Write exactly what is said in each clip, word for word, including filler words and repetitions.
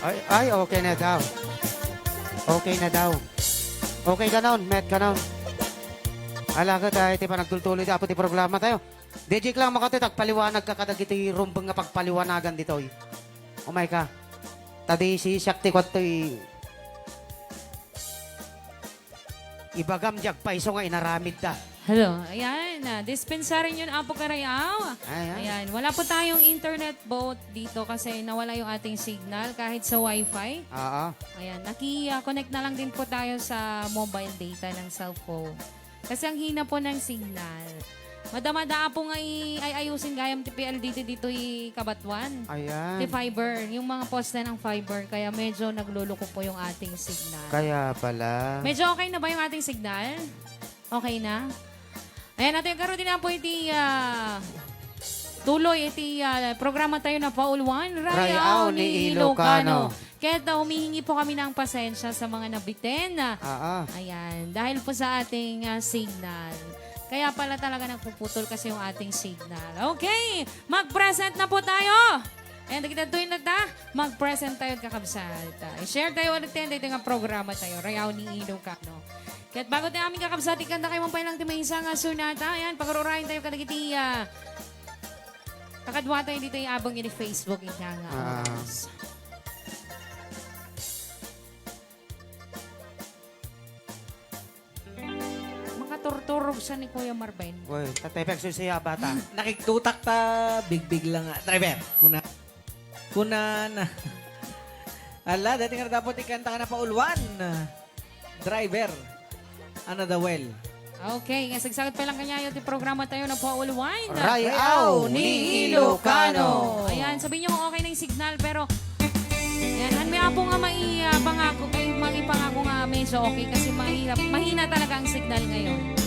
Ay, ay, okay na daw. Okay na daw. Okay kanon, met kanon. Ala ket, ah, iti panagtultuloy ti Apo ti programa tayo. D J Clang, makati, agpaliwanag ka kadagiti rumbeng nga pagpaliwanagan ditoy. Umay ka. Ta di siak ti kuadtoy. Ibagam diay agpayso nga inaramidda. Hello. Ayan, ah, dispensarin yun, Apo Karayaw. Ayan. Ayan, wala po tayong internet boat dito kasi nawala yung ating signal kahit sa wifi. Oo. Ayan, naki, ah, connect na lang din po tayo sa mobile data ng cellphone. Kasi ang hina po ng signal. Madama-dama po nga i-, ay ayusin gayam ti P L D T ditoy Cabatuan. Ayan. Ti fiber, yung mga poste ng fiber, kaya medyo nagluluko po yung ating signal. Kaya pala. Medyo okay na ba yung ating signal? Okay na? Ayan, ating karon din po iti, ah, tuloy iti, ah, programa tayo na Pauluan, Rayaw ni Ilocano. Ket, ah, humihingi po kami ng pasensya sa mga nabitin na, ah, ayan, dahil po sa ating, ah, signal. Kaya pala talaga nagpuputol kasi yung ating signal. Okay, mag-present na po tayo. And kita tuloy na ta, mag-present tayo, kakabsat. Ah, i-share tayo ulit tayo dito nga programa tayo, Rayaw ni Ilocano. Ket bago tayo amin kakabsat, ikanta kayo man pay lang ti maysa nga sonata. Ayan, pagururayan tayo kadagiti, ah, kakadwa tayo dito yung abang ini Facebook, ika nga. Ah. Makaturturog sa ni Kuya Marvin. Uy, Tatay Peg, susiya bata. Nakigtutak ta, bigbig lang nga. Driver, kuna. Kuna na. Ala, dati nga dapat ikanta ka na Pauluan. Driver. Ana da well. Okay, nga sagsagat pa lang kanyayo ti programa tayo na Pauluan. Rayaw ni Ilocano. Ayan, sabi niyo kung okay na yung signal, pero yan, han may apo nga mai, ah, pangako, ay, maipangako nga medyo okay kasi mahirap, mahina talaga ang signal ngayon.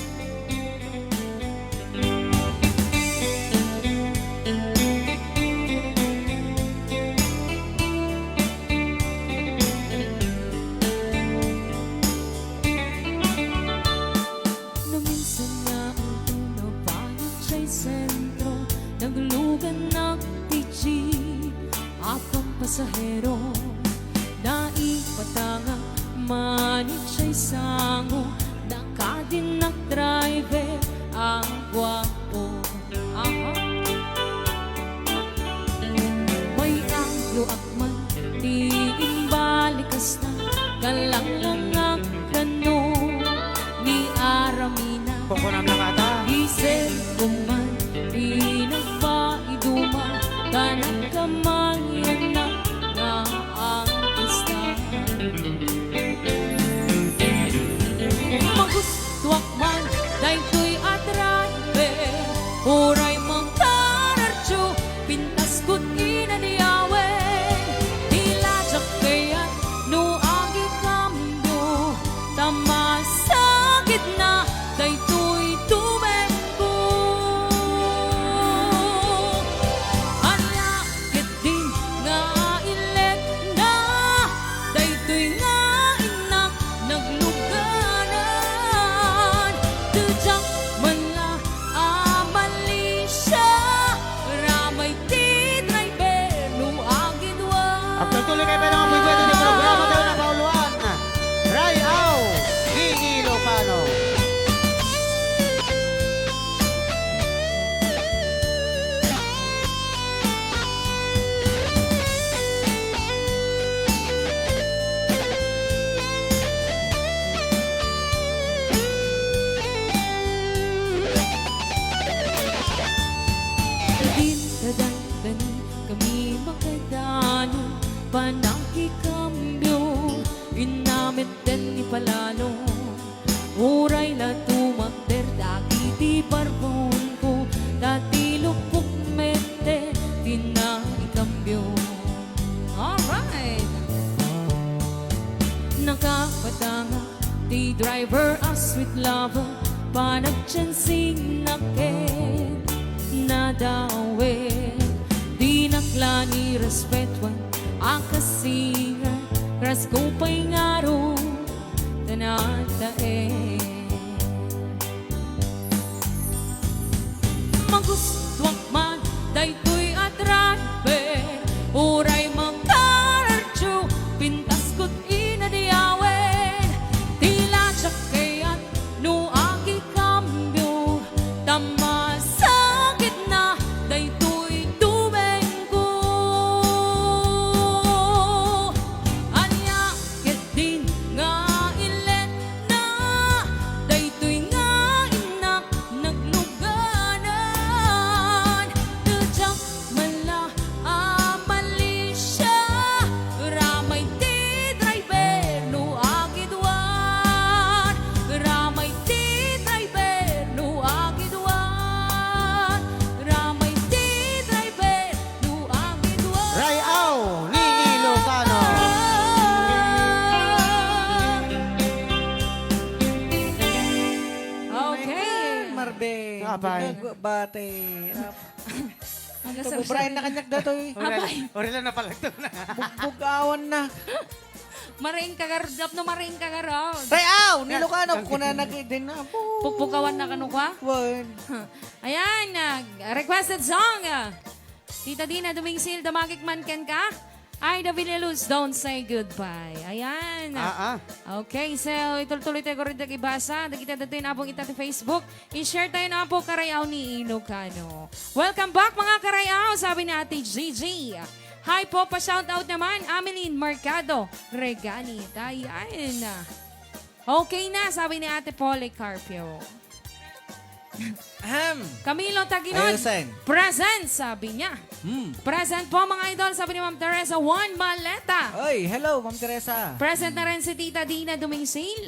No minsan nga adtoy napanik jay sentro, nagluganak ti jeep, apat pasahero, naipatangak manik jay sango, nakadinak driver a guapo. Aha. May anglo man ti imbalikas na, kalanglang kano ni aramina. Kukunam na kata. Isip ko man, pinagpaiduma, kanang kamayan na nga ang pista. Magustuak man daytoy a driver, uray makaradyo, pintas ket inadiawen. Dila diak kayat no agikambio, ta masakit na daytoy tumengko. Ania ketdi nga ilekna daytoy nga innak nagluganan. Diak man la a malisia, ramay ti driver no agidua. Agtultuloy kayo pay nga pwede ti programa tayo na Pauluan. Rayaw ni Ilocano. Dinta dayta ni kami makadanon, panagikambio, inna met den ni palalo. Uray la tumakder dagiti barbonko, ta ti lupok met ti naikambio. Alright! Nakapatangak ti driver a sweet lover, panagchancing na ket nadawen. Dinak la ni respetuan a kasinger, rasko pay ngarud ta nataen. Magustuak man daytoy a driver, uray makaradyo, Apay. Bug-, bate. Ap-, Ang ito, kasarap. Bubrayan na kaniak datoy. Apay. Orila na palagto na. Bugbog awan na. Marain ka, gar-, tapno marain ka, garod. Tay, aw! Ni Lucano, kuna na gid din na. Pukpukawan na kano kwa? Wan. Ayan, ah, requested song, ah. Tita Dina Dumingsil, damagik man kenka. Ay, the Villaluz, don't say goodbye. Ayan. Ah, ah. Okay, so itultuloy tayo ko rin ibasa. Dagita dito yung abong ita ti Facebook. I-share tayo na po, Karayaw ni Ilocano. Welcome back, mga Karayaw, sabi ni Ate Gigi. Hi po, pa-shoutout naman, Ameline Mercado Regani. Ayan. Okay na, sabi ni Ate Polycarpio. Ahem. Camilo Taginon, Ayusin. Present, sabi niya. Hmm. Present po, mga idol, sabi ni Ma'am Teresa Juan Maleta. Oy, hello, Ma'am Teresa. Present na rin si Tita Dina Dumingsil.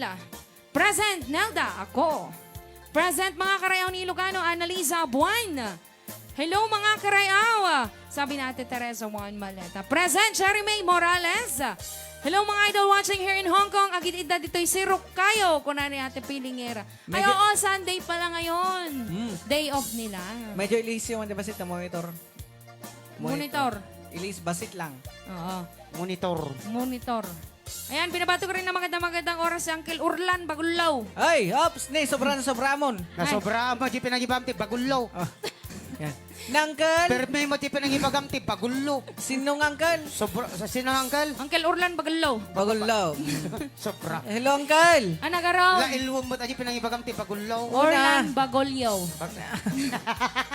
Present, Nelda, ako. Present, mga Karayaw ni Ilocano, Annalisa Buan. Hello, mga Karayaw, sabi ni Ate Teresa Juan Maleta. Present, Jerry May Morales. Hello, mga idol watching here in Hong Kong. Agid-idda ditoy sirok kayo, kuna ni Ate Pilingera. Ay, Medyo oo, Sunday pala ngayon. Hmm. Day off nila. Medyo ilisyo man, di ba, si monitor? Monitor. Ilis basit lang. Oo. Monitor. Monitor. Ayan, binabati ko rin ng magandang, magandang oras si Uncle Orlan Bagulaw. Ay, ops, ni, sobra na sobra mon. Ay. Nasobra mo, di pinagibam ti Bagulaw. Oh. Yan. Uncle? Permi mo, di pinagibagam ti Bagulaw. Sinong uncle? Sobra, sa sinong uncle? Uncle Orlan Bagulaw. Bagulaw. Sobra. Hello, uncle. Ana, garo? La ilwom mo, di pinagibagam ti Bagulaw. Orlan Bagulyo. Bag-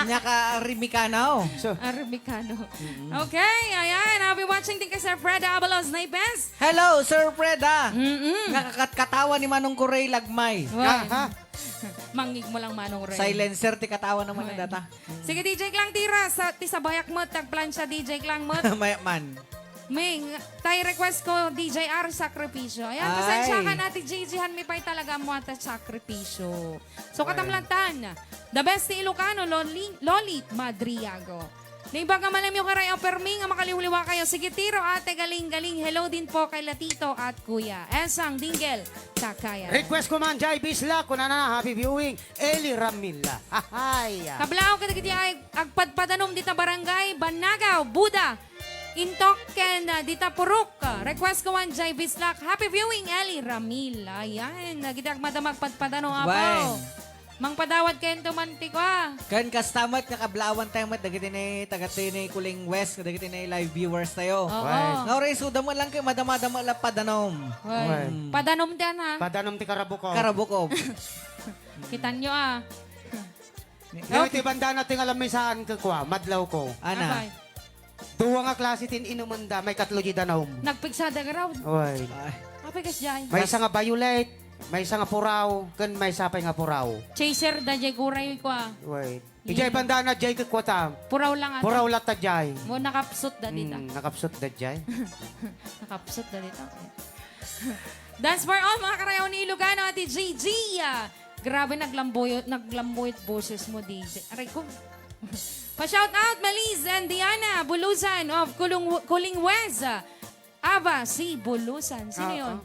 Nyaka Rimikano. So, Armicano. Okay, ayan. I'll be watching din kay Sir Fred Abalos Naipes. Hello, Sir Fred, ah. Mm-mm. Nakakatkatawa ni Manong Kuray Lagmay. Wen. Aha. Mangngeg mo lang, Manong Ray. Silencer ti katawa naman Wen. Data. Sige, D J Klang, tira sa, ti sabayak met, tagplancha, D J Klang met. Mayak man. Ming, tay request ko, D J R, Sakripisyo. Ayan, Ay. Pasensya ka na, Ate Gigi, han mi pay talaga mo ata sakripisyo. So, Ay. Katamlantan, the best ti Ilocano, Loli, Loli Madriago. Naimbag nga malamyo, Karayaw, permi nga makaliwliwa kayo. Sige, tiro, ate, galing, galing. Hello din po kay Latito at Kuya Esang Dinggel. Takaya. Request ko man, Jai Bisla, kunana, happy viewing, Eli Ramila. Hahay. Kablaaw, kadagiti ay agpadpadanom dita barangay, Bannagaw, Buda, Intok, ken, ah, dita Purok. Request ko man, Jai Bislak. Happy viewing, Eli Ramil. Ayan, nagiti agmadama agpadpadanom, apo. Wen. Mangpadawat kayo to man ti kua. Ken kasta met nga kablaawan tayo met dagiti ni taga ti ni Kuling West, dagiti ni live viewers tayo. Oo. Right. Nga oras, suda mo lang kayo, madama-dama lang padanom. Well, Right. Padanom din, ha? Padanom ti Karabuko. Karabuko. Kitan nyo, ah. Ni- Ngayon, ti banda na tingalam mi saan ka kua, madlaw ko. Ana. Apay. Duwa nga klase tin inumenda, may katlo di danum. Nagpigsada nga raw. Oy. Ay. Apay kas jay. May isa nga violet, may isa nga puraw, ken may isa pay nga puraw. Chaser da jay kuray kua. Oy. Ijay banda na jay kekuata. Puraw lang ata. Puraw latta jay. Mo nakapsot da dita. Mm, nakapsot da jay. Nakapsot da dita. Dance for all, mga karayaw ni Ilocano, Ate Gigi. Grabe, naglamboy-, naglambuyot boses mo, D J. Aray ko. Pa-shout out, Meliz and Diana Bulusan of Kulung-, Kuling West. Aba, si Bulusan. Sino Oo. Yun?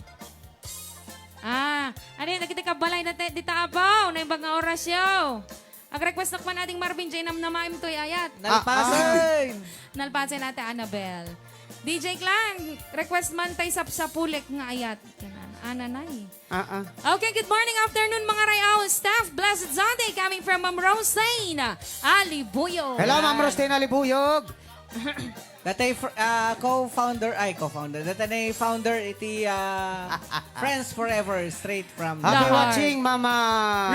Ah, ano yun? Nakita ka balay na te-, dita abaw. Naimbag nga oras yo. Ag-request na man ating Marvin J. Namnamaim to'y ayat. Nalpasen! Ah, ah. Nalpasen, Ate Annabel. D J Klang, request man tay sapsapulek nga ayat. Yan, ananay. Ah, ah. Okay, good morning, afternoon, mga rayaw staff. Blessed Sunday coming from Ma'am Rosane Alibuyog. Hello, Ma'am Yan. Rosane Alibuyog. Datay fr-, ah, co-founder, ay, co-founder. Datay na founder iti, ah, Friends Forever, straight from Happy The heart. Watching, Mama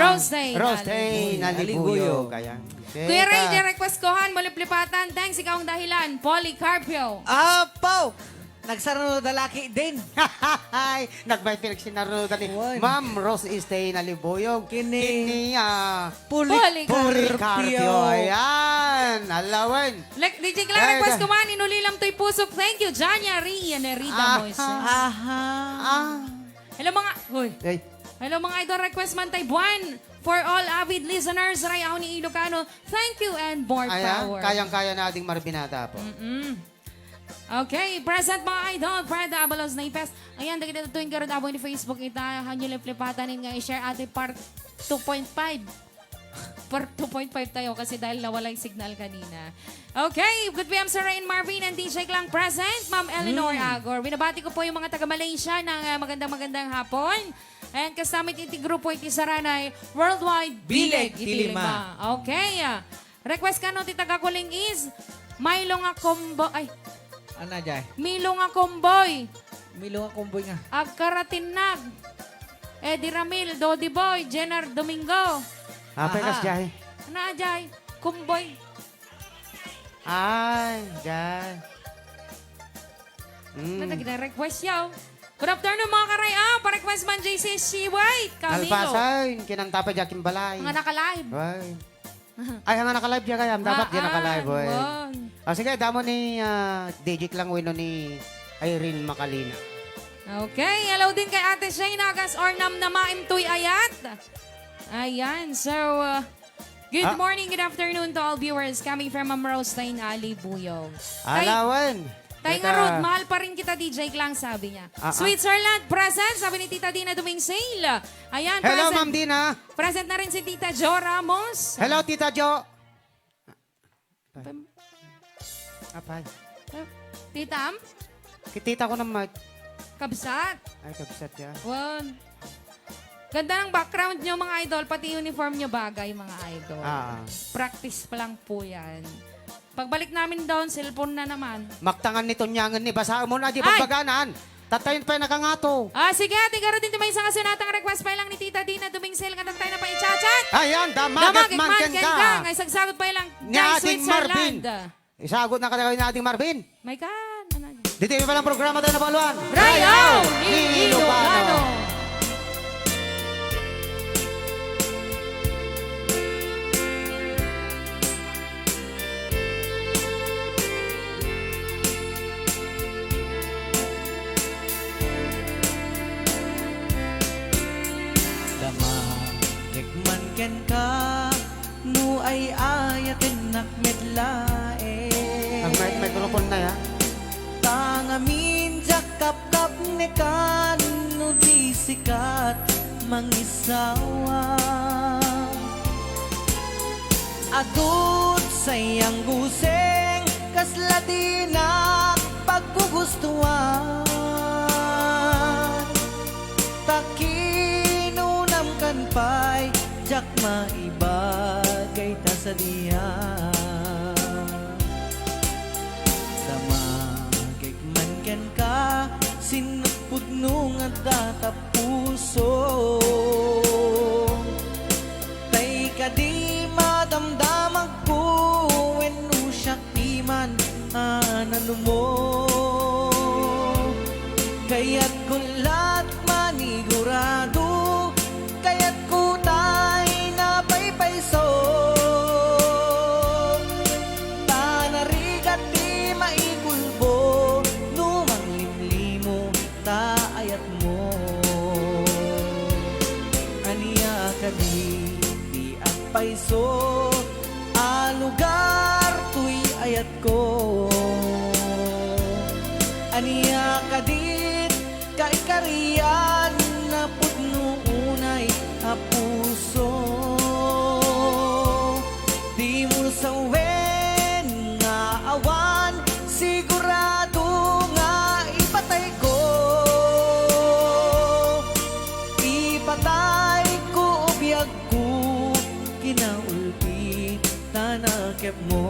Rosane Rosane Alibuyog. Alibuyog. Ayan. Kuya Ray, Tita. Di request ko han, maliplipatan. Thanks, ikaw ang dahilan. Polycarpio. Apo! Nagsarano da laki din. Ay, nagmay pinagsinarudan ni Wan. Ma'am Rose Estay Nalibuyog. Kini Kini, ah, Puli-, Polycarpio. Polycarpio. Ayan, alawen. Like, D J Clark, Ay, request da- ko man, inulilam to'y pusok. Thank you, Janya Rian Nerida Aha. Moises. Aha. Ah. Hello, mga, hoy. Ay. Hello, mga idol, request man tay buwan. For all avid listeners, Rayaw ni Ilocano, thank you and more Ayan, power. Kayang-kaya na ading Marvinata po. Mm-mm. Okay, present mga idol, Fred Abalos Naipes. Ayan, dagiti tuwing karud abo ni Facebook ita, hanyo liplipatan nga i-share ati part two point five. For two point five tayo kasi dahil nawala yung signal kanina. Okay, good P M, Sir Rain Marvin and D J Clang present, Ma'am Eleanor Hmm. Agor. Binabati ko po yung mga taga Malaysia ng, ah, magandang-magandang hapon. And kasama iti grupo iti Saranay Worldwide Bileg Bileg iti iti lima. Lima. Okay, ah. Request kano ti taga Kuling is Milo nga combo, ay, Ana, jay? Milo nga comboy. Milo nga comboy nga. Agkaratinag. Eddie Ramil, Dodi Boy, Jenner Domingo. Apay Aha. Kas jay? Ana, jay? Comboy. Ay, jay. Mm. Na nagre-request yaw. Good afternoon, mga karay. Ah, pa-request man, J C C White, Camilo. Nalpasan, kinanta pa Jackie Balay. Mga naka-live. Ay. Ay, nga naka-live ya kayam. Dapat di Ah, naka-live, ah, oy. Wan. Ah, sige, damo ni, ah, D J Clang wenno ni Irene Macalina. Okay, hello din kay Ate Shayna Gas or Namnamaim Tuy Ayat. Ayan, so, uh, good Ah. morning, good afternoon to all viewers coming from Ma'am Rose Tain Ali Buyog. Kay Alawan. Tay nga Teka. Ruth, mahal pa rin kita, D J Clang, sabi niya. Ah, ah. Switzerland, present, sabi ni Tita Dina Dumingsil. Ayan, Hello, present. Ma'am Dina. Present na rin si Tita Jo Ramos. Hello, Tita Jo. Pam- Apay. Tita Am? Kitita ko ng mic. Kabsat. Ay, kabsat ya. Wan. Ganda ng background nyo, mga idol. Pati uniform nyo bagay, mga idol. Ah. Practice pa lang po yan. Pagbalik namin doon, cellphone na naman. Maktangan ni Tunyangan ni, basaen mo na, di Ay! Pagbaganan. Tatayon pa nakangato. Ah, sige, ate, garo din may isang asunatang request pa lang ni Tita Dina Dumingsel nga tantay na pa i-chat-chat. Ayan, damagit Damagit man man ken ken ka. Nga isagsagot pa lang Ni Jai Ading Marvin. Switzerland. Isagot na kadayo ni Ading Marvin. May kan, ano? Dito yung palang programa tayo na pangaluan. Rayaw ni Ilocano. Damagek man kenka, no ay-ayatennak met laeng. Ang mic-, microphone na, ya. Tangamin diak kapkapnekan no di sikat mangisawa. Adut sayang guseng kasla dinak paggugustuan. Ta kinunam kan pay, diak maibagay ta sadian. Damagek man kenka, sinupudno nga datapuso. Tay kadi madamdamagko wenno siak diman a nanumo. Kayatko lat manigurado, kayatko tay napaypayso. Ta narigat ti maikulbo no manglimlimo ta ayatmo. Ania kadi ti agpayso a lugar toy ayatko? Ania kadit kaikarian a pudno unay a puso? Dimo sawen nga awan sigurado nga ipatayko. Ipatayko o biagko, kinaulpi ta nakepmo.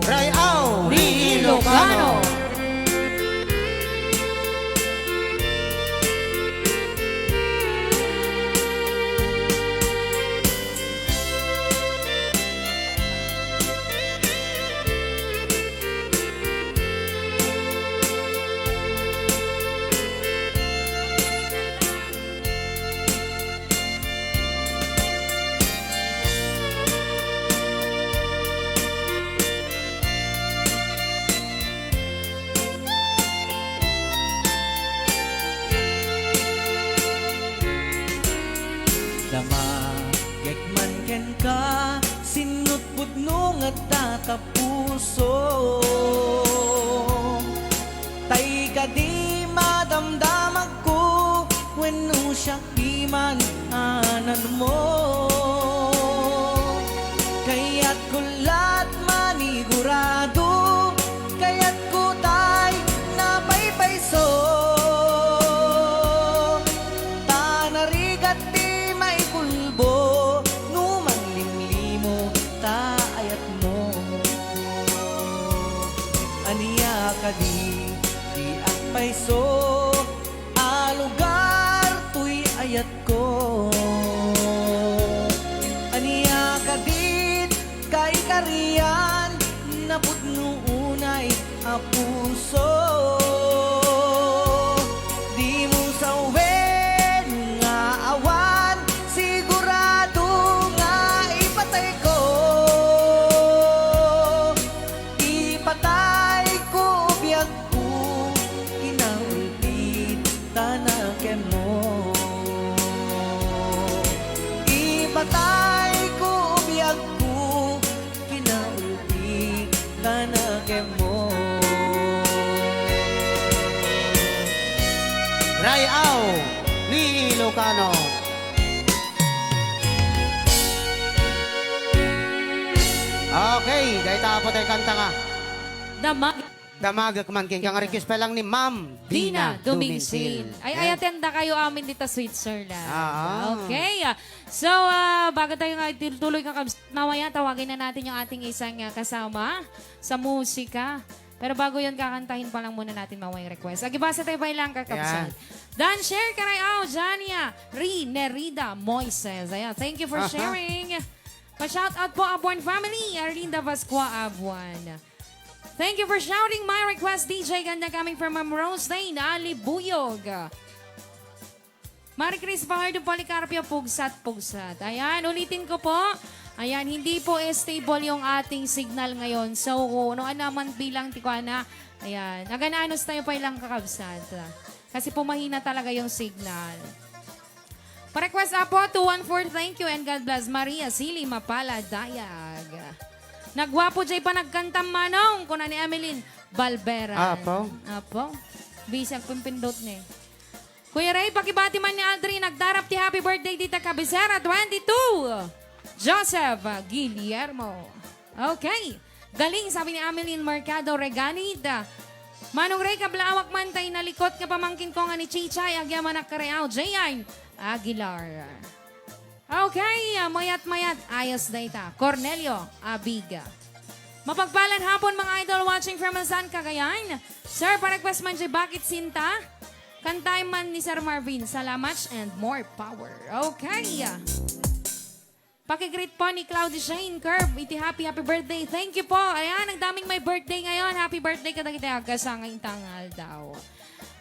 Rayaw ni Ilocano. Damagek man kenka, sinutputno nga tatapuso. Tay kadi madamdamagko, Wenno siak diay man-ananmo. Kayatko la't manigurado, kayatko tay napaypayso. Ta narigat ti maipulbo no manglimlimo ta ayatmo. Ania kadi ti agpayso a lugar toy ayatko? Ania kadit kaikarian napudno unay a puso? Dimo sawen nga awan sigurado nga ipatayko. Ipatayko biagko, kinaulpitan a kenmo. Ipatayko biagko, kinaulpitan a kenmo. Ray-aw ni Ilocano. Okay, dayta apo tay kanta nga. Damag. Damagek man kenka nga request pa lang ni Ma'am Dina Dina Dumingsil. Dumingsil. Ay, ayan. Ay, attend na kayo amin dito, Switzerland. Ah. Okay. So, ah, bago tayo nga ituloy, kakabs-, mamaya tawagin na natin yung ating isang, ah, kasama sa musika. Pero bago yun, kakantahin pa lang muna natin mamaya yung request. Agi, basa tayo pa ilang kakabsat. Ayan. Dan Share Karayaw, Jania, Ri, Nerida, Moises. Ayan, thank you for Aha. sharing. Pa-shout out po, Abuan family, Arlinda Vascua Abuan. Thank you for shouting my request, D J Ganda, coming from Ma'am Rose Lane, Alibuyog. Marie Chris Fajardo Policarpio, pugsat, pugsat. Ayan, ulitin ko po. Ayan, hindi po stable yung ating signal ngayon. So, no, ano man bilang ti kuana. Ayan, agananos tayo pa ilang kakabsat. Kasi po mahina talaga yung signal. Pa-request, apo, two one four, thank you and God bless. Maria Sili Mapala Dayag. Nagwapo jay panagkantam, Manong, kuna ni Emeline Balbera. Apo. Apo. Bisag pimpindot ni. Kuya Ray, pakibati man ni Aldrin, nagdarap ti happy birthday dita Cabecera, twenty-two. Joseph Guillermo. Okay. Galing, sabi ni Ameline Mercado Reganid. Manong Ray, kablaawak man tay nalikot nga pamangkin ko nga ni Chichay, agyamanak Karayaw, Jayan Aguilar. Okay, ah, mayat-mayat, ayos dayta. Cornelio Abiga. Mapagpalan hapon, mga idol, watching from Ansan, Cagayan. Sir, pa-request man jay Bakit Sinta? Kantaen man ni Sir Marvin. Salamat and more power. Okay. Paki-greet po ni Cloudy Shane Curb iti happy, happy birthday. Thank you po. Ayan, ang daming may birthday ngayon. Happy birthday kadagiti agasangay intang aldaw.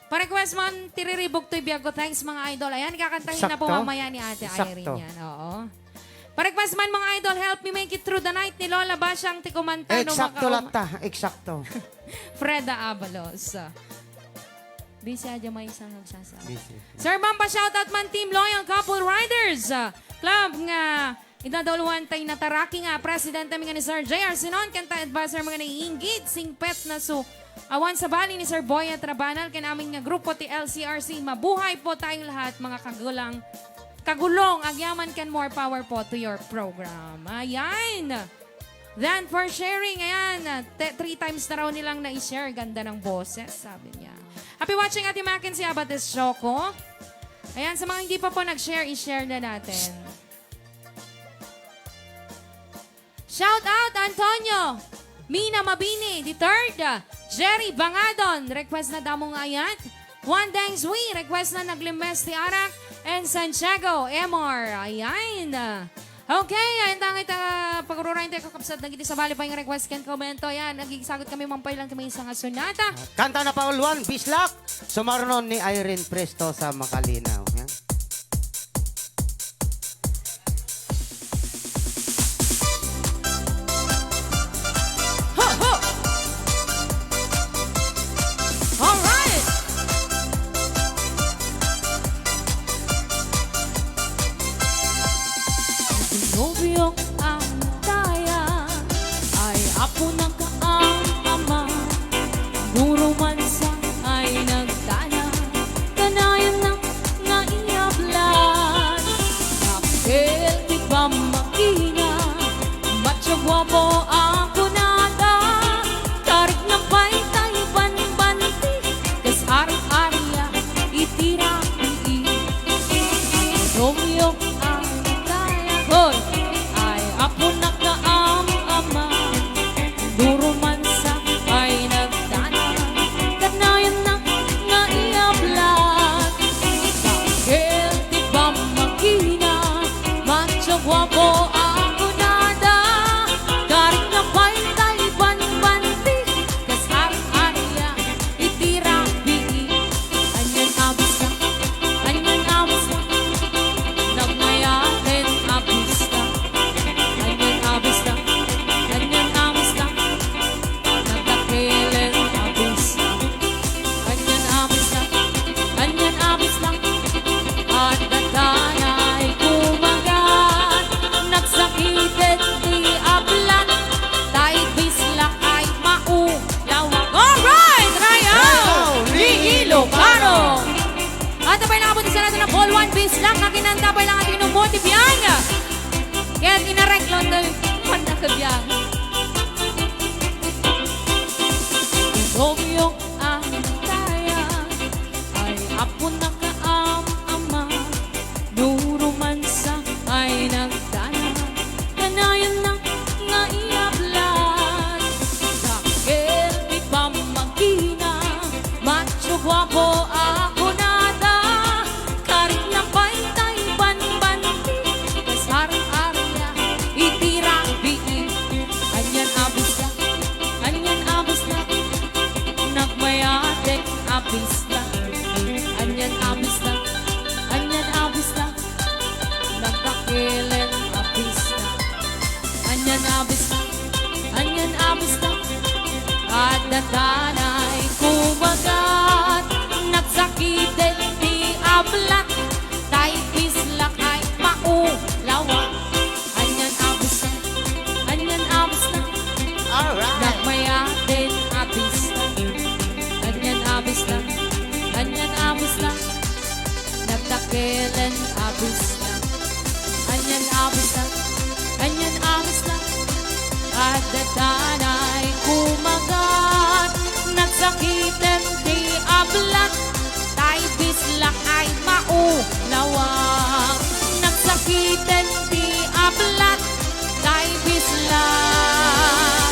Pa-request man, Tiriribok to'y biag ko. Thanks, mga idol. Ayan, kakantahin na po Sakto. mamaya ni Ate Sakto. Irene yan. Oo. Pa-request man, mga idol, Help Me Make It Through the Night ni Lola Bashang ti kumanta no Eksakto makaum- latta. Eksakto. Freda Abalos. Busy adya may isang nagsasama. Busy. Sir Ma'am, pa-shoutout man Team Loyal Couple Riders, ah, Club nga idadauluan tay nataraki nga presidente mi nga ni Sir J R Sinon, ken tay advisor mi nga ni Ingrid Singpet Nasu. Awan sa bali ni Sir Boy at Rabanal, ken amin nga grupo ti L C R C. Mabuhay po tayong lahat, mga kagulang, kagulong, agyaman ken more power po to your program. Ayan. Then for sharing, ayan, te-, three times na raw nilang na-share. Ganda ng boses, sabi niya. Happy watching, Ate Mackenzie Abates Choco. Ayan, sa mga hindi pa po nag-share, i-share na natin. Shout out, Antonio Mina Mabini the third, Jerry Bangadon, request na damo nga ayat. Juan Deng Zui, request na Naglimes ti Arak, and Santiago M R. Ayan. Okay, ayan tangit, ah, pagururayan tayo, kakabsat, nagiti sabali pa yung request ken komento. Ayan, nagigsagot kami, mampay lang ti maysa nga sonata. Kanta na pa, Ulwan, Bislak, Sumarnon ni Irene Presto sa Makalinaw. Ayan. Ho, ho! Alright! Ang nobyong ang daya ay apo na ka ang ama. Guro man sa ay nagdala, kanayan na nga Apo a kunada, karikna pay tay banbanti, kas ar-aria iti rabii. Romeo ay kaya, hoy, ay apo nakaam-ama, durumansa ay nagdana, kanayan na nga iablat. Dahil ti pammagina, macho guapo a kunada, karikna pay tay banbanti, kas ar-aria iti rabii. Anian a bista, anian a bista, nagmayaten a bista. Anian a bista, anian a bista, nagdakelen a bista. Anian a bista, anian a bista, adda danay kumagat, nagsakiten ti ablat, tay bislak ay maulawak. Alright! Rayaw! Rayaw ni Ilocano! At apay lang abot isa natin na Paul Juan Bislak, na kinanta pay lang ating inumot, ibiyan. Kaya inareklo na man na kabiyan. Romeo ang kaya, ay apo nakaam-ama, durumansa ay nagdana, kanayan na nga iablat. Dakkel ti pammagina, macho guapo a kunada, karikna pay tay banbanti, kas ar-aria iti rabii. Anian a bista, anian a bista, nagmayaten a bista. Anian a bista, anian a bista, nagdakelen a bista. Anian a bista, anian a bista, adda danay kumagat, nagsakiten ti ablat, tay bislak ay maulawak. Anian a bista, anian a bista, alright, nagmayaten a bista. Anian a bista, anian a bista, nagdakelen a bista. Anian a bista, anian a bista, adda danay kumagat, nagsakiten ti ablat, tay bislak ay maulawak. Nagsakiten ti ablat, tay bislak.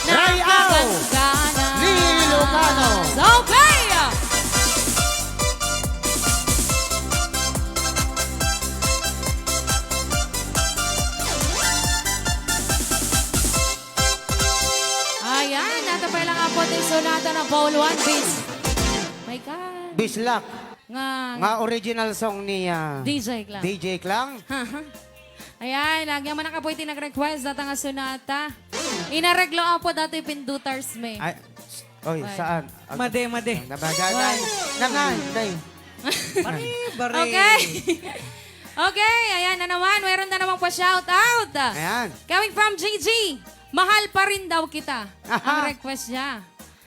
Rayaw! Nakaganggana. Ni Ilocano. Okay! Ayan, natapay lang apo ti sonata na Paul Juan Bis. My God. Bislak. Nga Nga original song ni, ah, D J Klang. D J Klang. Ayan, agyaman na kapo iti nag-request data nga sonata. Inareglo apo dati pindutars me. Ay, oy, Ay. Saan? Ag- Made, made. Nabaga, Why? Nanay, day. Bari, bari. Okay. Okay, ayan na naman. Meron na namang pa-shout out. Ayan. Coming from G G. Mahal pa rin daw kita. Aha. Ang request niya.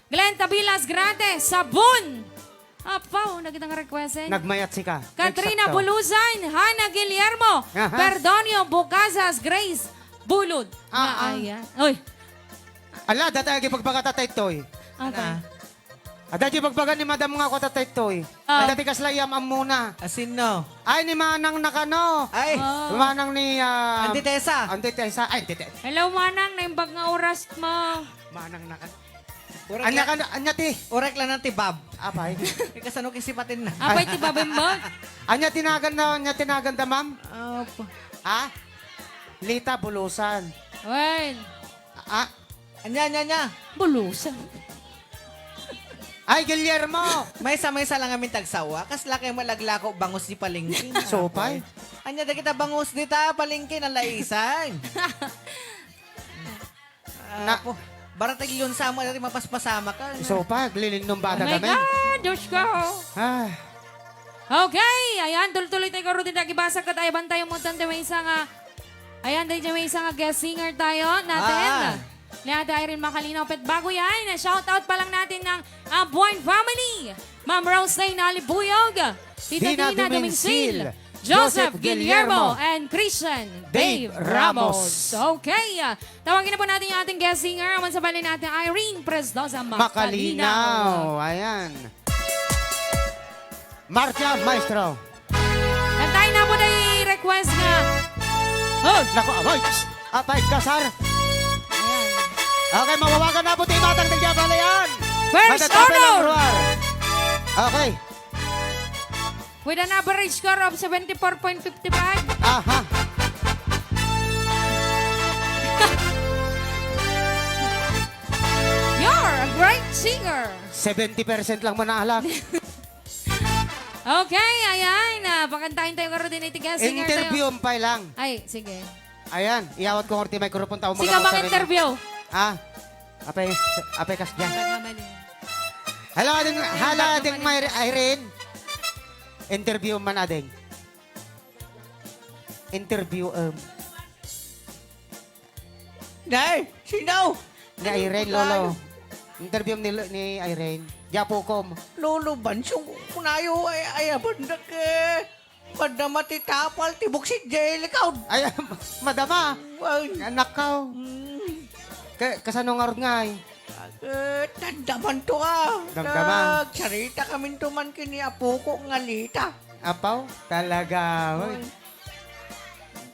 Glenn Tabilas Grande, Sabon. Apaw, nagitang request, eh. Nagmayat sika. Katrina Eksakto. Bulusan, Hana Guillermo, Aha. Perdonio Bucasas, Grace Bulod. Ah, Nga ah. Aya. Oy. Ala, data agi pagpagata taytoy. Apa? Ana. Ada di pagbaga ni Madam nga ko tataytoy. Ah. Ada ti kasla iyam ammona. Asinno? Ay, ni Manang Nakano. Ay. Ah. Manang ni, ah, Auntie Tessa. Auntie Tessa. Ay, Auntie Tessa. Hello, Manang. Naimbag nga oras mo. Manang Nakano. Urek Anya la-, ka na, anya ti? Urek lang na ti Bab. Apay? Ikaw, saan ko kisipatin na? Apay ti Bab imbag? Anya tinagan na, anya tinagan da, ma'am? Apo. Ha? Lita Bulusan. Wen. Ah? Anya, anya, anya? Bulusan. Ay, Guillermo! Maysa-maysa lang amin tagsawa. Kasla kay malaglako bangus di palengke. Supay? Anya, dagita bangus dita palengke, nalaisan. Na- Apo, baratag yun sa mo, dati mapaspasama ka. Iso pa, aglilinnom ba Oh my kami? God, Diyos ko. Ah. Okay, ayan, tuloy-tuloy tayo karutin na gibasa ka tayo, bantay mo tante may isa nga, ayan, tayo may isa nga guest singer tayo natin. Ah. Ni Ate Irene Macalino. But bago yan, shout out pa lang natin ng Abuan family. Ma'am Rose Nalibuyog, Tita Dina Dina Duminsil. Duminsil. Joseph Guillermo, and Christian Dave Ramos. Okay, ah, tawagin na po natin yung ating guest singer. Aman sa bali natin, Irene Presdoza Makalinaw. Makalinaw. Ayan. Marcia Maestro. Kantahin na po na yung request nga. Oh! Naku, amoy! Apay, kasar! Ayan. Okay, mawawagan na po ti imatang ng Jabalayan. First honor! Okay. With an average score of seventy-four point five five. Aha. You're a great singer. Seventy percent lang manalak. Okay, ayan. Ah, pakantahin tayo karon din iti guest singer tayo. Interview umpay lang. Ay, sige. Ayan, iyawat ko ngarud ti microphone tao. Sige, mag-interview. Ah, apay, apay kas dyan. Pagkamali. Hello, ading, hello, ading Irene. Interview man, ading. Interview, um. Nay, sino? Ni Irene, Lolo. Interview ni, ni Irene. Diak pukom. Lolo Bansong, kunayo, ay, ay, abandak, eh. Madama ti tapal, ti buksit, di likod. Ay, madama. Ay. Anak ka. Mm. Ka-, kasano ngarud nga, ay? Eh, damdaman to ka. Damdama. Nagsarita kami to man kini apoko nga Lita. Apaw? Talaga, oy. Oy.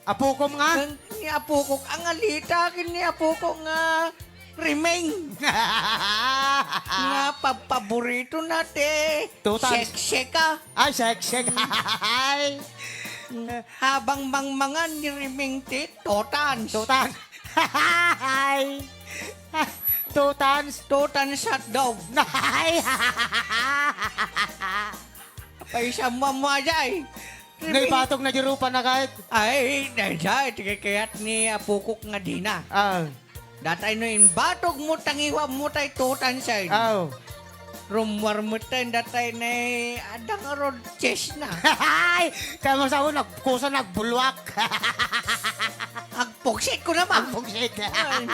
Apukom nga? Ni apukok ang alita, ken ni apukok nga rimeng. Nga pagpaborito na ti Tutans. Sekseka. Ay, seksek. Ay. Habang mangmangan ni rimeng ti tutans. Tutans. Ay. Tutans. Tutans hotdog. Ay. Paisa mo mo ajay. Naibatog na di rupa na kahit. Ay, daydiay, ti kayat ni apukok nga dina. Ah. Datay no imbatog mo, tangiwam mo tay tutan, sir. Aw. Rummuar mo tayo, datay na adda nga road chest na. Ay! Kaya mo sa ako, nagkusa, nagbulwak. Agpuksit ko naman. Agpuksit. Ay, ay.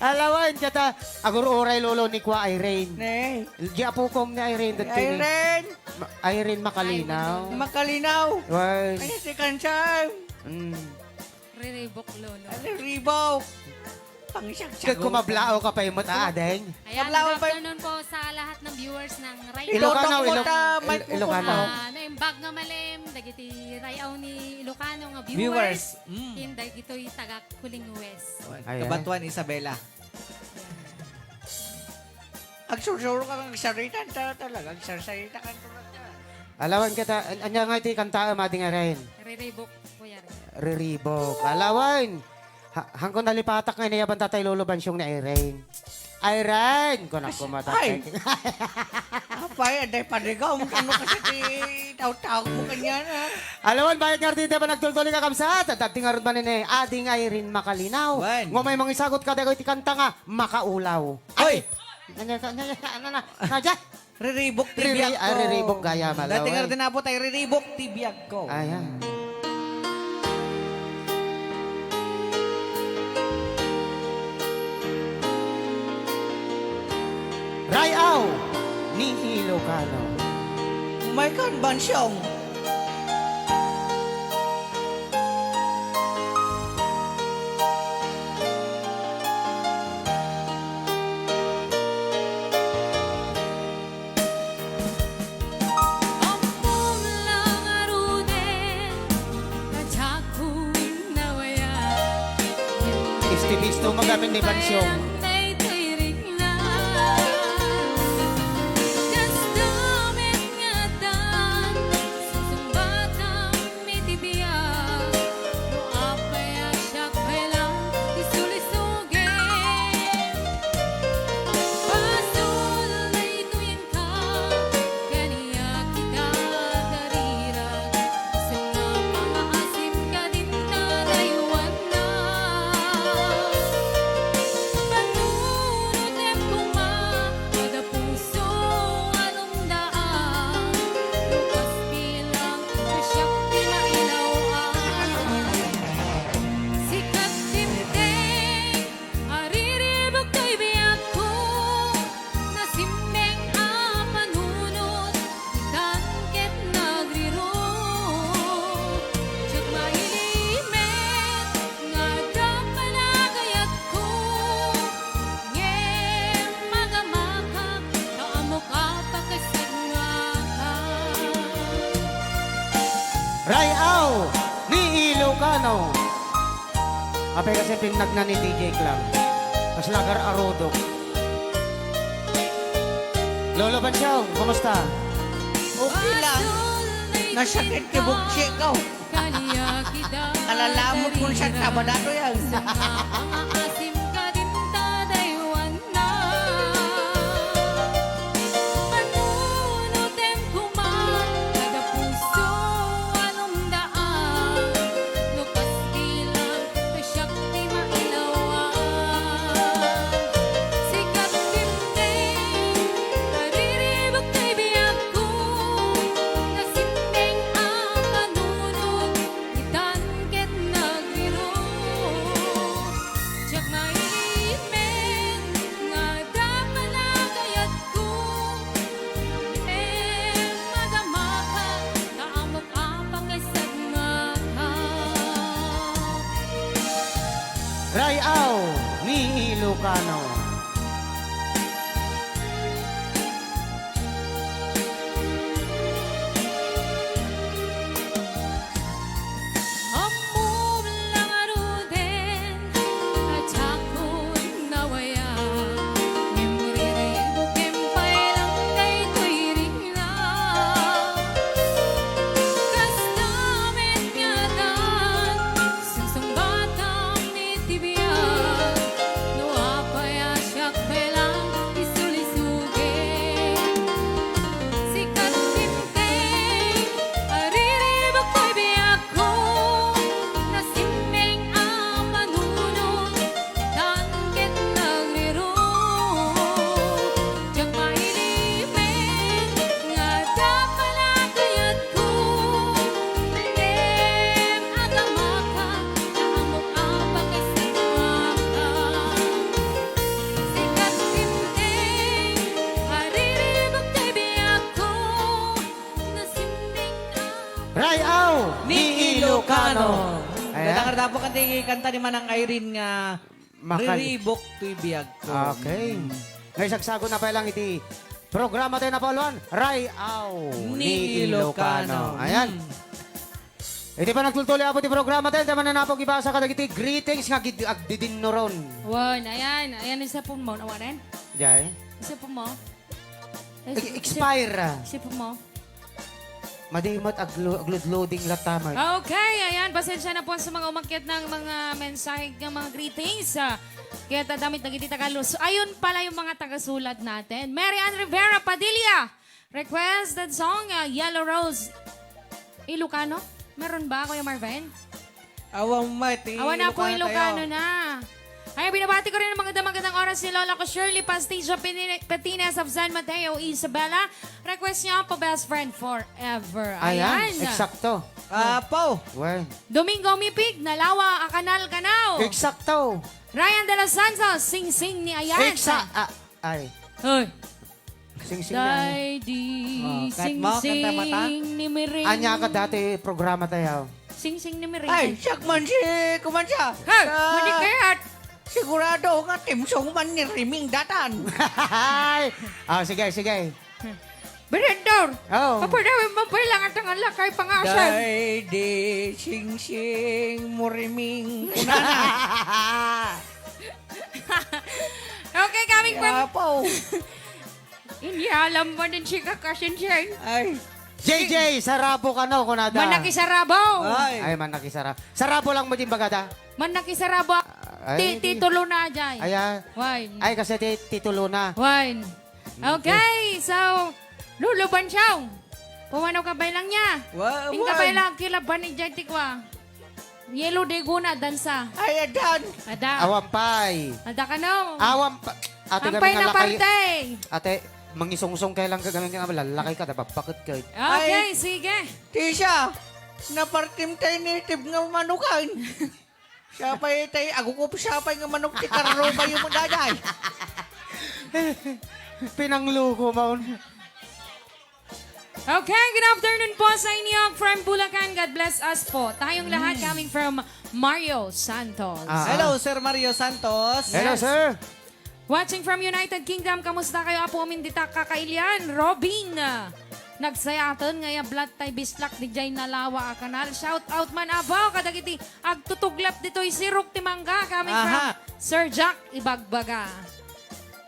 Alawan, kata, agur-uray lolo ni Kwa Irene. Ne. Di apukom ni Irene, dati ni Irene. Ma-, Irene Makalinaw. Makalinaw. Why? Ay, si Kansay. Mm. Riribok, lolo. Riribok. Pangsiyagsyago. Kag kumablao ka pa imot, ah, adeng? Ayan, good afternoon po sa lahat ng viewers ng Ray Ilocano, Ilocano. Ilocano. Ah, naimbag nga malem, dagiti rayaw ni Ilocano nga viewers. Viewers. Mm. Ken dagitoy taga Kuling West. Ayan. Kabatuan Isabela. Agsursuro ka, agsarita ta talaga, agsarsarita ka talaga. Alawan kita, an-, anya nga iti kanta, Mading Irene? Riribok, Kuya Ray. Riribok. Alawan! Ha-, hangko nalipatak nga inayaban tatay Lolo Bansyong ni Irene. Irene! Kunak kumata. Ay! Apay, aday panigaw, kano kasi ti tawtawag mo kanyan, ha? Alawan, bayat nga artita pa nagtultuli ka, kamsat. At ating arun pa ni Ading Irene Makalinaw. Wen. Ngumay mangisagot ka, dagoy ti kanta nga, Makaulaw. Ay! Oy! Ano, ano, ano, ano, ano, ano, Riribok ti biag ko. Riribok gayam, alawan. Dati nga rin na po tayo, riribok ti biag ko. Ayan. Rayaw ni Ilocano. May kan Bansyong. Ammom la ngaruden, ta diak innawayan. Istibisto mo gamin ni Bansyong. Daytoy rikna. Just do it nga dan, susungbatam iti biag, no apay a siak pay lang ti sulisugen. Basol daytoy inka, kaniak ita tarirag, isu nga pangaasip kadin ta daywanna. Apay kasi pinagna ni D J Clang. Kas lagar arudok. Lolo Bansyong, kumusta? Okay lang. Nasakit ti buksi ko. Kalalamot mo sa Sabado yan. Panunotem koma kada puso a lumdaan, no kas bilang ta siak ti mailawa. Sika ti dimteng, kariribuk ti biagko, nasindeng a panunot, itan ket nagriro. Diak mailimen nga adda panagayatko, ngem madamaka nga ammok a pakisadngaka. Ray-aw ni Ilocano. Ammom la ngaruden a diakon nawaya, ngem riribukem pay lang daytoy rikna. Kasta met ngadan, sungsungbatam iti biag, no apay a siak pay lang isulisugem. Sika ti dimteng, ariribuk ti biagko, nasindeng a panunot, tan ket nagriro. Diak mailimen nga adda panagayatko, ngem adamaka nga ammok a pakisadngaka. Sika ti dimteng, ariribuk ti biagko, nasindeng a Ray-aw ni Ilocano. Ayan. Dangan dapat kan ti kanta ni Manang Irene nga Makal- Riribuk ti biagko. Okay. Mm. Nga isagsago na pay lang iti programa tayo na pauluan, Ray-aw ni Ilocano. Ayan. Mm. Iti panagtultuloy, Apo, ti programa tayo, tayo mananapog ibasa kadagiti greetings nga agid-, agdidinnuron. Wan, ayan. Ayan, isipon mo. Awanen? Jay? Isipon mo. Eg-, expire. Isipon mo. Madi met aglo-, agludloding latta met. Okay, ayan, pasensya na po sa mga umakyat ng mga mensahe ng mga greetings, ah, kaya tadamit na giti Tagalog. So, ayun pala yung mga tagasulat natin. Mary Ann Rivera Padilla, requested song, ah, Yellow Rose. Ilocano? Meron ba, Kuya Marvin? Awan met, ti Awan na po, Ilocano tayo. Ilocano na. Ay, binabati ko rin ang magandang, magandang oras ni Lola ko, Shirley Pastillo Pini-, Patines of San Mateo, Isabela. Request niya po, Best Friend Forever. Ayan, ayan. Eksakto. Apo. Well. Domingo Mipig, Nalawa, Akanal, Kanao. Eksakto. Ryan de los Santos, Singsing ni Ayan. Eksa-, ah, ay. Hoy. Singsing na. Daydi, Oh, kat mo, kanta mata? Singsing ni Miring. Anya ka dati programa tayo? Singsing ni Miring. Ay, siak man si, kuman siya. Hey, Ah, madi kayat. Sigurado nga timsong man ni Riming datan. Ay! Ah, sige, sige. Berendor. Oh. Papadawin mo pa lang at ang lakay pangasan. Daydi, Singsing, Muriming. Kunana. Okay, coming from Apo. Hindi alam mo din si Kakasinsin. Ay. J J, sarabo ka, no, kunada. Manakisarabo. Ay. Ay, manakisara-, sarabo lang mo din bagada. Manakisarabo. Ay, Ti-, di. Titulo na, Jay. Ay, ah. Wine. Ay, kasi ti-, titulo na. Wine. Okay, so, Lolo Bansyong. Pumanaw ka ba lang niya? Wa-, Ingka ba wine. Lang kilaban ni Jay Tikwa? Yellow Deguna, dansa. Ay, adan. Ada. Awan pay. Ada ka, no? Awan pa-, ate, Ampay kami na nga lakay-, parte. Ate, mangisungsong kay lang kagami nga lalakay ka, dapat bakit ka. Okay, Ay. Sige. Tisha, napartim tayo native nga manukan. Siya pay tayo, agukup siya pay nga manok ti karro ba yung magagay? Pinangluko, maun. Okay, good afternoon po sa inyo from Bulacan. God bless us po. Tayong lahat Mm. coming from Mario Santos. Ah, Hello, ah. Sir Mario Santos. Hello, Yes. sir. Watching from United Kingdom, kamusta kayo, Apo Amin dita, Kakailian, Robin? Nagsayaten nga yablat tay bislak didiay nalawa a kanal. Shout out man, abaw, kadagiti agtutuglap ditoy Sirok ti Mangga, coming from Aha. Sir Jack Ibagbaga.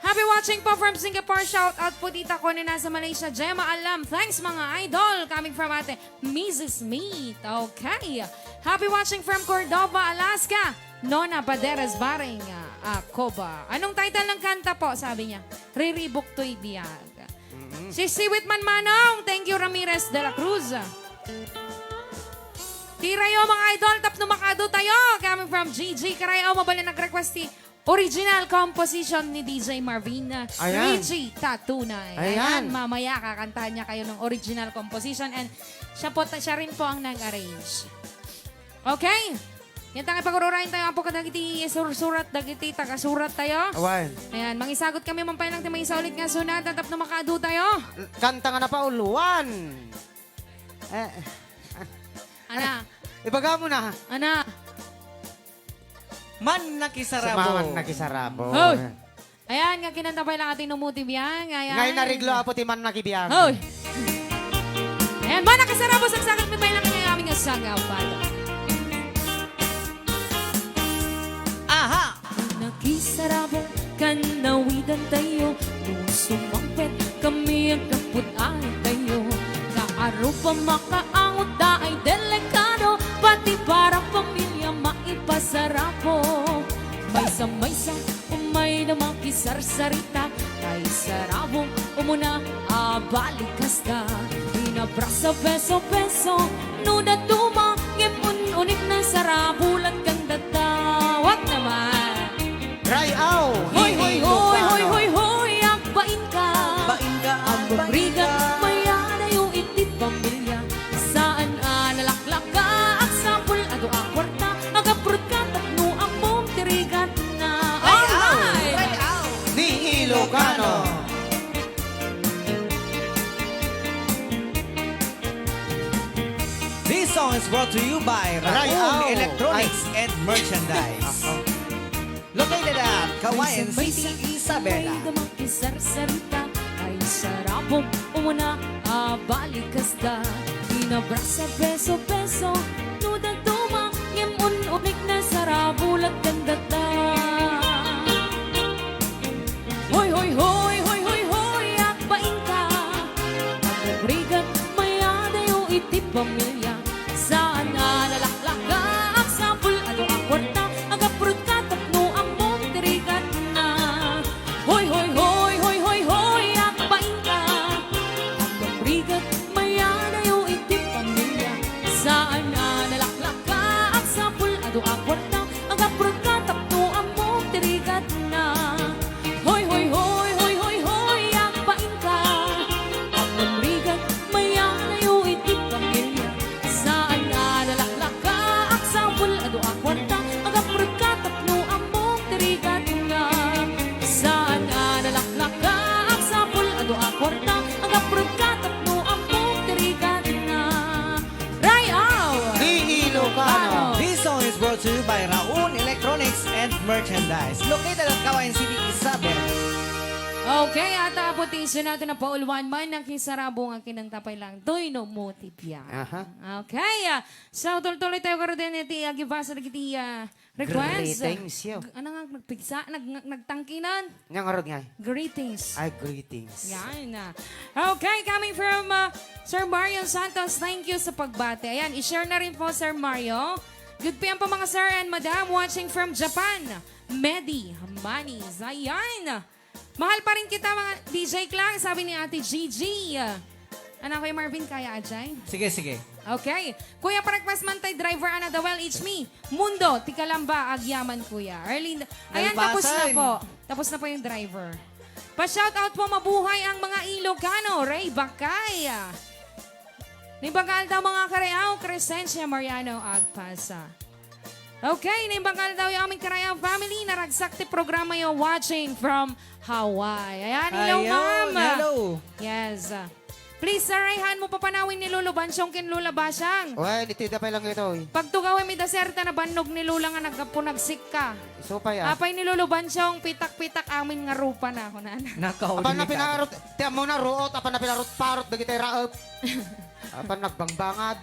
Happy watching po from Singapore. Shout out po dita ko na nasa Malaysia. Gemma Alam. Thanks, mga idol. Coming from Ate Missus Meat. Okay. Happy watching from Cordova, Alaska. Nona Paderes Baring, ah, Akoba. Anong title ng kanta po? Sabi niya, Riribok To'y Biag. Mm-mm. Si Siwit man, Manong. Thank you, Ramirez de la Cruz. Tirayo, mga idol, tapno makaadu tayo. Coming from G G Carayo, mabalin nag-request ti original composition ni D J Marvin, uh, Ayan. Richie Tatunay. Ayan. Ayan, mamaya kakantahan niya kayo ng original composition and siya po, siya rin po ang nag-arrange. Okay. Yan tayo, pagururayan tayo, apo kadagiti sursurat, dagiti tagasurat tayo. Awan. Ayan, mangisagot kami man pay lang ti maysa ulit nga sunat, tapno makaadu tayo. Kanta nga napauluan. Eh. Ana. Ibaga mo na. Ana. Man nakisarabo. Sa man nakisarabo. Hoy! Ayan, nga kinanta pay lang ating numuti biyang. Ayan. Ngay nariglo, apo ti man nakibiang. Hoy! Ayan, man nakisarabo, sagsagat mi pay lang ngay amin nga sanggaw, bata. Aha! Nakisarabo, kanawidan tayo, no sumangpet kami agkaput-ay tayo. Kaarupa makaangot da ay delikado, pati para pamilya maipasarabo. Maysa-maysa, umay da makisarsarita, kay sarabo, umuna, abalik kasta. Inabrasa beso-beso, no daduma, ngem un-unik na sarabo, lat kang dadawat naman. Ray-aw, Hoy, hoy, hoy, hoy, hoy, hoy, agbain ka. Agbain ka, agbain ka. Agbabrigat, mayadayo iti pamilya. Saan a nalaklaka, agsapul a dua a kuarta, agaprut ka tapno ammom ti rigat na. Ray-aw, alright. Ray-aw. Ni Ilocano. This song is brought to you by Raul Ray-aw. Electronics Ay. And Merchandise. Aha. Located at Kawayan City, Isabela. Maysa-maysa, may da makisarsarita, ay sarabo, umuna, abalik kasta. Inabrasa beso-beso, no daduma, ngem un-unik na sarabo, lat kang dadawat. Hoy, hoy, hoy, hoy, hoy, hoy, agbain ka. Agbrigat, mayadayo iti pamilya. Saan a nalaklaka, agsapul a dua a kuarta, agaprut ka tapno ammom ti rigat na. Hoy, hoy, hoy, hoy, hoy, hoy, agbain ka. Agbrigat, mayadayo iti pamilya. Saan a nalaklaka, agsapul a dua a kuarta, agaprut ka tapno ammom ti rigat na. Hoy, hoy, hoy, hoy, hoy, hoy, agbain ka. Ammom rigat, mayadayo iti pamilya. Saan a nalaklaka, agsapul a dua a kuarta, agaprut ka tapno ammom ti rigat na. Saan a nalaklaka, agsapul a dua a kuarta, agaprut ka tapno ammom ti rigat na. Ray-aw! Ni Ilocano. This song is brought to you by Raun Electronics and Merchandise, located at Kawayan City, Isabela. Okay, at apo ti isu naton a pauluan man, nakisarabo nga kinanta pay lang, Toy no mo ti biag. Aha. Okay, ah, so tultuloy tayo karon din iti agibasa dagiti, ah, request. Greetings, yo. G-, ano nga, nagpigsa, nag-, nag-, nagtangkinan? Nga ngarud nga. Greetings. Ay, greetings. Yan, ah. Okay, coming from, ah, Sir Mario Santos, thank you sa pagbati. Ayan, i-share na rin po, Sir Mario. Good P M po, mga sir and madam, watching from Japan. Medi Manis. Ayan. Mahal pa rin kita, mga D J Clark, sabi ni Ate Gigi. Ano, Kuya Marvin, kaya, Ajay? Sige, sige. Okay. Kuya, parequest man tay driver, ana, Dawel, it's me. Mundo, ti Calamba, agyaman, Kuya. Arlene, ayan, tapos na Nalpasan. Po. Tapos na po yung driver. Pa-shoutout po, mabuhay ang mga Ilocano. Ray Bakay. Naimbag nga aldaw, mga Karayaw, Crescencia Mariano Agpasa. Okay, naimbag nga aldaw, yung aming Karayaw family, naragsak ti programa yo, watching from Hawaii. Ayan, hello, Ayun, ma'am. Hello. Yes. Please, sir, ay, haan mo papanawin ni Lolo Bansyong ken Lola Basyang. Wen, iti da pay lang itoy. Pagtugawem ida, sir, ta nabannog ni Lola nga naggapu nagsikka. Isu pay, ah. Apay ni Lolo Bansyong, pitak-pitak amin nga rupa na, kunana. Nakaw, Apan na delikado. Pinarot, ti ammo na ruot, apan na pinarot-parot, dagiti raep. Apan nagbangbangad.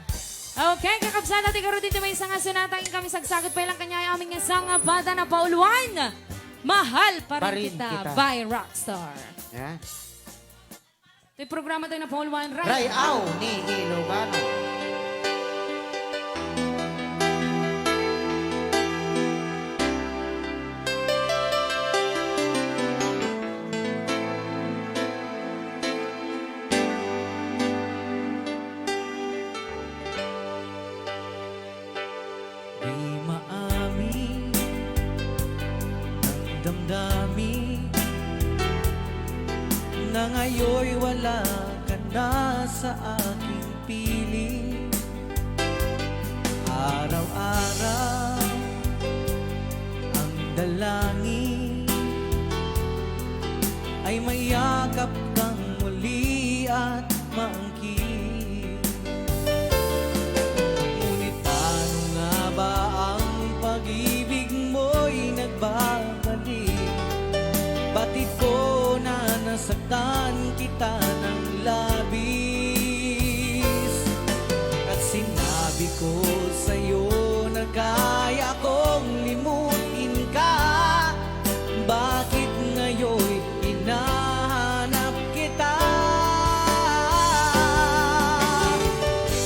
Okay, kakabsat, ti garud iti maysa nga sonata, inkami sagsagut pay lang kaniay amin nga sangabada na pauluan. Mahal pa rin Parin kita, kita. By Rockstar. Yan. Ti programa tayo na Paul Juan Ray. Ray-aw ni Ilocano. Di maamin ang damdamin na ngayoy wala ka na sa aking piling. Araw-araw ang dalangin ay mayakap kang muli at maangkin. Ngunit paano nga ba ang pag-ibig mo'y nagbabalik? Batid ko na nasaktan kita ng labis. At sinabi ko sa'yo na kaya kong limutin ka. Bakit ngayon hinahanap kita?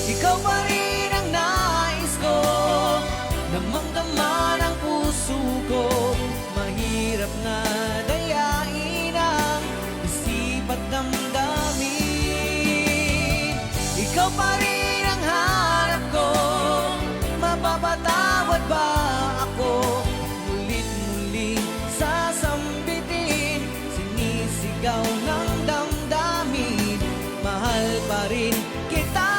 Ikaw pa rin ang nais ko, damang-dama ng puso ko. Mahirap nga dayain ang isip at damdamin. Ikaw pa rin ang hanap ko. Mapapatawad ba ako? Mulit-muling sasambitin, sinisigaw ng damdamin, mahal pa rin kita,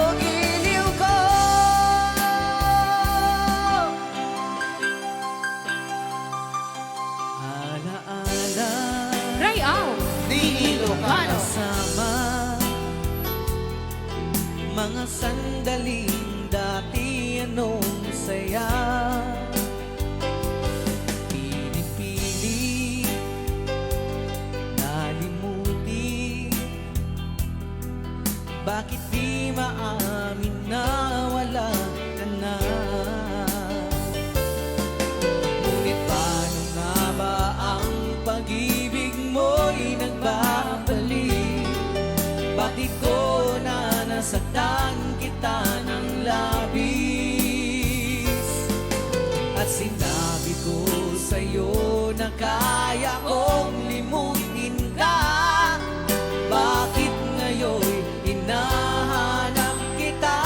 o giliw ko. Alaala Ray-aw ni Ilocano. Kasama mga sandaling dati, anong saya. Pinipili na limutin. Bakit di maamin na wala ka na? Ngunit paano nga ba ang pag-ibig mo'y nagbabalik? Batid ko na nasaktan kita ng labis. At sinabi ko sa'yo na kaya kong limutin ka. Bakit ngayon hinahanap kita?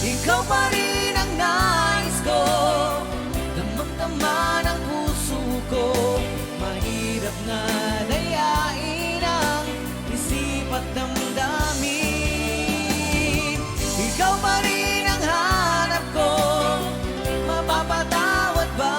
Ikaw pa rin ang nais ko, damang-dama ng puso ko. Mahirap nga dayain ang isip at damdamin. Ikaw pa rin ang hanap ko. Mapapatawad ba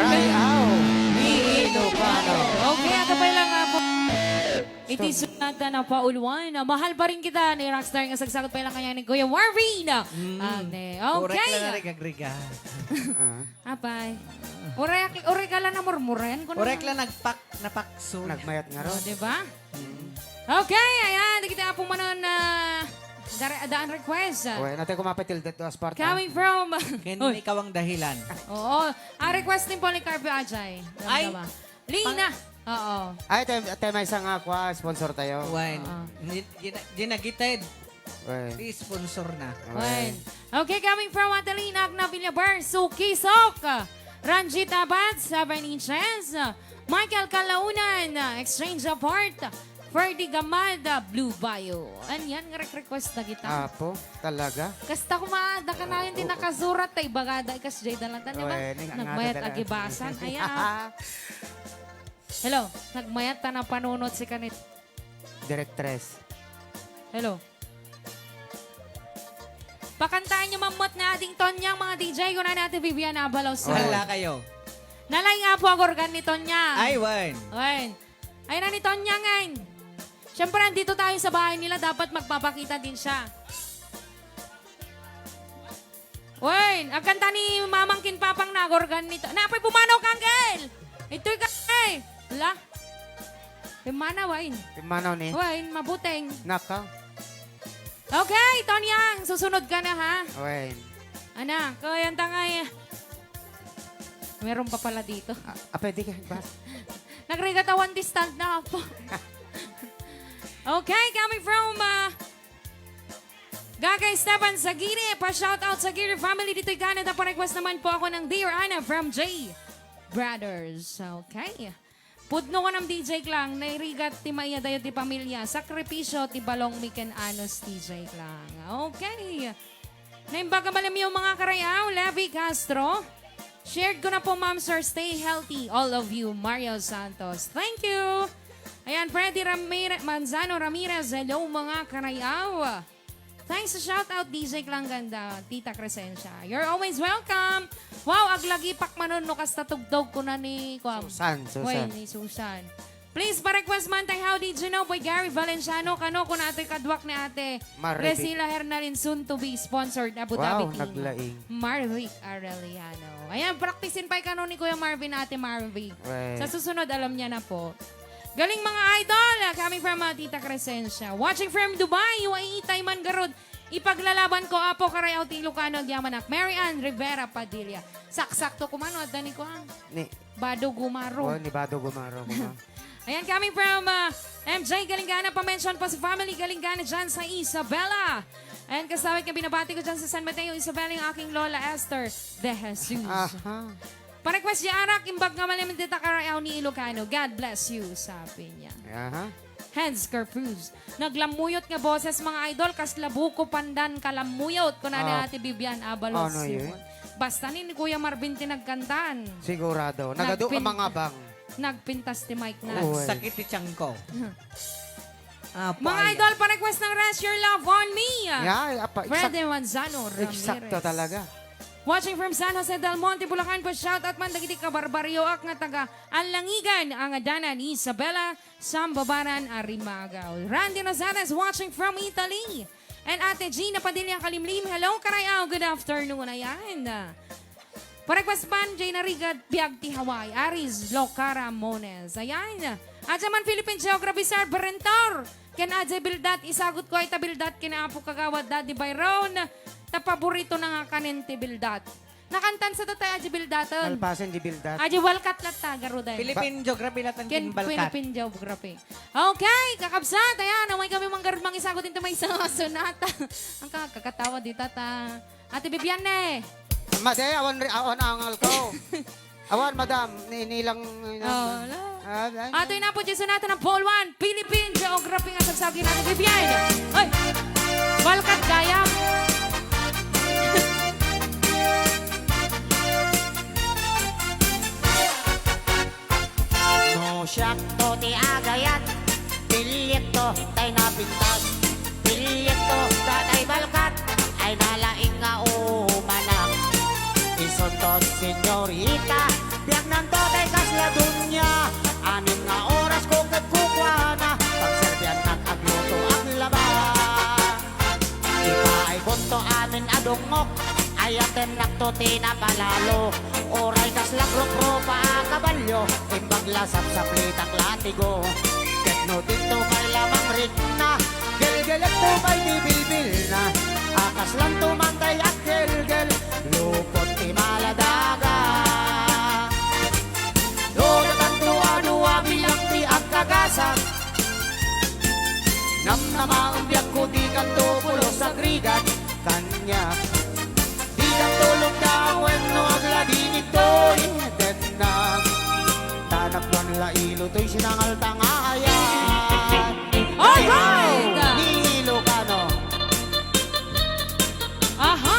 Ay, aw. Ni Ilocano. Okay, ato pa lang nga po. Iti sunat na pauluan. Mahal pa rin kita ni Rockstar nga sagsakot pa lang kanya ni Kuya Marvin. Mm. Agne. Orek Okay. lang na rigagriga. Ah. Apay. Orek, orek ka lang na murmuren. Kuno Orek lang nagpak, napakso. Nagmayat nga Oh, ron. di ba? Okay, ayan. Kita po manon na dare, daan request. Uy, natay ko mapatildat do as part, ah. Coming from Ken, Uy. ikaw ang dahilan. Oo. Ang request ni Polycarpio Ajay. Ay! Ramdama. Lina. Oo. Ay, tayo, tayo may isang, ah, kwa, sponsor tayo. Wen. Oo. Gina-, ginagited. Wen. Di sponsor na. Wen. Okay, coming from Adelina Agna Villabar, Suki Sok, Ranjit Abad, seven inches, Michael Kalaunan, Exchange Apart, Ferdy Gamada, Blue Bio. Anyan nga rek-request na kita. Apo, talaga? Kasta kumaada ka na yung Oo. tinakasurat, tay bagada, ikas jay dalatan, di ba? Wen, nga Nagmayat dala. agibasan, ayan. Hello, nagmayat ta na panunot si kanit. Directress. Hello. Pakantaen nyo mammot na ading Tonyang mga D J, kuna ni Ate Vivian Abalos. Hala kayo. Nalay nga po ang organ ni Tonyang. Ay, wen. Wen. Ay na ni Tonyang, ay. Siyempre, andito tayo sa bahay nila, dapat magpapakita din siya. Wen, agkanta ni Mamang ken Papang nagorgan nito. Napay pumanaw, Kangkel! Itoy ka, eh! Wala. Pimanaw, Wen. Pimanaw ni? Wen, mabuteng. Naka. Okay, Tonyang, susunod ka na, ha? Wen. Ana, kaya ta nga, eh. Meron pa pala dito. Ah, ah, pwede ka, bas. Nagrigat a one distant na po. Okay, coming from, uh, Gagay Esteban Sagiri, pa-shoutout Sagiri family dito'y Canada. Pa-request naman po ako ng Dear Anna from J Brothers. Okay. Pudno ko ng D J Klang, nairigat ti maiyadayo ti pamilya, sakripisyo ti balong mi ken anos D J Klang. Okay. Naimbag a malamyo mga karayaw, Levi Castro. Shared ko na po, Ma'am Sir. Stay healthy, all of you. Mario Santos. Thank you. Ayan, Freddy Ramir-, Manzano Ramirez. Hello, mga karayaw. Thanks sa shout out, D J Klang Ganda, Tita Crescencia. You're always welcome. Wow, aglagipak manon no kasta tugtog ko na ni, kuwan. Susan, Susan. Way, ni Susan. Please, pa-request man tayo, How Did You Know by Gary Valenciano. Kano, kung ato'y kaduak ni Ate Marvic. Resila Hernalin, soon to be sponsored, Abu Wow, Dhabi Team. Naglaing. Marvic Arellano. Ayan, praktisin pa kano ni Kuya Marvin, Ate Marvic. Right. Sa susunod, alam niya na po. Galing mga idol, ah, coming from, ah, Tita Crescencia. Watching from Dubai, U A E, Taiman, Garud. Ipaglalaban ko, Apo, karayaw ti Ilocano, agyamanak. Mary Ann Rivera Padilla. Saksakto kumano, adda ni Kuang. Ni Bado Gumaro. Oh, ni Bado Gumaro, kuma. Ayan, coming from, ah, M J Galinggana, pa-mention po sa family Galinggana dyan sa Isabela. Ayan, kasawit nga binabati ko dyan sa San Mateo, Isabela, yung aking Lola Esther de Jesus. Aha. Pa-request di arak, imbag nga malamang dita karayaw ni Ilocano. God bless you, sabi niya. Aha. Hans Carpuz. Naglamuyot nga boses, mga idol, kasla Buko Pandan ka lamuyot, kuna ni Ah, Ate Vivian Abalos ano yun? Simon. Basta ni, ni Kuya Marvin ti nagkantan. Sigurado. Nagadu Nagpin-, ang mga bang. Nagpintas ti mic na. Uy. Nagsakit ti tiyan ko. Ah, Mga paya. Idol, pa-request ng Rest Your Love on Me. Yeah, apa, Fred exact- Manzano Ramirez. Eksakto talaga. Watching from San Jose del Monte, Bulacan, pa-shoutout man dagiti kabarbarioak nga taga Alangigan, ang adanan Isabela, Sambabaran, Arimagaw. Randy Rosales watching from Italy. And Ate Gina Padilla Kalimlim, hello, karayaw, good afternoon. Ayan. Pa-request man, Jay Narigat, Biag ti Hawaii, Aris Locara Mones. Ayan. Adya man Philippine Geography, Sir Berentor. Ken Ajay Bildat, isagut ko ay ta Bildat, ken Apo Kagawad, Daddy Byron. Ta paborito na nga kanen ti Bildat. Nakantan sa tatay, Ajay Bildaten. Malpasen di Bildat. Ajay Walkat latta, garudan. Philippine Geography latta ken Ken Balkat. Philippine Geography. Okay, kakabsat, ayan, umay kami manggarud mangisagut into may sa sonata. Ang kakakatawa di tata. Ate Bibiane. Madi, awan ri-, awan angal ko. Awan, madam, ni-, nilang, Oh, wala. Ah, ano? Ato na po, Jason, natin ang Paul One, Philippine Geography nga sagsagi natin, Bibiane. Ay! Balkat gayam. No siak to ti agayat, piliek to tay napintas. Piliek to tatay Balkat, ay nalaing nga umanak. Isuntos, senyorita, biag na Nakto ti napalalo, uray kasla grupo a kabalio, imbag la sapsaplitak latigo. Ket no didto pay la mangrikna, gelgeletto pay ti bilbilna, a kaslanto man tay aggelgel, lupot ti maladaga. No datanto a dua bilang ti agkagasak, namnama a biagko, dikanto pulos agrigat, kaniak. Dikanto lumdaong wenno agladi ditoy dennak. Ta napnuan la ilo toy sinangalta nga ayat. All right! Ni Ilocano. Aha!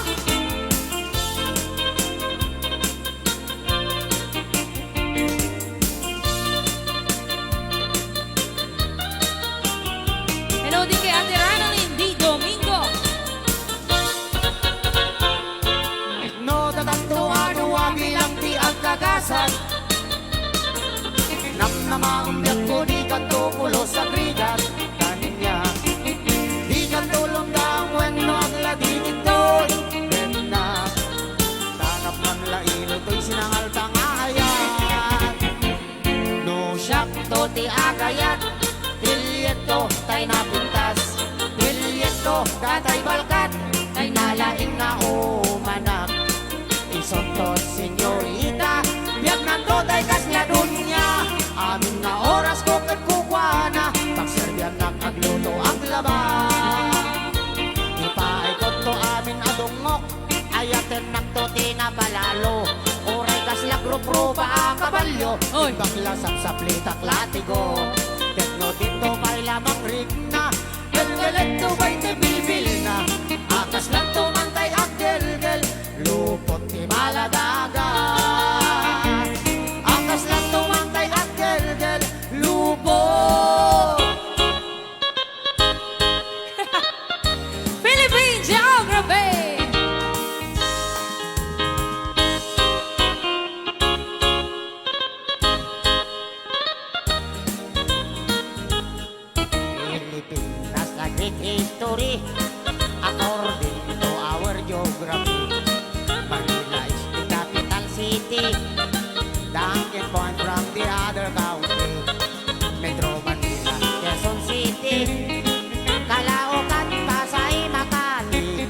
Hello din kay Ate Ranalyn Di Domingo. No datanto a dua bilang ti agkagasak, namnama a biagko, dikanto pulos agrigat, kaniak. Dikanto lumdaong wenno agladi ditoy dennak. Ta napnuan la ilo toy sinangalta nga ayat. No siakto ti agayat, bilyetto tay napintas, bilyetto datay balkat, tay nalaing nga umanak. Isunto, senyorita, biagnanto tay kasla dunia. Amin nga orasko ket kukuana, pagserbiannak agluto, aglaba. Ipaaykonto amin a dungngok, ayatennakto ti napalalo. Uray kasla grupo a kabalio, oy, imbag la sapsaplitak latigo. Ket no didto pay la mangrikna, gelgeletto pay ti bilbilna, a kaslanto man tay aggelgel, lupot ti maladaga. A kaslanto man tay aggelgel, lupot. Philippine Geography! Philippines has a great history, according to our geography. Manila is the capital city, the hanging point from the other country. Metro Manila, Quezon City, Caloocan, Pasay, Makati,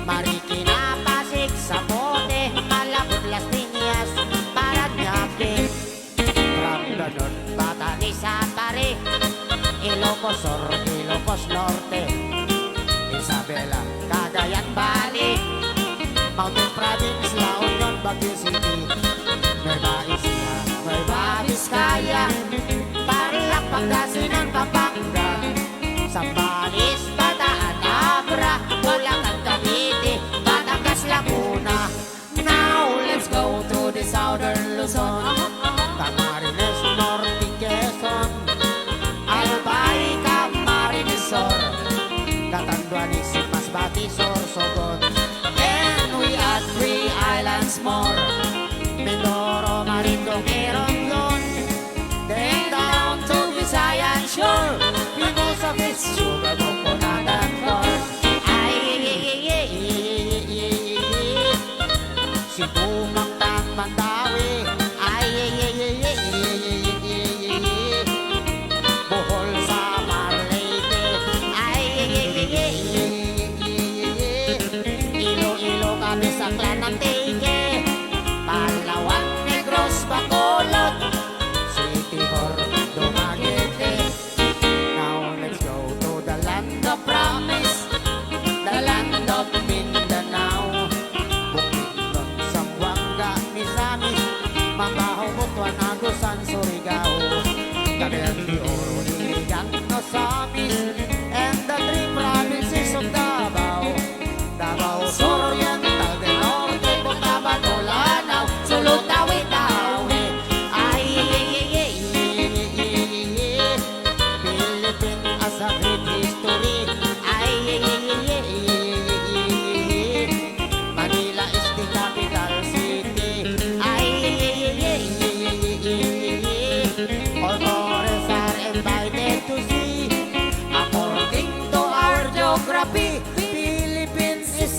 Marikina, Pasig, Zapote, Malabon, Las Piñas, Parañaque. From the north, Batanes, Aparri, Ilocos Sur, Ilocos Norte, Isabela, Cagayan Valley, Mountain Province, La Union, Baguio City, Nueva Ecija, Nueva Vizcaya, Tarlac, Pangasinan, Pampanga, Zambales, Bataan, Abra, Bulacan, Cavite, Batangas, Laguna. Now let's go to the southern Luzon. Camarines Norte, Quezon, Albay, Camarines Sur, Catanduanes, Masbate, Sorsogon. And we add three islands more: Mindoro, Marinduque, Romblon. Then down to Visayan shore, Mimosa Beach, sugar, coconut, and corn. Ay, ay, ay, ay, ay, ay, ay, ay, ay. Cebu, Mactan, Mandaue. Ay, ay, ay, ay, ay, ay, ay, ay, ay, ay, ay. Bohol, Samar, Leyte. Ay, ay, ay, ay, ay, ay, ay, ay, ay, ay. Iloilo, Capiz, Aklan, Antique. Palawan, Negros, Bacolod. Siquijor, Dumaguete. Now let's go to the land of promise, the land of Mindanao. Bukidnon, Zamboanga, Misamis, Mambajo, Butuan, Agusan, Surigao, Cagayan de Oro, Iligan, Ozamiz, and the three provinces of Davao. Davao Sur Oriental, del Norte, Cotabato, Lanao, Sulu, Tawi-Tawi. Ay, ay, ay, ay, ay, ay, ay, ay, ay. Philippines has a great history. Ay, ay, ay, ay, ay, ay, ay, ay, ay. Manila is the capital city. Ay, ay, ay, ay, ay, ay, ay, ay, ay, ay, ay.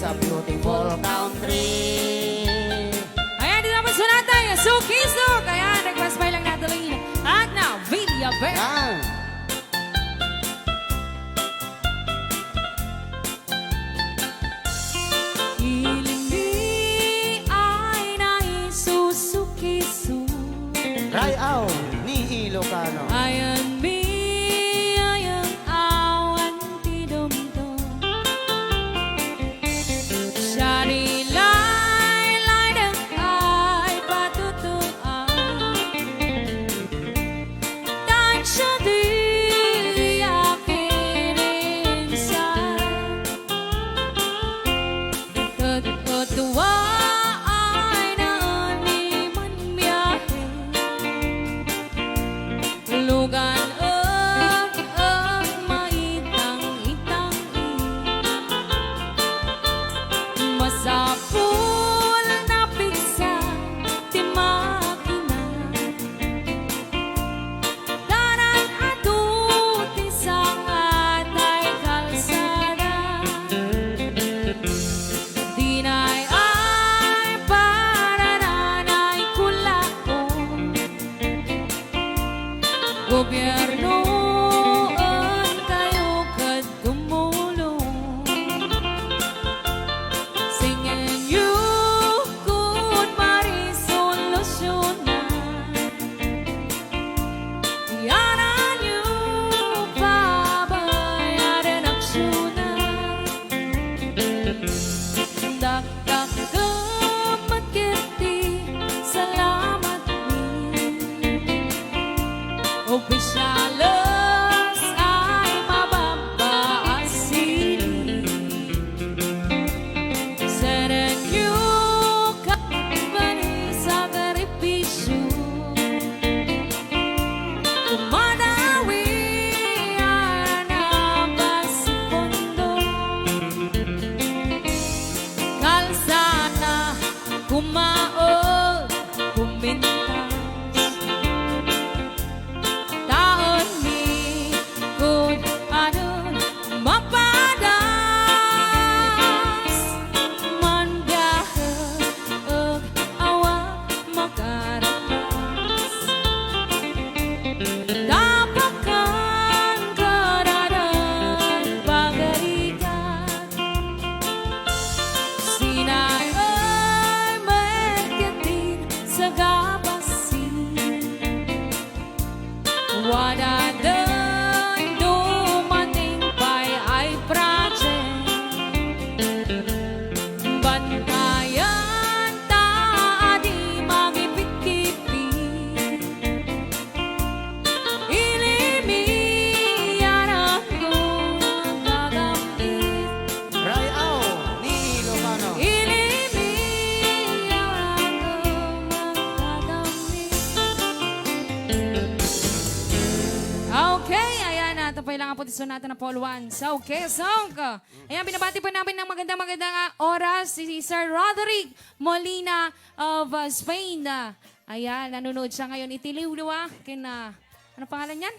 A beautiful country. Ayan, di naman sunatay. Suki-suk. Ayan, request by lang Natalie at na Villaver. Yan. Ilimi ay naisusuki-suk. Rayaw ni Ilocano. Ayan mi, ayan awan ti dumdum. Siya ni laylay deng ay patutuan. Tan siya di akin insan. Ket tua ay naan ni manbiahe. Lugan ek, ek maitang-itang. Masapul a pigsa ti makina. Daran adu ti sangatay kalsada. Dinay ay pararanay kulaon. Gobierno, enkayo ket tumulong. Singeng yo kun marisolusyunan. Yanan yo pabayadan aksyonan. Dakdak met ket ti salamat mi. Opisyales ay mababa a siling. Senen yo ket mani sakripisyo. Kumadawi a napasipondo. Kalsada, kumaod, kumintas. Taon mi kun adun mapadas, manbiahe ek awan makaratas. Tapakan kadadan pagarigan. Sinay ay merketin sa gabasin. Wada den dumating pay ay project. Bantayan ta a di magipit-kipit. Ilimi a ranggo a gagam-it. Rayaw ni Ilocano. Ilimi a ranggo a gagam-it. Okay, ayan na. Ito pa lang po ti sunatan na Paul Juan. So, okay, song. Ayan, binabati po namin ng magandang, magandang, ah, oras si Sir Roderick Molina of, ah, Spain. Ah, ayan, nanonood siya ngayon. Iti liwliwa, ken, ah, ano pangalan niyan?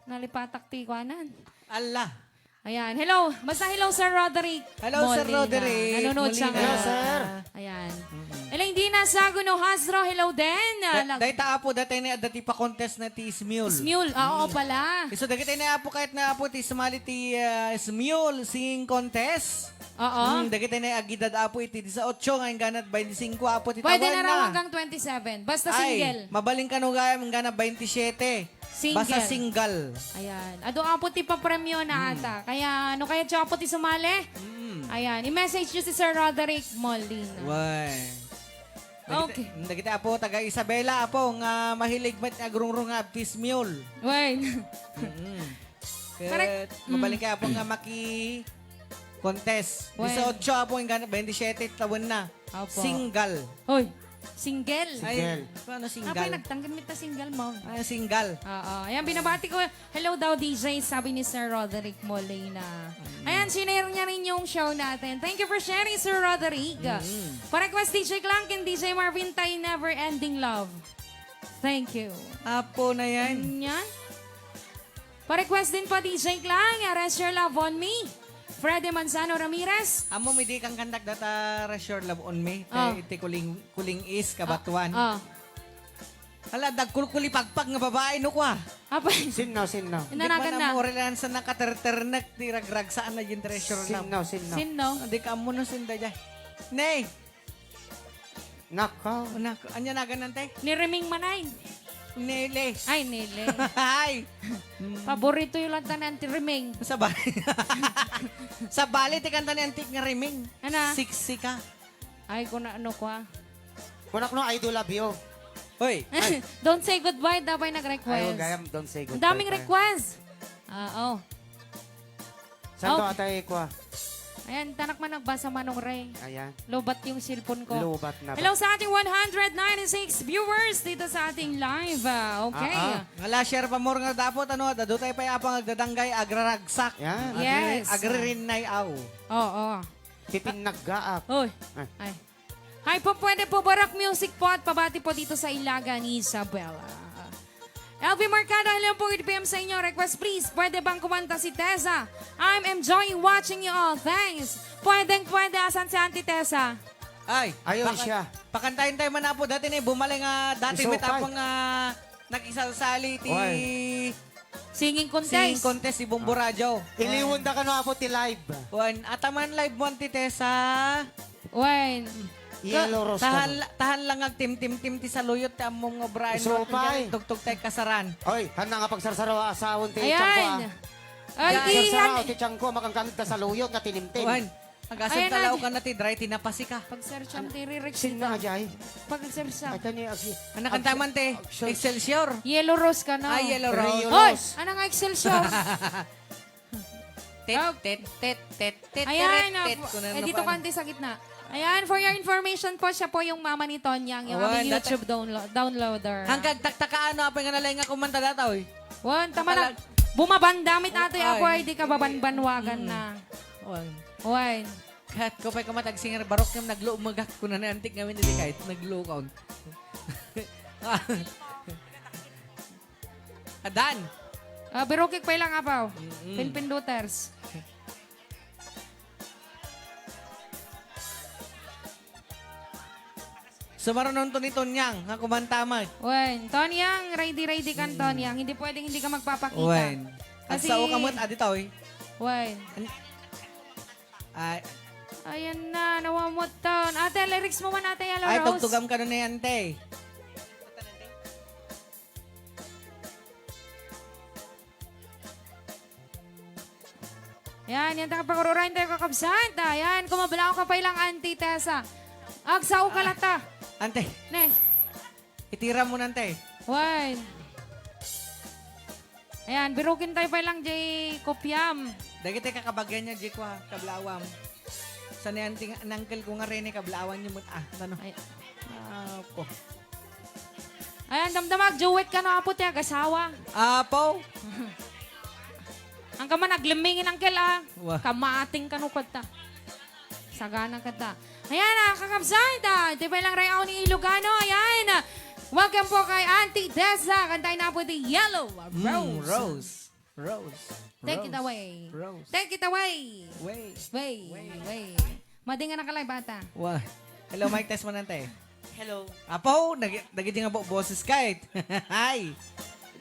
Nalipatak ti kuanan. Allah. Ayan. Hello. Basta hello, Sir Roderick Molina. Hello, Sir Roderick Nanonood siya Molina. Hello, ngayon. Sir. Ayan. Mm-mm. Elaine Dina Saguno Hasro, hello din. Ah, Da-, lag- dayta, Apo, dayta ni adda ti pa-contest na ti Smule. Smule. Ah, oo pala. Isu dagiti ni Apo, ket ni Apo ti sumali ti, ah, Smule Singing Contest. Oo. Mm, dagiti ni agidad, Apo, iti disaotso nga inggana baintisingko, Apo, ti tawenna. Pwede na raw hanggang twenty-seven. Basta single. Ay, mabalin kano gayam inggana baintisiete. Single. Basta single. Ayan. Adu, Apo, ti papremio na ata. Kaya, no kayatyo, Apo, ti sumali? Mm. Ayan. I-message nyo si Sir Roderick Molina. Way. Dagiti, Okay. dagiti, Apo, taga Isabela, Apo, nga mahilig met nga agrungrunga ti Smule. Way. Mm-mm. Correct. Ket, mm, mabalin kay, Apo, nga maki-contest. Way. Disaotso, Apo, inggana baintisiete tawenna. Apo. Single. Hoy, single. Ay, Single. Paano single? Apay, nagtanggal mi ta single, ma'am. Ah, single. Oo. Ayan, binabati ko. Hello daw, D J, sabi ni Sir Roderick Molina. Mm. Ayan, sinare niya rin yung show natin. Thank you for sharing, Sir Roderick. Mm. Pa-request, D J Clang, ken D J Marvin, tayo Never Ending Love. Thank you. Apo na yan. Yan. Pa-request din po, D J Clang, Rest Your Love on Me. Freddy Manzano Ramirez. Ammom idi kankantak data Rush Your Love on Me, Ah. ti, ti kuling, kuling is, kabatuan. Ah. Hala, dagkulkulipagpag nga babae, no, kwa? Apay. Sinno, sinno? Inanagan na. Di man ammo, relayan sa nakaterternek, ti ragragsaan na yung Rush Your Love. Sinno, sinno? Sinno? Di ka ammo no sinda dyan. Nay! Nako. Nako, anya nagan nante? Ni Reming manay. Nele. Ay, Nele. Ay! Paborito yung lanta ni Auntie Reming. Sa bali. Sa bali, ti kanta ni Auntie nga Reming. Ana? Sexy ka. Ay, kuna, ano kwa? Kunak no, I do love you. Hoy! Ay. Don't say goodbye, daw pay nag-request. Ay, huwag kayam, don't say goodbye. Ang daming request. Ah, oh. Saan to, Oh. Atay, kwa? Ayan, tanak man nagbasa, Manong Ray. Ayan. Lobat yung cellphone ko. Lobat na ba? Hello sa ating one hundred ninety-six viewers dito sa ating live. Ah, okay. Ah, ah. Ngala, share pa more nga dapot, ano, dadu tayo pa yapang agdadanggay, agraragsak. Yan. Agri-, Yes. Agririnay, aw. Oo. Pipin naggaak. Oy. Ah. Ay. Hi po, pwede po Barak Music po at pabati po dito sa Ilagan, Isabela. L V Mercado, hello po, good P M sa inyo. Request please, pwede bang kumanta si Tessa? I'm enjoying watching you all. Thanks. Pwedeng pwede, asan si Auntie Tessa? Ay, Ayun paka-, siya. Pakantayin tayo man, Apo. Dati ni bumalik nga, dati Iso may tapang, ah, nakisalsali ti Oy. Singing contest. Singing contest, si Bombo Ah. Radyo. Iliwan da kano, Apo, ti live. Wan, ataman live mo, Auntie Tessa. Wen. Yellow Rose Tahan, kami. la- tahan lang agtimtimtim ti saluyot ti ammom nga obraen Isu mo, pay. Tugtog tay kasaran. Oy, handa nga pagsarsaraw a asawan ti Ayan. tiyan ko, ah. Ay, Pagsarsaraw iyan. ti tiyan ko, makankanod ta saluyot nga tinimtim. Wan, agasem Ayan, talaw Adi. ka na ti dry, tinapasi ka. Pagsearcham ti lyrics Sinna dita. nga jay? Pagsersa. Ay, kani ag- Anak ag- ang taman, te. ag- Excelsior. Yellow Rose ka na. Ay, Yellow Rose. Rio Hoy! Rose. Ano nga Excelsior? Tet, Ah. tet, tet, tet, tet, Ayan, teret, ah, tet, po. Kunan Eh, na dito pa. Konti sa gitna. Ayan, for your information po, siya po yung mama ni Tonyang, yung Awan, aming dati YouTube download, downloader. Hangkag taktakaan, no, apay nga nalay nga kumanta data, oy. Wan, tama na. Nakalag- Bumabandamit ato, Ay. ako ay di ka babanbanwagan Mm. na. Wan. Wan. Kat ko pa'y kamatag singer barok yung nagluumagak ko na naantik ngamin, hindi kahit naglukaw. Adan. Ah, birukik pay lang, apaw. Mm-mm. Pinpinduters. Sumarunon to ni Tonyang, nga kumantamay. Wen, Tonyang, ready, ready kan Mm. Tonyang. Hindi pwedeng hindi ka magpapakita. Wen. Kasi Agsao ka mo't, adi, toy. Wen. An- Ay. Ayan na, nawamot taon. Ate, lyrics mo man, Ate Yellow Ay, Rose. Tugtugam ka nun na yan, te. Yan, yan, taka pangururayan tayo, kakabsat. Ayan, kumablaw ka pa ilang Auntie Tessa. Agsao ka Ah. lata. Ante. Ne. Itira mo nante. Wan. Ayan, birukin tayo pa lang, Jay Kopiam. Dagiti kakabagyan niya, Jay, kwa, kablawam. Sa ni auntie nga, uncle ko nga Rene, kablawam niyo mo, ah, ano? Ay. Apo. Ayan, damdamag, duet ka na, apo, ti agasawa. Apo. Ang ka man, naglemmingin, uncle, ah. Wa. Kamating ka, no, kwadta. Sagana kata. Ayan, ah, kakabsat, ah, di ba lang rayaw ni Ilocano? Ayan, ah, welcome po kay Auntie Tessa. Kantahin na po the Yellow Mm, Rose. Rose. Rose. Take it Rose. away. Rose. Take it away. Way. Way. Way. Way. Madi nga nakalive ata. Wa. Hello, mic test mo nante. Hello. Apo, nag-, nagiti nga bo-, boses ka, eh. Hi.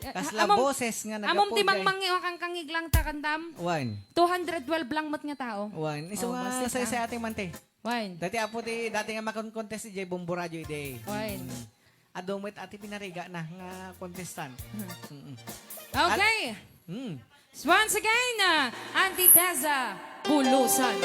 Eh, Kasla amom-, boses nga amom nagapo, ti Jay. mangmang-, makangkangig lang ta, kantam? Wan. Two hundred twelve lang met nga tao. Wan. Isu Oh, nga boses, say-say ah. ating mante. Wan. Dati apo ti, dati nga makon-contest ti Jay Bombo Radio idi. Wan. Mm. Adu met ati pinariga na nga contestant. Hmm. Mm-mm. Okay. At, mm. Once again, uh, Auntie Tessa Bulusan.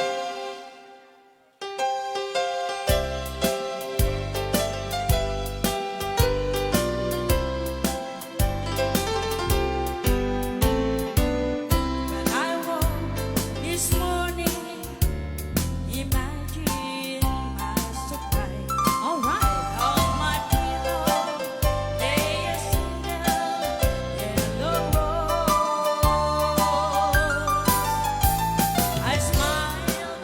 When I woke this morning, imagine my surprise. All right. On my pillow lay a single yellow rose. I smiled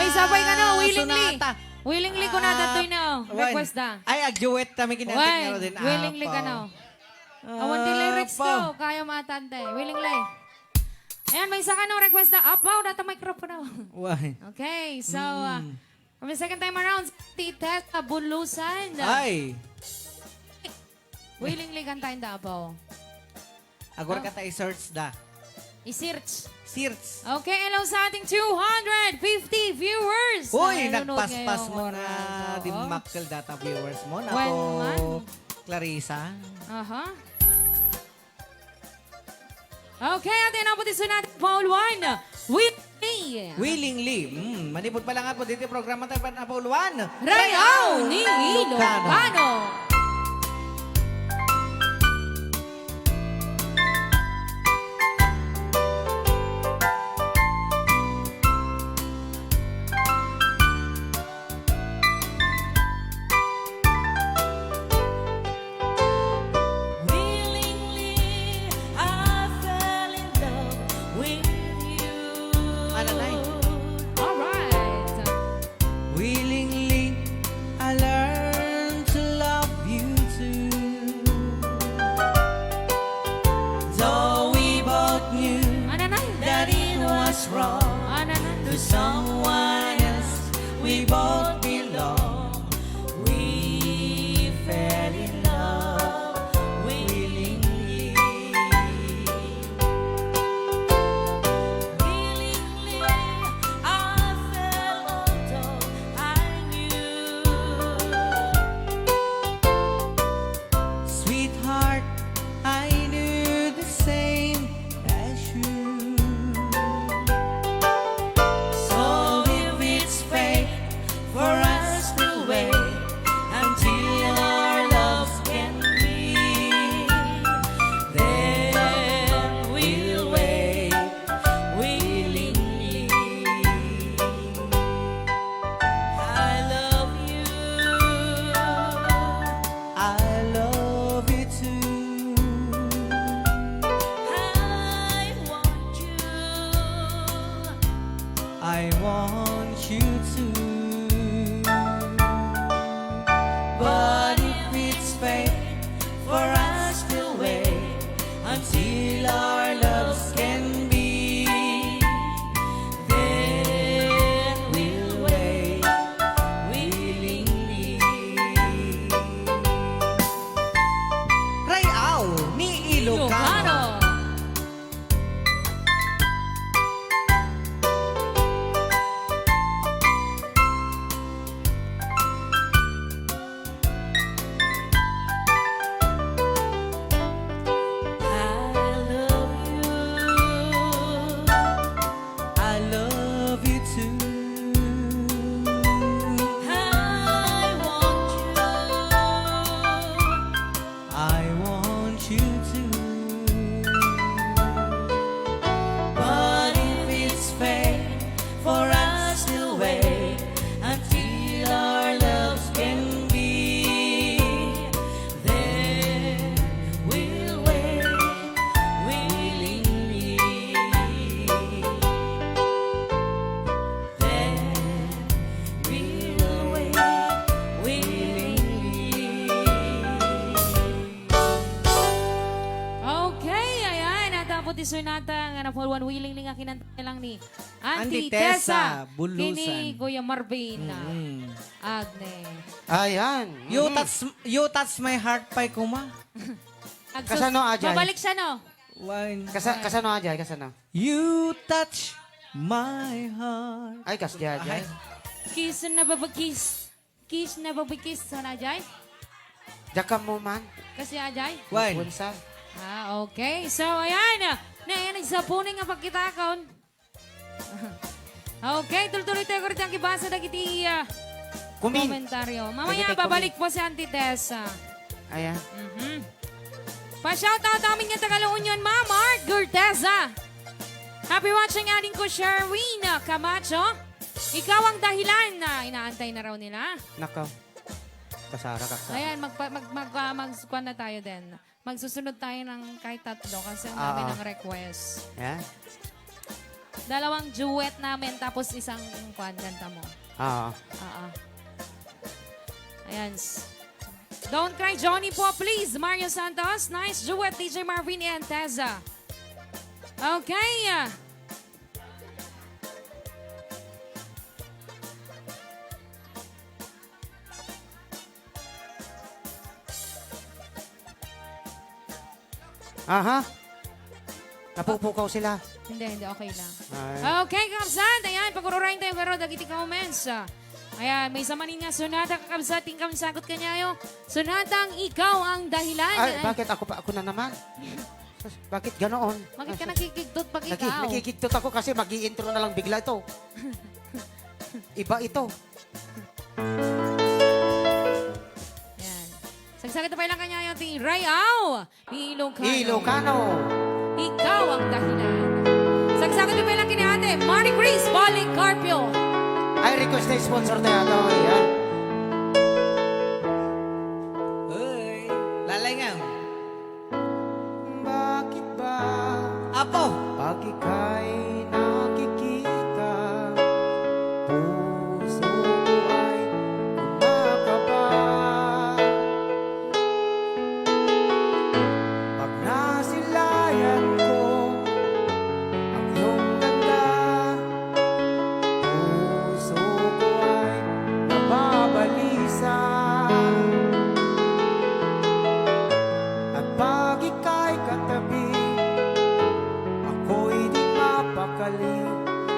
Isabay ka na, willingly. Sonata. Willingly ko na Ah, datoy na, oh. Wen. Request da. Ay, ag-duet kami kinantik Wen, nga din. Willingly ka Apo. na. Awan ti lyrics Apo. to, kaya matante. Willingly. Ayan, may isa ka no request na. Apaw, data microphone ako. Why? Okay, so, uh, Mm. for the second time around, si Tessa Bulusan. Ay. Willingly kantahin da, apaw. Agor Oh. ka ta i-search da. I-search. Search. Okay, hello sa ating two hundred fifty viewers Uy, na nanonood nagpaspas ngayong mo na oras. Oo. Dimmakkel data viewers mo. Wen Napo, man. Clarissa. Aha. Okay, atin na po ti sunat, Paul Juan. Willingly. Willingly. Mm, manipod pa lang po dito programa tayo pa na Paul Juan. Rayaw ni Ilocano. Ilocano. Willingly, I fell in love with you. Mananay. All right. Willingly, I learned to love you too. Though we both knew Mananay. that it was wrong Mananay. to someone else, we both belong. We fell in love willingly. Willingly, I fell although I knew. Sweetheart, I knew the same as you. So if it's fate for us to wait until our loves can meet, then we'll wait willingly. I love you. I love you too. I want you. I want you too. But if it's fate for us to wait until our loves can be, then we'll wait willingly. Rayaw ni Ilocano. Ilocano. I love you. I love you too. I want you. I want you to. But if it's fate for us to wait until our loves can be, then we'll wait willingly. Then we'll wait willingly. Okay, ayan. Natapos ti sonata nga na-Paul Juan willingly nga kinanta lang ni Auntie Auntie Tessa Tessa Bulusan. Kini Kuya Marvin, ah, Mm. Agne. Ayan. You Mm. touch, you touch my heart pay kuma. Agsus-, Kasano, Ajay? Babalik siya, no? Wine. Kasa-, kasano, Ajay? Kasano? You touch my heart. Ay, kas di, Ajay. Ay. Kiss na babakis. Kiss na babakis. Sana, Ajay? Jaka mo man. Kasi, Ajay? Wine. Unsa? Ah, okay. So, ayan. Na, ayan, nagsapuning nga pagkitakon. Okay, tultuloy tayo, kurit ang kibasa dagiti, ah, Comment. komentaryo. Mamaya, Dagiti babalik comment. po si Auntie Tessa. Ayan. Mhm. Pa-shoutout amin nga taga La Union, Ma'am Art Gurteza. Happy watching, ading ko, Sherwin Camacho. Ikaw ang dahilan na inaantay na raw nila. Nako. Kasara ka sa Ayan, magpa-, mag-, mag-, ah, mag-, kuwan na tayo din. Magsusunod tayo ng kahit tatlo kasi ang dami Oo. ng request. Yan. Dalawang duet namin, tapos isang kuan, kanta mo. Ah. Ah, ah. Ayan. S-, Don't Cry Johnny po, please. Mario Santos. Nice duet, D J Marvin and Teza. Okay. Aha. Napupukaw sila. Hindi, hindi, okay lang. Ay. Okay, kakabsat, ayan, pagururayan tayo, pero dagiti comments. Ah, ayan, maysa manen nga sonata, kakabsat, ti inka mansagut kaniayo. Sonatang Ikaw ang Dahilan. Ay, bakit ako pa, ako na naman? Bakit ganoon? Bakit ka nakikigtot pag ikaw? Naki-, nakikigtot ako kasi mag-i-intro na lang bigla ito. Iba ito. Yan. Sagsagat pa lang kaniayo ti Rayaw ni Ilocano. Ilocano. Ikaw ang Dahilan. Sagsagat pa lang kini Ate Marie Grace Balicarpio. Ay, request na sponsor tayo ito, ha? Uy, lalay nga. Bakit ba Apo! pag ika'y nakikita, puso ko ay kumakaba? Pag nasilayan ko ang iyong ganda, puso ko ay nababalisa. At pag ika'y katabi, ako'y di mapakali.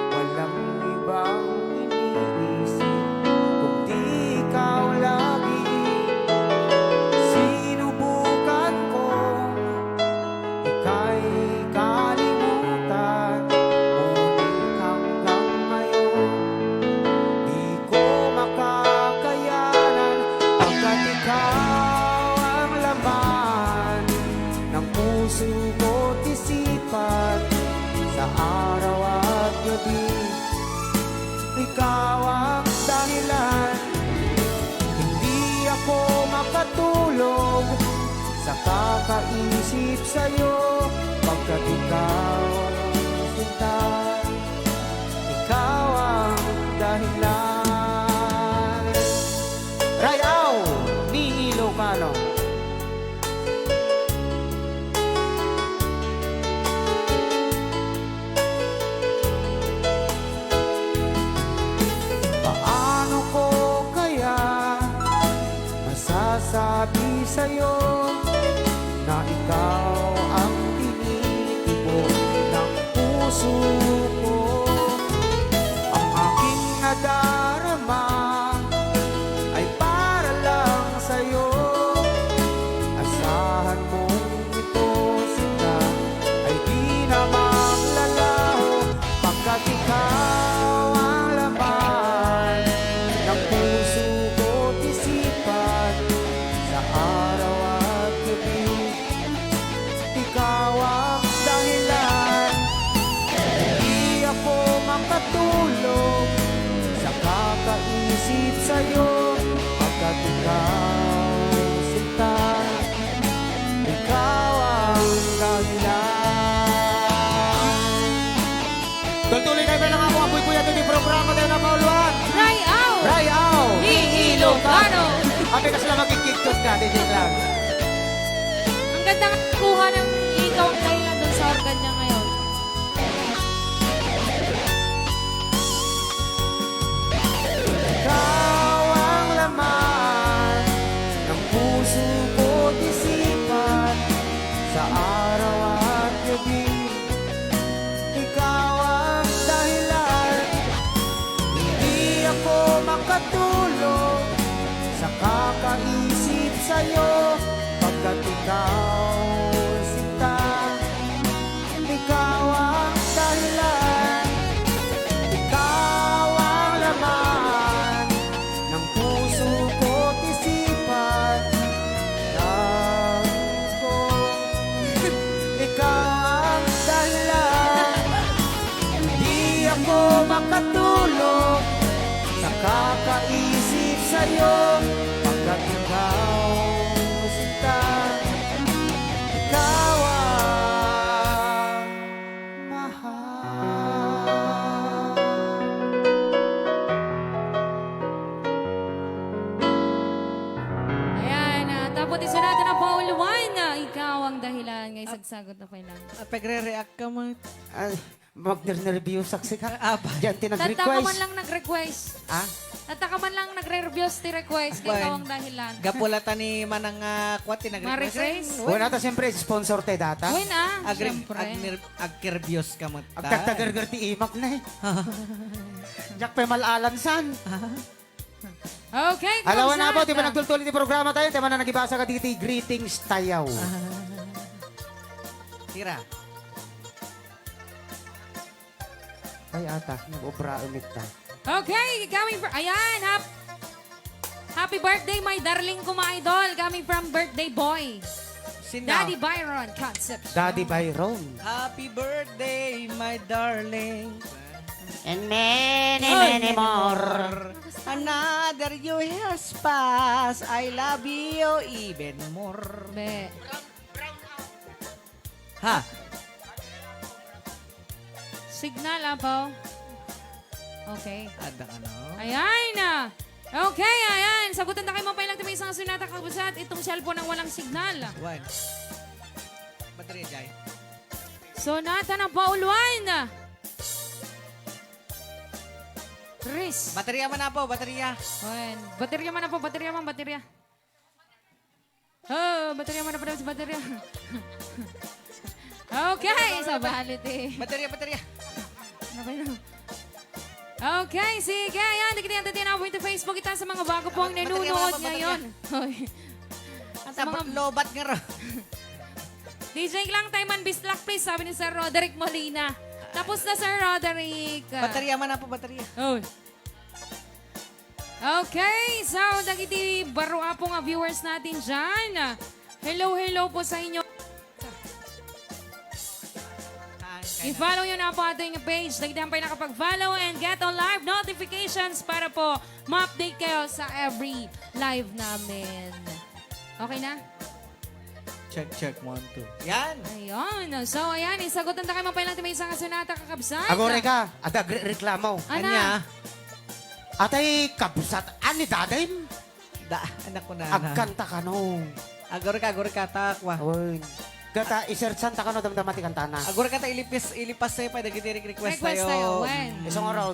Walang ibang iniisip kundi ikaw lagi. Sinubukan kong ika'y kalimutan, ngunit hanggang ngayon, di ko makakayanan, pagkat ikaw ang laman ng puso ko't isipan sa araw at gabi. Ikaw ang dahilan, hindi ako makatulog sa kakaisip sa'yo, pagkat ikaw, sinta, ikaw ang dahilan. Rayaw ni Ilocano. Paano ko kaya masasabi sa'yo na ikaw ang tinitipon ng puso ko? Ang aking nadarama ay para lang sa'yo. Asahan mong ito, sinta, ay di na maglalaho, pagkat ikaw ang laman ng puso ko't isipan sa araw at gabi. Ikaw ang dahilan, hindi ako makatulog sa kakaisip sa'yo, pagkat ikaw, sinta, ikaw ang dahilan. Tultuloy tayo, bilang ako, apoy kuya, ito di programa tayo na kauluan. Rayaw! Rayaw! Ni Ilocano. Kami kasi lang magkikigtot ka, di joke lang. Ang ganda nga kuha ng Ikaw ang Dahilan dun sa organ niya ngayon. Ikaw ang laman ng puso ko't isipan sa araw at gabi. Ikaw ang dahilan, hindi ako makatulog sa kakaisip sa'yo, pagkat ikaw, sinta, ikaw ang dahilan, ikaw ang laman ng puso ko't isipan. Alam ko, ikaw ang dahilan. Hindi ako makatulog sa kakaisip sa'yo, pagkat ikaw, sinta, ikaw ang mahal. Ay, sagsagot na pay lang. Ah, pagre-react ka mo. Ay, magnernerbiyosak sika. Ah, ba? Diyan ti Tatta ka man nag-request. lang nag-request. Ah? Tatta ka man lang nagre-reviews ti request. Kay Wen. Kawang dahilan. Gapu la ta ni Manang, ah, kuwan ti nag-request. Ma-request? Wen. Wen, ata siyempre, sponsor tayo data. Wen, ah, Agre-, siyempre. agner-, agkerbios ka mo ta. Agtagtagerger ti imak na eh. Diak pay mal-alansan. Okay, Alawan na po, ti panagtultuli ti programa tayo, ti mana nagibasa ka diti greetings tayo. Ah. Tira. Ay, ata, nag-obra umit ta. Okay, coming from, ayan, hap-, happy birthday, my darling, kuma idol, coming from birthday boy. Sino? Daddy Byron Concepcion. Daddy Byron. Happy birthday, my darling. And many, Ay. many more. Another year has passed. I love you even more. Be. Ha? Signal, apo. Okay. Ada ka na, oh. Ayan na. Okay, ayan. Sagutan ta kay mapailang ti maysa nga sonata, kakabsat. Itong cellphone ang walang signal. Wen. Baterya, Jai. Sonata na pauluan. Chris. Baterya man, apo, baterya. Wen. Baterya man, apo, baterya man, baterya. Oh, baterya man, apo, baterya. Okay, sa Baterya, baterya. Baterya, baterya. Ano ba yun? Okay, sige. Ayan, dagiti adda ti napuy iti Facebook, ita sa mga bago pong Bat-, baterya, nanonood baterya, baterya. ngayon. Hoy. At Sa mga ba-, lobat nga ro. D J lang tayo man, Bislak, please, sabi ni Sir Roderick Molina. Tapos na, Sir Roderick. Baterya man, apo, baterya. Oh. Okay, so, dagiti baro, apo, nga viewers natin dyan. Hello, hello po sa inyo. I-follow nyo na po ating page. Dagiti pay nakapag-follow and get all live notifications para po ma-update kayo sa every live namin. Okay na? Check, check, one, two. Yan! Ayun. So, ayan, isagutan ta kay mapailang ti maysa nga sonata, kakabsat. Agore ka, adda agre-, reklamo. Ana. Ania? Atay kabsat, ani dadim? Da, anak ko na, na. Agkanta kano. Agore ka, agore ka, takwa. Oy. Gata, isearchan ta kano, damdama ti kantana. Agore ka ta ilipis, ilipas tayo pa, dagiti request Request tayo. tayo, wen. Mm. Isang araw.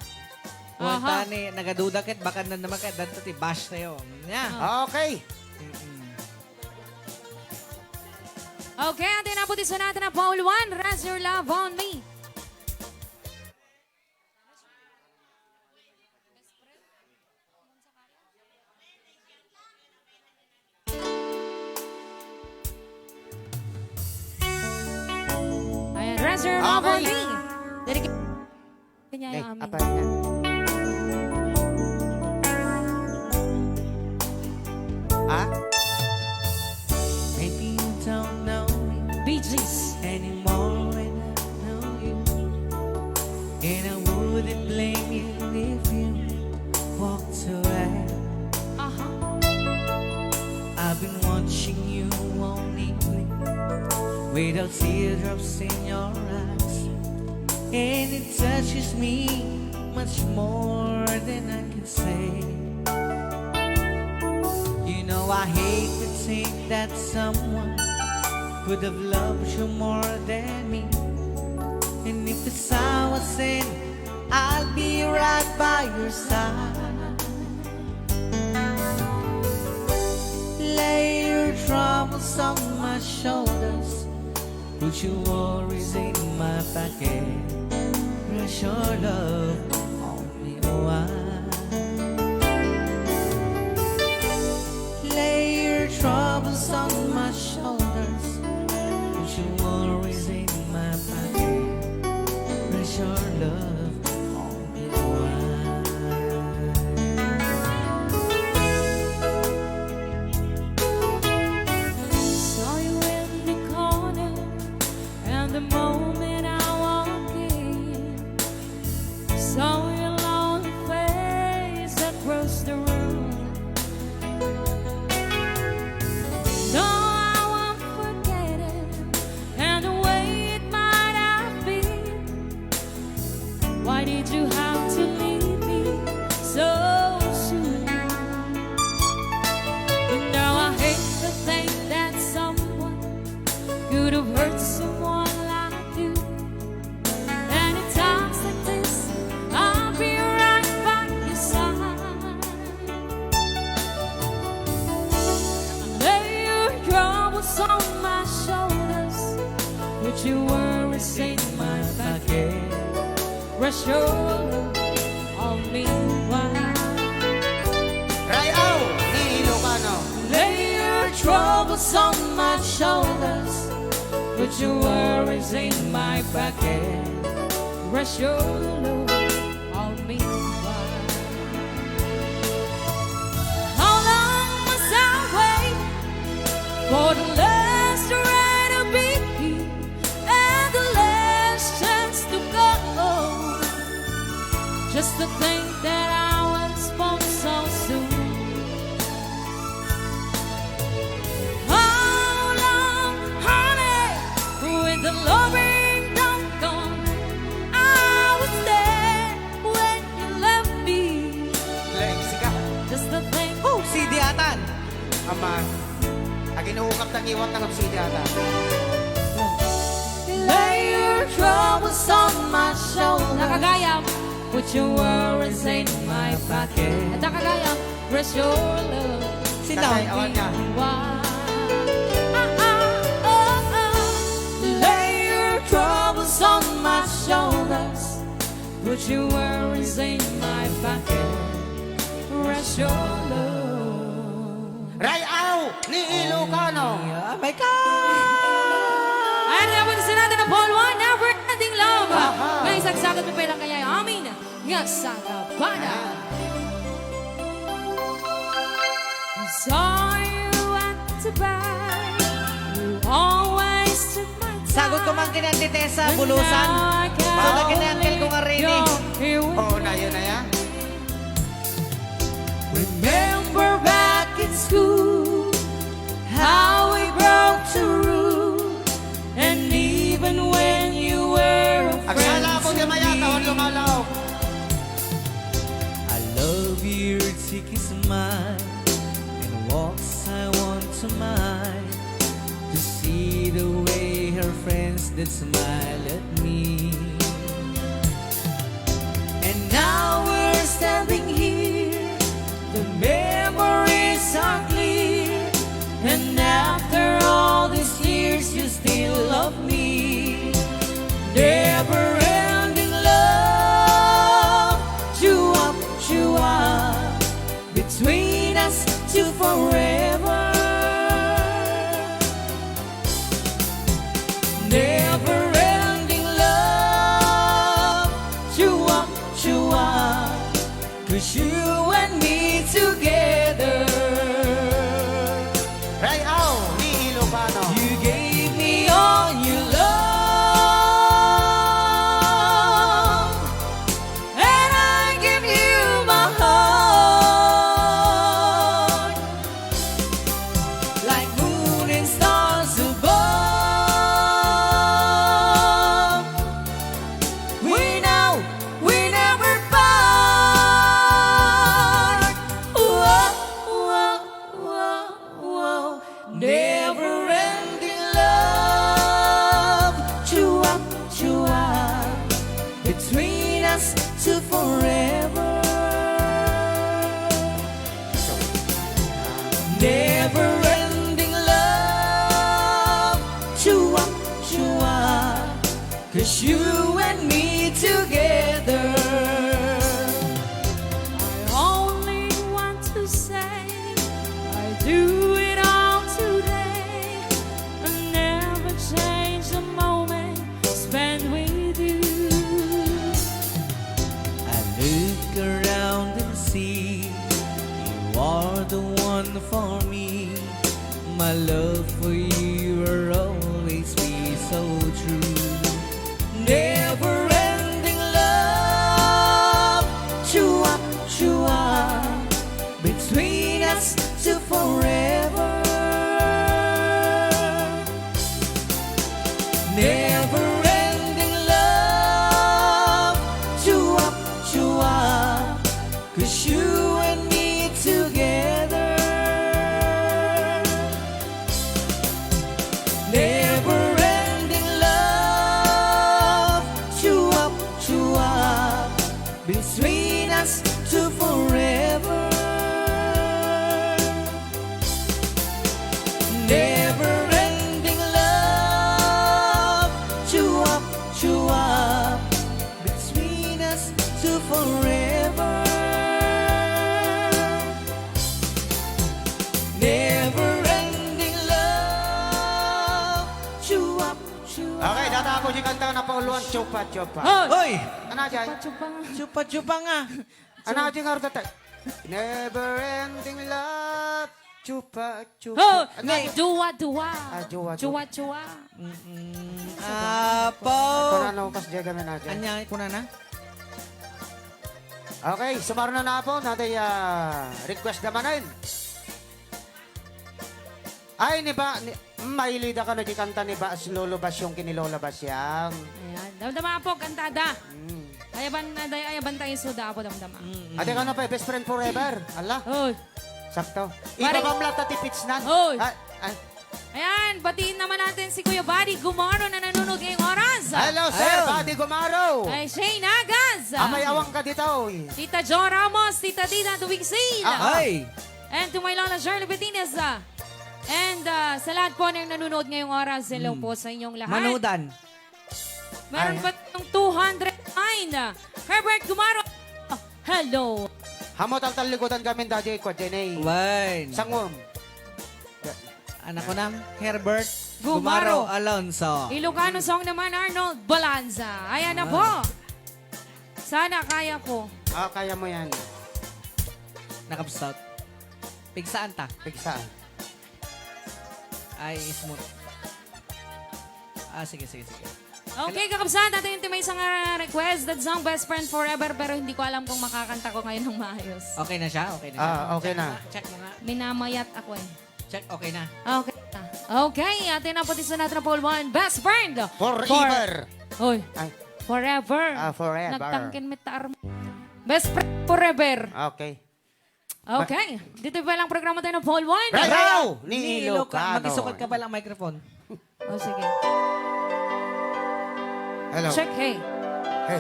Wen, Aha. tani, nagaduda ket, baka na naman ket, danto ti bash tayo. Nya. Ah. Okay. Mm-mm. Okay, atin na po ti sonata na Paul Juan, Rest Your Love on Me. Ayan, Rest Your Love on Okay. Me. Dedicate niya Ay, ang amin. apay na. Ah? Maybe you don't know me Bee Gees. anymore when I know you. And I wouldn't blame you if you walked away. Aha. I've been watching you all evening without teardrops in your eyes. And it touches me much more than I can say. You know I hate to think that someone could have loved you more than me. And if it's our sin, I'll be right by your side. Lay your troubles on my shoulders, put your worries in my pocket. Rest your love on me, oh, I. Lay your troubles on my shoulders, put your worries in my pocket. Rest your love on me, oh, I. Saw you in the corner, and the moment I walk in, saw your lonely face across the room. No, I won't forget it, and the way it might have been. Why did you have to leave me so soon? And now I hate to think that someone could have hurt Your worries in my pocket. Rest your load on me. Why? Ray-aw ni Ilocano. Lay your troubles on my shoulders. Put your worries in my pocket. Rest your load on me. Why? How long must I wait for the last ray to be and the last chance to go? Just to think that I was born so soon. How long, honey, will the loving don't come? I was there when you left me. Leng, sika. Just to think. Oh, si Diatan. Ama, agin-uukap ta ngiwat na ngem si Diatan. Lay your troubles on my shoulder. Nakagayam. Put your worries in my pocket. At nakagayam. Rest your load. Tatay, awan niya. Why? Ah, ah, oh, oh. Lay your troubles on my shoulders. Put your worries in my pocket. Rest your load. Ray-aw ni Ilocano. Oh my God! Ayan, naman sa natin ang Paul Juan, Never Ending Love. Aha. May isang sagot mo pa lang kaya. Amin. Nga sa kabana. Ayan. Saw you at the bar. You always took my time. Sagot ko man kina Titesa, but bulusan. Now I can't believe you're here with me. Oo, na yun, na yan. Remember back in school, how we broke the rule, and even when you were a friend to me. Agsala ko, di mayata, on lumalaw. I love your cheeky smile and walks I want to mine to see the way her friends did smile at me. And now we're standing here, the memories are clear, and after all these years, you still love me. Never ending love, chua, chua, between us to forever. Never ending love, chua, chua, 'cause you and me together. Ray-aw ni Ilocano. You gave me all your love, and I give you my heart. Like moon and stars above, we know we never part. Whoa, whoa, whoa, whoa. Never ending love, chua, chua, between us to forever. Never ending love, chua, chua, 'cause you and me together. I only want to say I do it all today. I never change the moment spend with you. I look around and see you are the one for me. My love for you will always be so true. Never ending love, chua, chua, between us to forever. Never ending love, chua, chua, 'cause you and me together. Never ending love, Forever. Never ending love. Chuap, chuap. Okay, data ako di kanta na pauluan, chupa, chupa. Hoy! Hoy! Ano dyan? Chupa, chupa nga. Chupa, chupa nga. Ano dyan nga rin? Never ending love. Chupa, chupa. Oh, ano dyan? Dua, dua. Ah, dua, dua. Chua, chua. Mm-mm. Apo. Ay, kung ano, kas dyan kami na dyan. Anya, kuna na? Okay, sumarno na po. Natay, ah, request naman na yun. Ay, ni ba, ni, mm, mailida ka na di kanta ni Bas Lolo Basyong kini Lola Basyang. Ayan. Damdama po, kantada. Mm. Ayaban na, day, ayaban tayo suda po, damdama. Mm-mm. Ate, kano pa, best friend forever? Ala. Hoy. Sakto. Mari- Ibabam lang ta ti pitsnan. Hoy. Ay, ay. Ayan, batiin naman natin si Kuya Buddy Gumaro na nanonood ngayong oras. Hello, Sir Ayun. Buddy Gumaro. Ay, Shane Agas. Apay awang ka dito, eh. Tita Jo Ramos, Tita Dina Duwigsin. Ah, ah. Ay. And to my Lola Shirley Betines, ah. And, ah, sa lahat po na yung nanonood ngayong oras, hello Hmm. po sa inyong lahat. Manudan. Meron Ay. pa tayong two hundred nine. Herbert Gumaro. Hello. Hamo taltaligudan kami, Daddy, kwa, Jenny. Wen. Sangwam. Anak ko nang Herbert Gumaro. Gumaro Alonso. Ilocano song naman, Arnold Balanza. Ayan na Ah. po. Sana kaya ko. Ah, kaya mo yan. Nakabsat. Pigsaan ta. Pigsaan. Ay, smooth. Ah, sige, sige, sige. Okay, kakabsat, ato yung may isang, ah, request, that song, Best Friend Forever, pero hindi ko alam kung makakanta ko ngayon ng maayos. Okay na siya? Okay na siya? Ah, okay na. Check mo nga, check mo nga. Minamayat ako eh. Check, okay na. Okay na. Okay, atin na pati sa natin na Paul Juan. Best Friend! Forever. For-, hoy. Ay. Forever. Ah, forever. Nagtangkin mit arm. Best Friend Forever. Okay. Okay. Dito pa lang programa tayo ng Paul Juan. Rayaw ni Ilocano. Magisukat ka pa lang microphone. O, sige. Hello. Check, hey. Hey.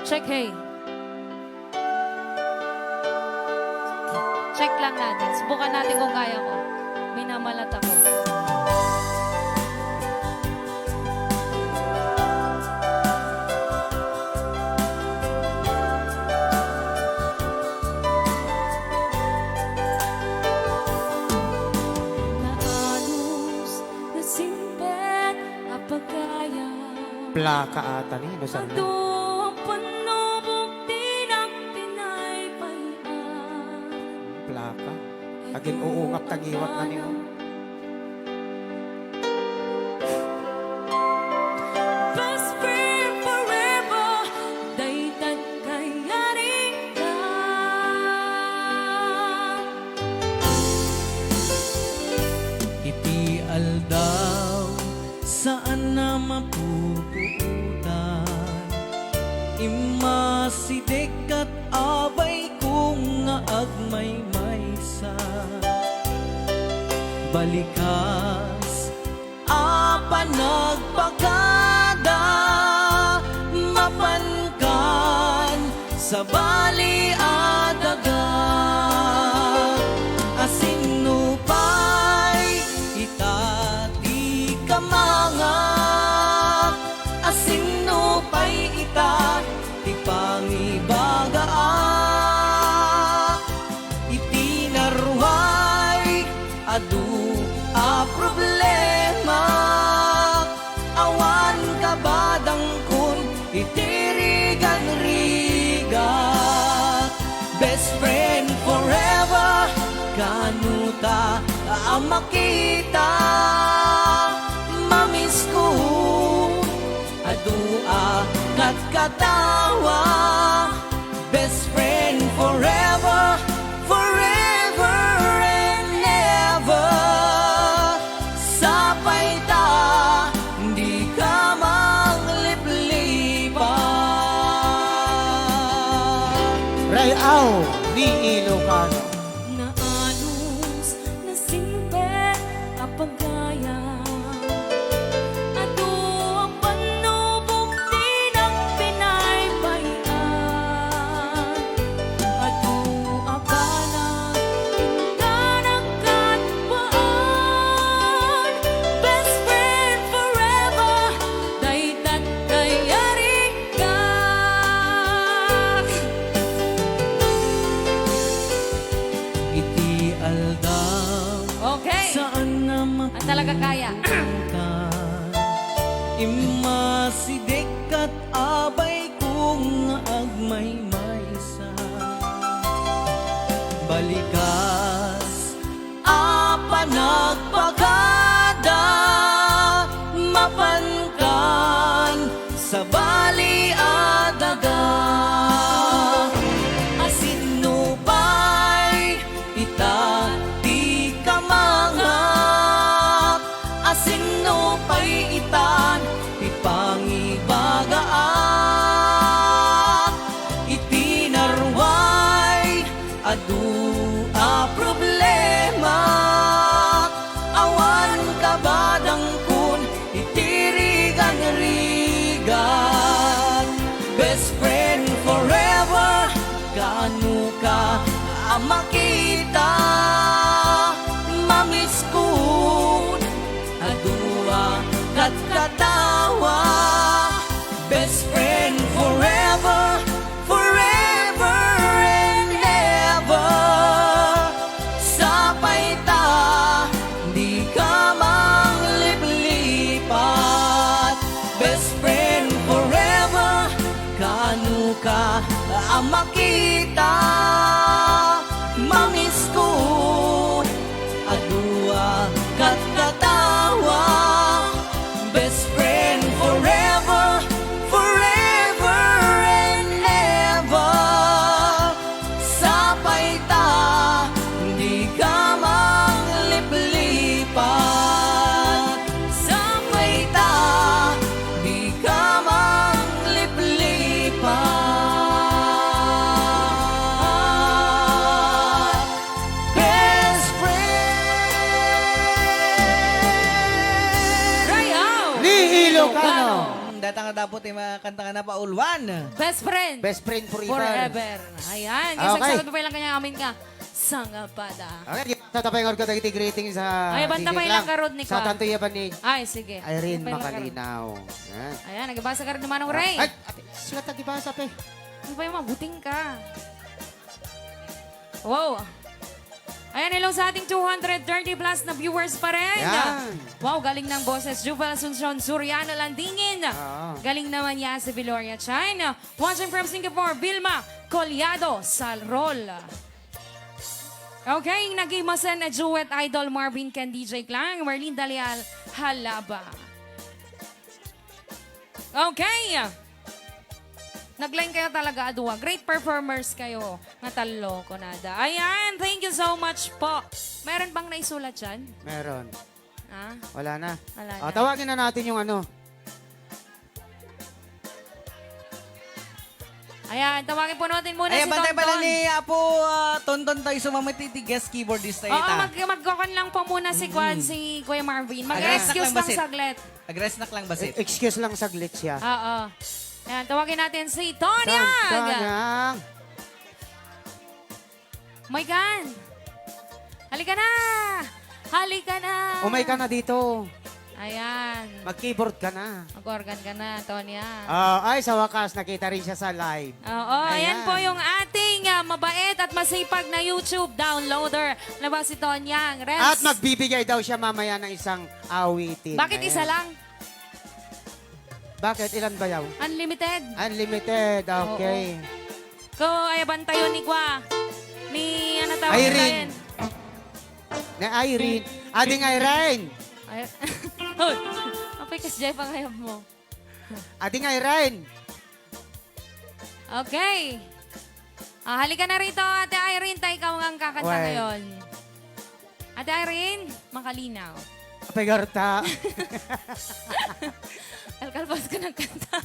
Check, hey. Check lang natin. Subukan natin kung kaya ko. Minamalat ako. Naanus, nasimpet a pagayam. Plaka ata ni, no, sir? Adu a pannubok ti nagpinaypayan. Plaka? Agin-uungap ta ngiwatna ni, oh. Best friend forever, dayta kayarinka. Iti aldaw, saan a mapupuotan. Immasideg ket abayko nga agmaymaysa. Balikas a panagpakada, mapankan sabali a daga. Asinno pay ita ti kamangak? Asinno pay ita ti pangibagaak? Iti naruhay, adu a problema. Awan kabadangkon iti rigan-rigat. Best friend forever, kanuta a makita. Mamisko, adu a katkatawa. Best friend forever, forever and ever. Sapay ta, dika mangliplipat. Rayaw ni Ilocano. Naanus, nasimpet a pagayam. Adu a pannubok ti nagpinaypayan. Adu a banag inka nagkatwaan. Best friend forever, dayta kayarinka. Immasideg kat abay kong agmaymaysa. Balikas a panagpakada, mapankan sabali a daga. Asinno pay ita ti kamangak? Asinno pay itan ti pangibagaak? Iti naruay adu a problema, awan kabadangkon iti rigan-rigat. Best friend forever, kaano ka a makita? Mamiskon a dua katkatawa. Best friend forever, forever and ever. Sapay ta, di ka mangliplipat. Best friend forever, kaano ka a makita? Mamiskon a dua katkatawa. Best friend forever, forever and ever. Sapay ta, di ka mangliplipat. Sapay ta, di ka mangliplipat. Best friend. Rayaw! Ni Ilocano. Ilocano. Datang na dapat yung mga kanta nga napauluan. Best friend. Best friend forever. Forever. Ayan. Okay. Isang sagot pa lang kanya amin ka. Sangapada. Okay, kita tapay nga orga dagiti greetings sa Ay, banta may lang karod ni Sa Kwa. Tanto iya pa ni Ay, sige. Irene Banta may lang karod. Makalinaw. Yan. Ayan, nagbasa ka rin ni Manong Ray. Ay, ate, siya tagibasa, pe. Ano ba yung mabuting ka? Wow. Ayan, hello sa ating two hundred thirty plus na viewers pa rin. Yan. Wow, galing ng Boses Jubal Asuncion, Soriano Landingin. Oo. Galing naman niya si Viloria Chan. Watching from Singapore, Vilma Collado Salrol. Okay, nag-imasen a duet idol Marvin ken D J Klang, Merlinda Leal Halaba. Okay. Nag-line kayo talaga, a dua. Great performers kayo. Nga talo, kunada. Ayan, thank you so much po. Meron bang naisulat dyan? Meron. Ah? Wala na. Wala O, na. Tawagin na natin yung ano. Ayan, tawagin po natin muna Ayan, si bantay pala Tonton. Ni Apo, ah, Tonton tayo sumamit iti guest keyboardist tayo Oo, ita. Mag-, magkukuan lang po muna si Kwan, Mm. si Kuya Marvin. Ayan. Mag-excuse lang Basit. Saglit. Agress na lang, Basit. E-, excuse lang saglit siya. Oo. Ayan, tawagin natin si Tonyang. Tonyang. Tonyang. Umay ka. Halika na. Halika na. Umay ka na dito. Ayan. Mag-keyboard ka na. Mag-organ ka na, Tonyang. Ah, ay, sa wakas, nakita rin siya sa live. Oo, ayan Ayan. po yung ating, ah, mabait at masipag na YouTube downloader. Ano ba si Tonyang? Renz? At magbibigay daw siya mamaya ng isang awitin. Bakit Ayan. isa lang? Bakit? Ilan ba yaw? Unlimited. Unlimited, okay. Oo. Ko, ay, bantayon ni Kwa. Ni, ano tawag Irene. Ni Irene. Ading Irene! Ay, hoy! Apay, kasjay pangayab mo. Ading Irene! Okay. Ah, halika na rito, Ate Irene. Tayo ikaw nga ang kakanta Well. ngayon. Ate Irene, makalinaw. Apay garta. Kalkalpas ko ng kanta.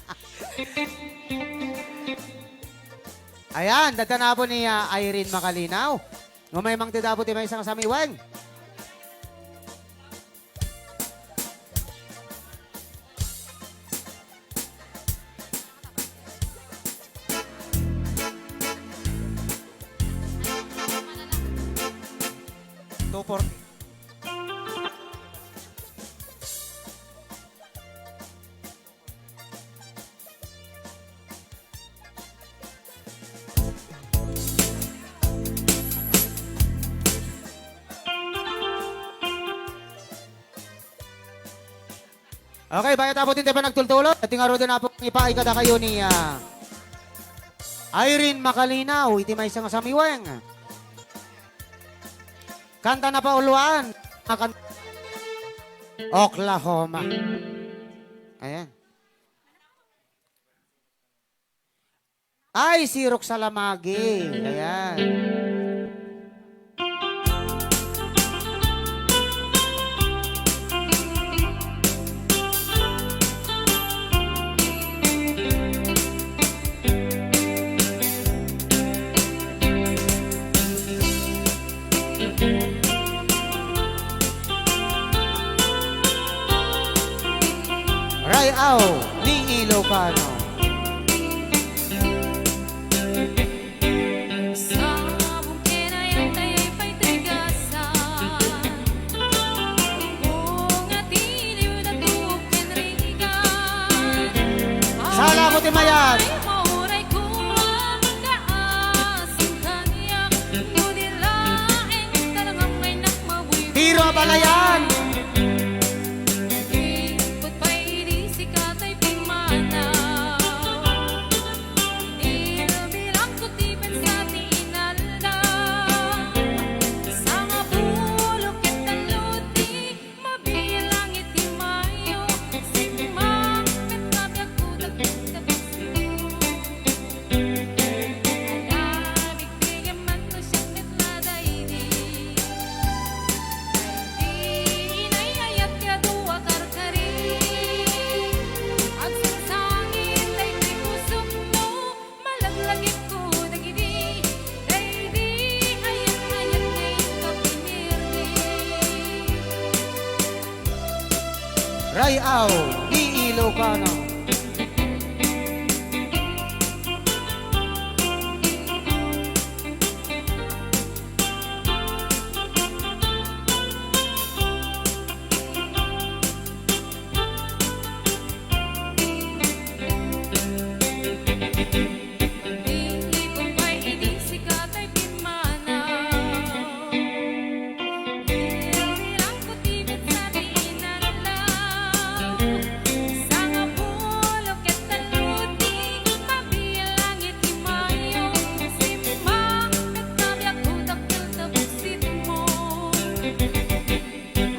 Ayan, dadanapo ni, ah, Irene Makalinaw. Umay mang ti dapo ti may isang samiweng. Two forty. Okay, bayat apo din tayo pa nagtultulo. Iti ngaruden apo ipaay kadakayo ni, ah, Irene Makalinaw, iti maysa nga samiweng. Kanta na pauluan. Makan-, Oklahoma. Ayan. Ay, si Roxalamagi. Ayan. Ray-aw ni Ilocano. Sabong ken ayan, tay pay trigasan. Bunga ti liwda tuken rigan. Sala mo ti mayat. Ay, mauray ko ang kaasing kaniak. No di laeng talaga may nakmabuy. Tiro a balayan. Iput pay di sika tay pimmanaw. Di nabilangko ti pensa ti inaldaw. Sangapulo ket tallo ti mabilang iti Mayo. Simmang met nga biagko dagiti tabagko. Ala, bigbigen man no siak met la daydi. Daydi inay-ayat ti adu a karkari. Agsangsangit daytoy pusok no malaglagipko dagidi. Daydi ayat-ayat nga inka pinirdi. Ray-aw ni Ilocano. Dili ko pay idi sika tay pimmanaw. Bilang-bilang ko ti petsa ti inaldaw. Sangapulo ket tallo ti mabilang iti Mayo. Simmang met nga biagko dakkel ta buksitmo.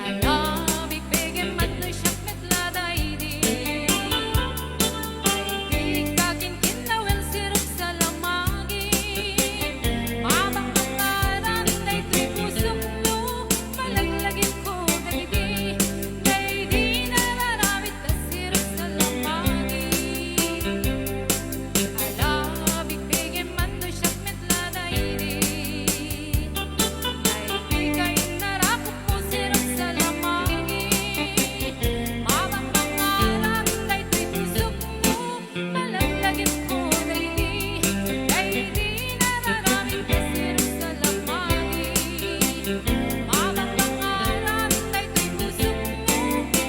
Ala, bigbigen man no siak met la daydi. Daydi ka kinkinawel, sirok sa lamagi. Mabang-, mabangbangaran daytoy pusok no malaglagipko dagidi. Daydi nararamid ta sirok sa lamagi. Ala, bigbigen man no siak met la daydi. Daydi ka innarakupmo, sirok sa lamagi. Mabangbangaran daytoy pusokmo, malaglagipko daydi. Daydi nararamid ta sirok sa lamagi. Mabangbangaran daytoy pusokmo,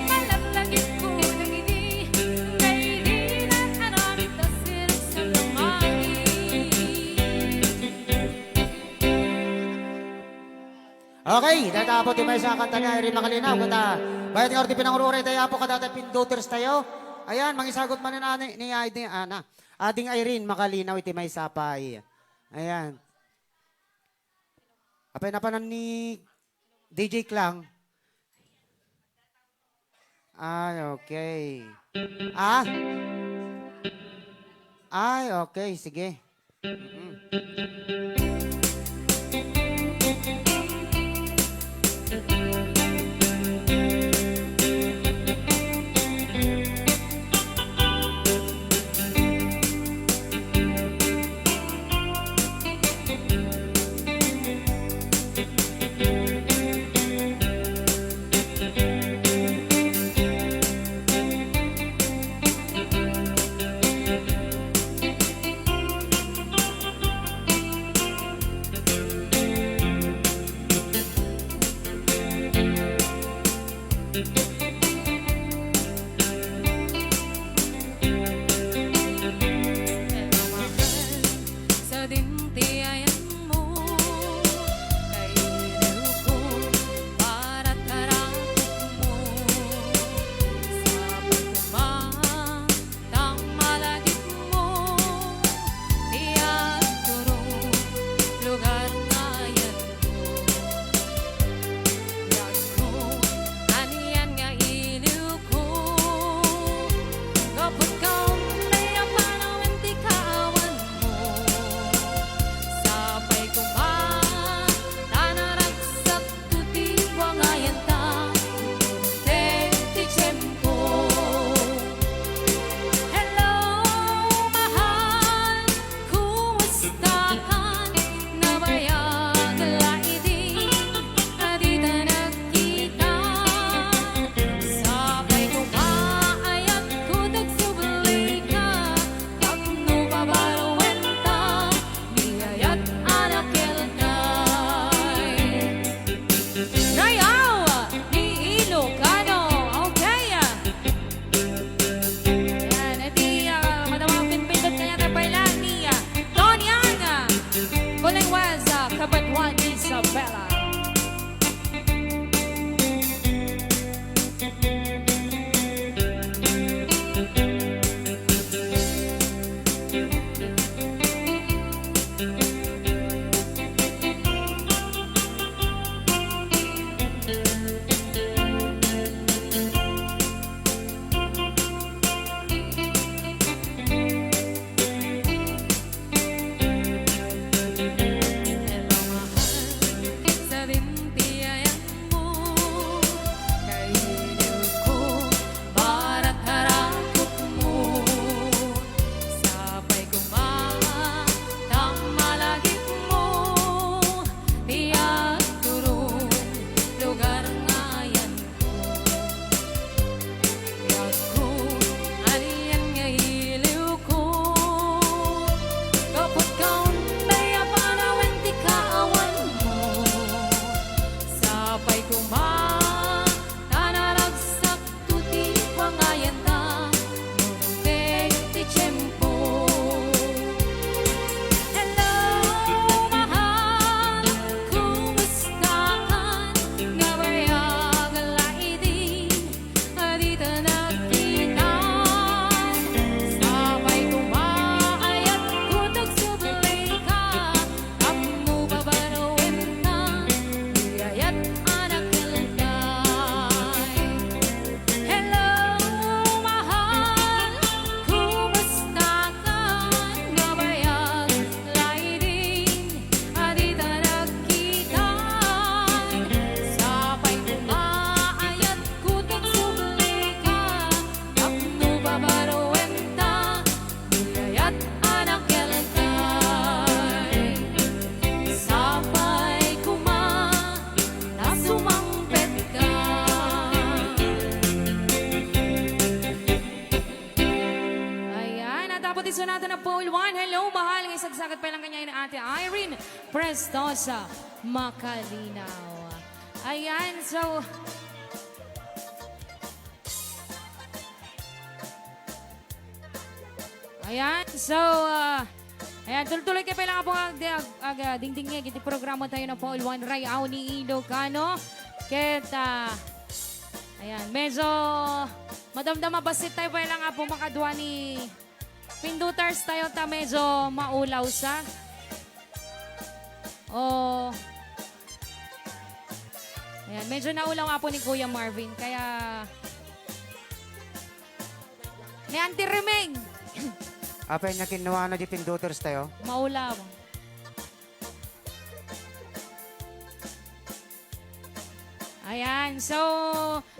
malaglagipko dagidi. Daydi nararamid ta sirok sa lamagi. Okay, dayta apo ti maysa a kanta ni Irene Makalinaw. Kanta, bayat nga ordi pinangururay tayo, apo, kadata pinduters tayo. Ayan, mangisagot manen ani ni Aydin, ana, Ading Irene Makalinaw iti maysa pay. Ayan. Apay napanan ni D J Klang? Ay, okay. Ah? Ay, okay. Sige. Mm-mm. Bella. Ti agturong lugar nga ayanko. Ti agko, alian nga iliwko. Gapu ta untay a panawen ti kaawanmo. Sapay koma, ta naragsak Tuti pangayanta, no dumaeng ti tiempo. Hello, mahal, kumusta ka? Nga bayag laidin, a dita nagkita. Sapay koma, ayat ko tagsubli ka, tapno pabaroenta, di ayat a nakelkay. Hello, mahal, kumusta ka? Nga bayag laidin, a dita nagkita. Sapay koma, ayat ko tagsubli ka, tapno pabaroenta, di ayat a nakelkay. Sapay koma, ta sumangpet ka. Ayan, at tapos isunod na po, one. Hello, mahal. Isagsagat pa lang kanya ni Ate Irene Prestosa Makalinaw. Ayan, so, Ayan. So, ah, ayan, tultuloy kayo pa lang po ag, ag, ag, ah, dingdingngeg iti programa tayo na Paul Juan Ray Aw ni Ilocano. Ket, ah, ayan, medyo madamdama bassit tayo pa lang po makadua ni Pinduters tayo ta medyo maulaw sa. Oh. Ayan, medyo naulaw nga po ni Kuya Marvin, kaya ni Auntie Remeng. Apay niya kinuha na di Pinduters tayo? Maulaw. Ayan. So,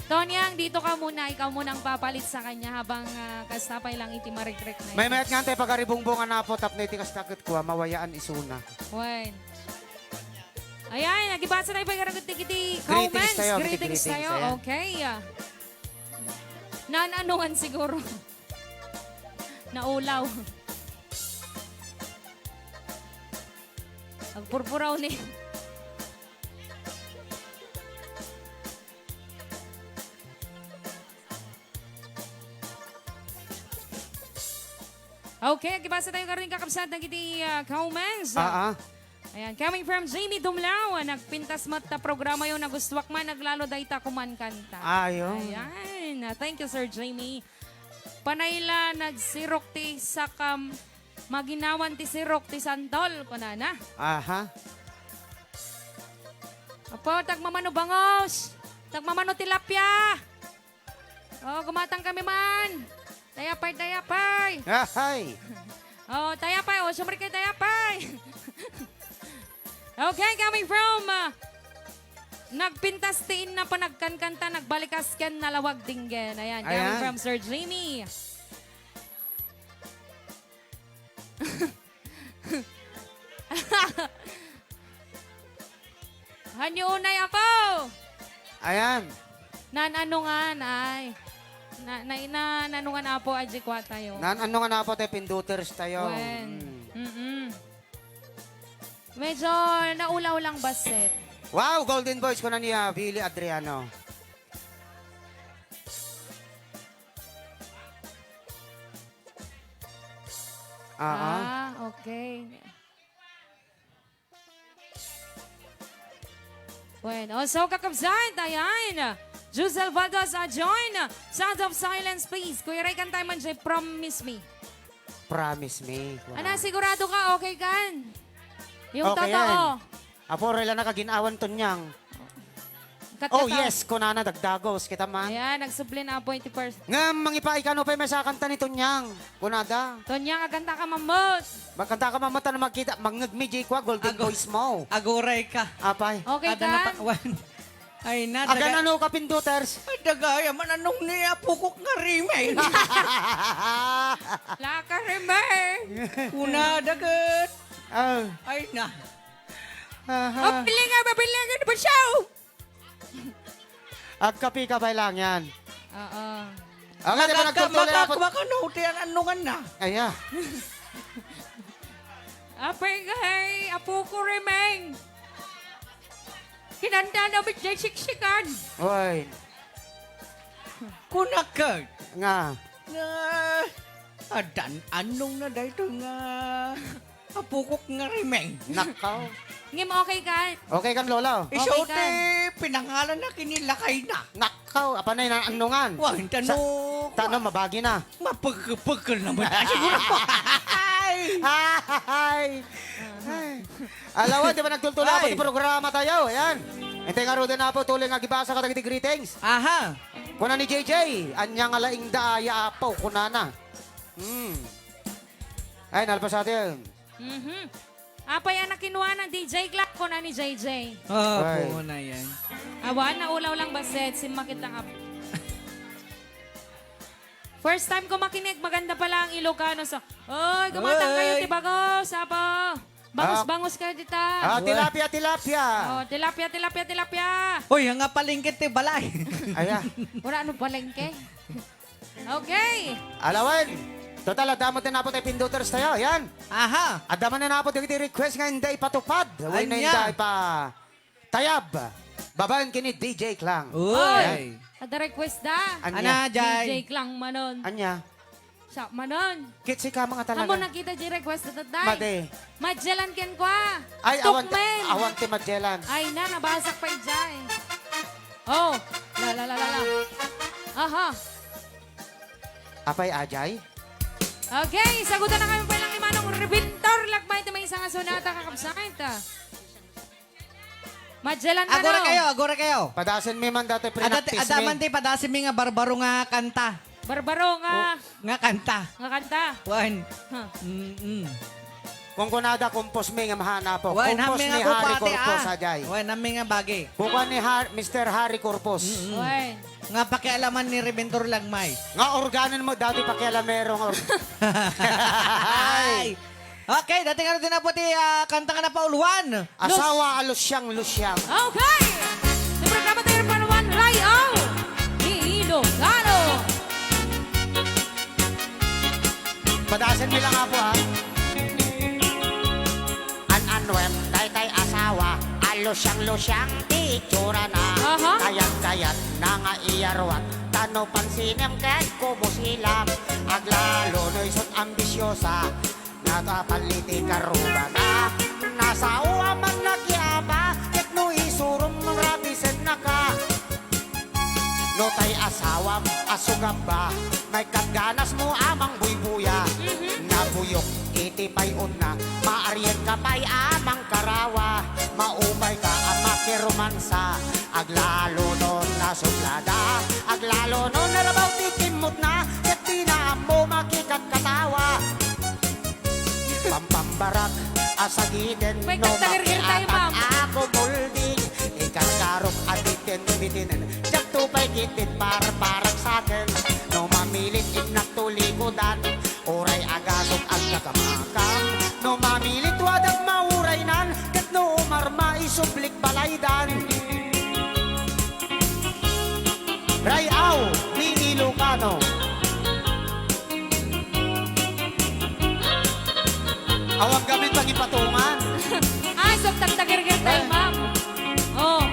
Tonyang, dito ka muna. Ikaw muna ang papalit sa kanya habang, ah, kasta pay lang iti marikrek na ito. Maymayat nga tayo pagaribumbong a napo tapno iti kasta ket kua, mawayaan isuna. Wen. Ayan, nagibasa tayo pay garagit iti comments. Greetings tayo, greetings tayo. Ayan. Okay. Naan-anuan siguro. Naulaw. Agpurpuraw ni. Okay, agibasa tayo karon, kakabsat, dagiti, ah, comments. Ah, ah. Ayan, coming from Jamie Dumlao, nagpintas met ta programayo, nagustuak man, naglalo dayta kuman kanta. Ayo. Ayan, ah, thank you, Sir Jamie. Panay la nagsirok ti sakam, maginawan ti sirok ti santol, kunana. Aha. Apo, tagmamano bangos, tagmamano tilapia. Oh, gumatang kami man. Tayapay, tayapay. Ahay. Oh, tayapay. Oh, sumrikay, tayapay. Okay, coming from, ah, nagpintas ti inna panagkankanta, nagbalikas ken nalawag dinggen. Ayan, coming from Sir Jamie. Hanyo unay, apo! Ayan. Naan-ano nga, ay. Na, na, na, nano nga na, apo, adji kua tayo. Naan-ano nga na, apo, tayo, pinduters tayo. Wen. Mm. Mm-mm. Medyo naulaw lang, basset. Wow, Golden Boys, kuna ni, ah, Billy Adriano. Ah, ah. Ah, okay. Bueno, so kakabsat, ayan. Josel Valdez, ah, join. Sound of silence, please. Kuya Ray, kantaen man dyan, Promise Me. Promise me. Ana, sigurado ka, okay kan? Yung Okay totoo. yan. Apo, rela na kaginawan, Tonyang. Kat-, Oh, kata- yes, kunana, dagdagos, kita man. Ayan, nagsubli na, point first. Nga, mangipaikano pa yung may sakanta ni Tonyang. Kunada. Tonyang, aganta ka, mamot. Magkanta ka, mamot, ano magkita? Mangngeg mi, Jay, kwa, golden Ago-, voice mo. aguray ka. Apay. Okay Ada na ka? pa-, wan. Ay, na, Agan daga-, ano ka, Pinduters? Ay, dagaya man anong ni Apukok nga rimeng. Laka rimeng. Una, dagat. Ah. Ay, na. Aha. Mapilingan, mapilingan, basyaw! Agkapi ka pa lang yan. Oo. Okay, di ba Magaka-, nagtugtog na ako? Magaka-, makano, ti an-, anungan na. Aya. Apay, kay, Apukok rimeng. Kinanta na met jay siksikan. Oy. Kunakag. Nga. Nga, adan, anong na daytoy nga Apukok nga rimeng? Nakaw. Ngem okay kan? Okay kan, Lola? Isu Okay ti kan. pinangalan na kinilakay na. Nakaw, apanay na anungan. Wa, Sa, tano, tano, mabagi na. Mapagkapagkal naman. Ay, siguro pa. Ay! Ay! Ay! Alawan, di ba nagtultula ako Ay! sa programa tayo? Ayan. Hintay nga ruden na po, tuloy nga gibasa ka dagiti greetings. Aha. Kuna ni J J, anya nga laing da, ya apo, kunana. Hmm. Ay, nalpas atin. Mhm. Apay a nakinuana, D J Clark, kuna ni J J. Oo, Ay. Puuna yan. Awan, naulaw lang baset, simmakit lang ap-, First time ko makinig, maganda pala ang Ilocano sa, oy, gumatang kayo, Oy. ti bagos, apo. Bangus-bangus kayo dita. Ah, Wa- tilapia, tilapia. Oh, tilapia, tilapia, tilapia. Uy, nga palengke ti balay. Aya. Wala ano palengke. Okay. Alawan. Total, adda met ti napod ti Pinduters tayo. Yan. Aha. Adda man ti napod ti request nga inda ipatupad. Wala na Anya? inda ipa-, tayab. Babaen kini D J Klang. Uy. Yan. Ada request da. Anya? Ana, Jay? D J Klang manon. Anya? Siya manon. Kit sika mga talaga. Amo nakita di request na tatay. Madi. Magellan ken kwa. Ay, awan, Tukmen. awan ti Magellan. Ay na, nabasak pa ijay. Oh, la, la, la, la, la. Aha. Apay, ajay? Okay, sagutan na kami pa lang ni Manong Rebentor Lakmay, ito may isang asunata, kakabsat. Magellan ka, Agora no? kayo, agora kayo. Padasen mi man dati, Ada, prinaktis ada mi. man ti padasen mi nga barbaro nga kanta. Barbaro nga O, nga kanta. nga kanta. Wan. Ha. Mm-mm. Kung kunada, kumpos mi nga mahanapok. Wan, Kumpos hammi nga ni Harry kupati, Corpus, ah. ajay. Wan, hammi nga bagi. Kukuan ni Har-, Mister Harry Corpus. Mm-mm. Wan. Nga pakialaman ni Rebentor Lagmay. Nga organan mo, dati pakialamero nga org-, Ay. Okay, dati nga rin na po ti, ah, kanta nga napauluan. Asawa a lusyang-lusyang. Okay. Sa programa tayo rin paluan, Rayaw ni Ilocano. Padasen mi lang, apo, ha? An-anuem daytay asawa a lusyang-lusyang ti itsurana. Aha. Kayat-kayat na nga iyaruat, ta no pansinem ket kubusilak. Aglalo no isut' ambisyosa, nagapal iti karrubana. Nasao a mannakiapa, ket no isurom, rabisennaka. No tay asawam a sugabba, maikkat ganasmo a mangbuybuya. Mhm. Nabuyok iti pay-onna, maarienka pay a mangkarawa. Maupayka a makiromansa, aglalo no nasublada, aglalo no narabaw ti kimmutna, ket dina ammo makikatkatawa. Pampambarak a sagiden, May no kanta girgir tayo, makiatag ma'am. a kumulding, ikarkarok a diten bitinen, diakto pay ketdin parparagsaken. No mamilit, innakto likudan, uray agasok agkakamakam. No mamilit, wadag mauraynan, ket no umarma, isublik balaydan. Rayaw ni Ilocano. Awan kami pagipatungan. Ay, so, tagtagirgir tayo, Ay. ma'am. Oh,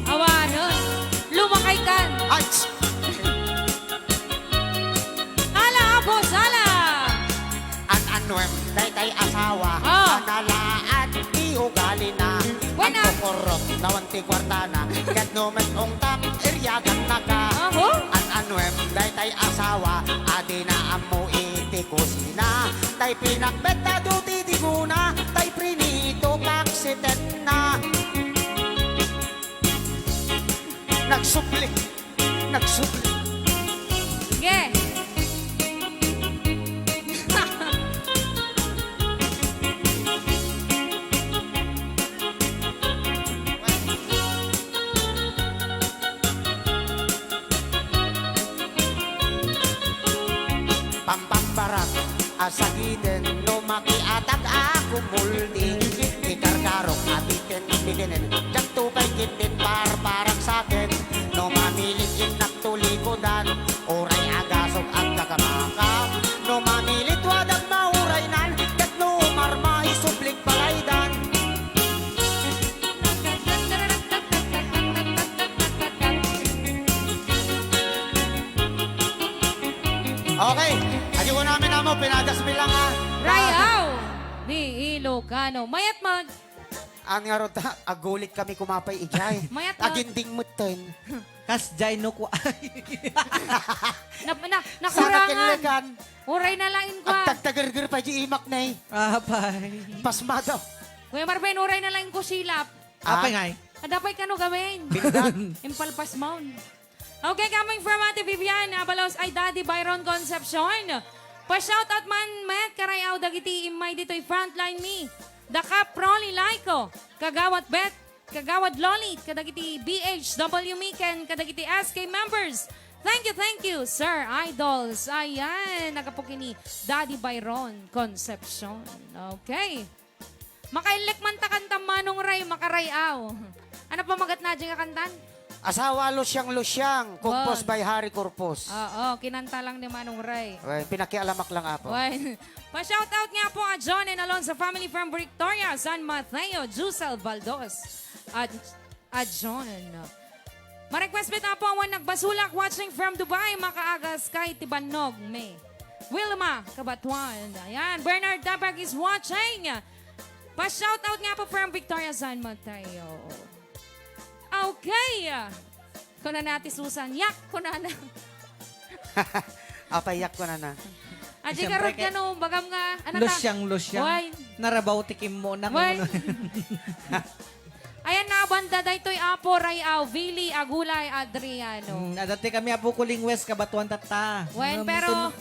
awanon. Lumakay kan. Ay, tss. Ala, boss, ala. An-anuem daytay asawa, Oh. a nalaad ti ugalina. Buena. Agkuko Nawan ti kuartana, ket no met ungtak, iryagannaka. Aho? An-anuem daytay asawa, a dina ammo iti kusina. Tay pinakbet a duti diguna, tay prinito paksitenna. Nagsubli. Nagsubli. Sige. Pampambarak a sagiden no makiatag a kumuldi. Ikarkarok a biten-bitenen, diakto pay ketdin parparagsaken. No mamilit innak tulikudan, uray agasok agkakamakak. No mamilit wadag mauraynan, ket no umarma isublik balaydan. Okay. Adi ko namin amo, pinadas mi lang, ha. Rayaw ni Ilocano. Mayat mag- An nga rod, agulit kami kumapay ijay. Mayat mag- Aginding metten. Kas jay no ku-, Na, na, Sana nakurangan. Kinlekan. Uray na lang in kwa. Agtagtagerger pa di imak na eh. Apay. Pasmado. Kuya Marvin, uray na lang in kusilap. Ah? Apay ngay? Adapay kano gawin. Bindak. Impalpas maun. Okay, coming from Ate Vivian Abalos, ay Daddy Byron Concepcion. Pa-shoutout man, met, karayaw dagiti immay ditoy frontline mi. Da Kap Rolly Laico, Kagawad Bet, Kagawad Loli, kadagiti B H W mi, ken kadagiti S K members. Thank you, thank you, Sir Idols. Ayan, nagapukini Daddy Byron Concepcion. Okay. Makaillek man ta kanta Manong Ray, makarayaw. Ano pa magat na dyan nga kantan? Asawa Lusyang Lusyang, composed Bon. By Harry Corpus. Oo, kinanta lang ni Manong Ray. Well, pinakialamak lang, apo. Well, pa-shoutout nga po a John and Alonzo family from Victoria, San Mateo, Jusel Baldos. At A John. Ma-request met, apo, awan nagbasolak, watching from Dubai, makaagas kay ti bannog mi. Wilma Kabatuan. Ayan, Bernard Dabag is watching. Pa-shoutout nga po from Victoria, San Mateo. Okay. Kunana ti Susan, yak, kunana. Apay, yak, kunana. Adi Siyempre, ka rod kay kano, bagam nga, ano ta? Lusyang, lusyang. Why? Narabaw ti kimmo na Why? Kuno. Ayan na, banda daytoy, Apo Ray, aw, Vili, Agulay, Adriano. Mm, adati kami, Apo Kuling West, Kabatuan tatta. Wen, Mm, pero tun-,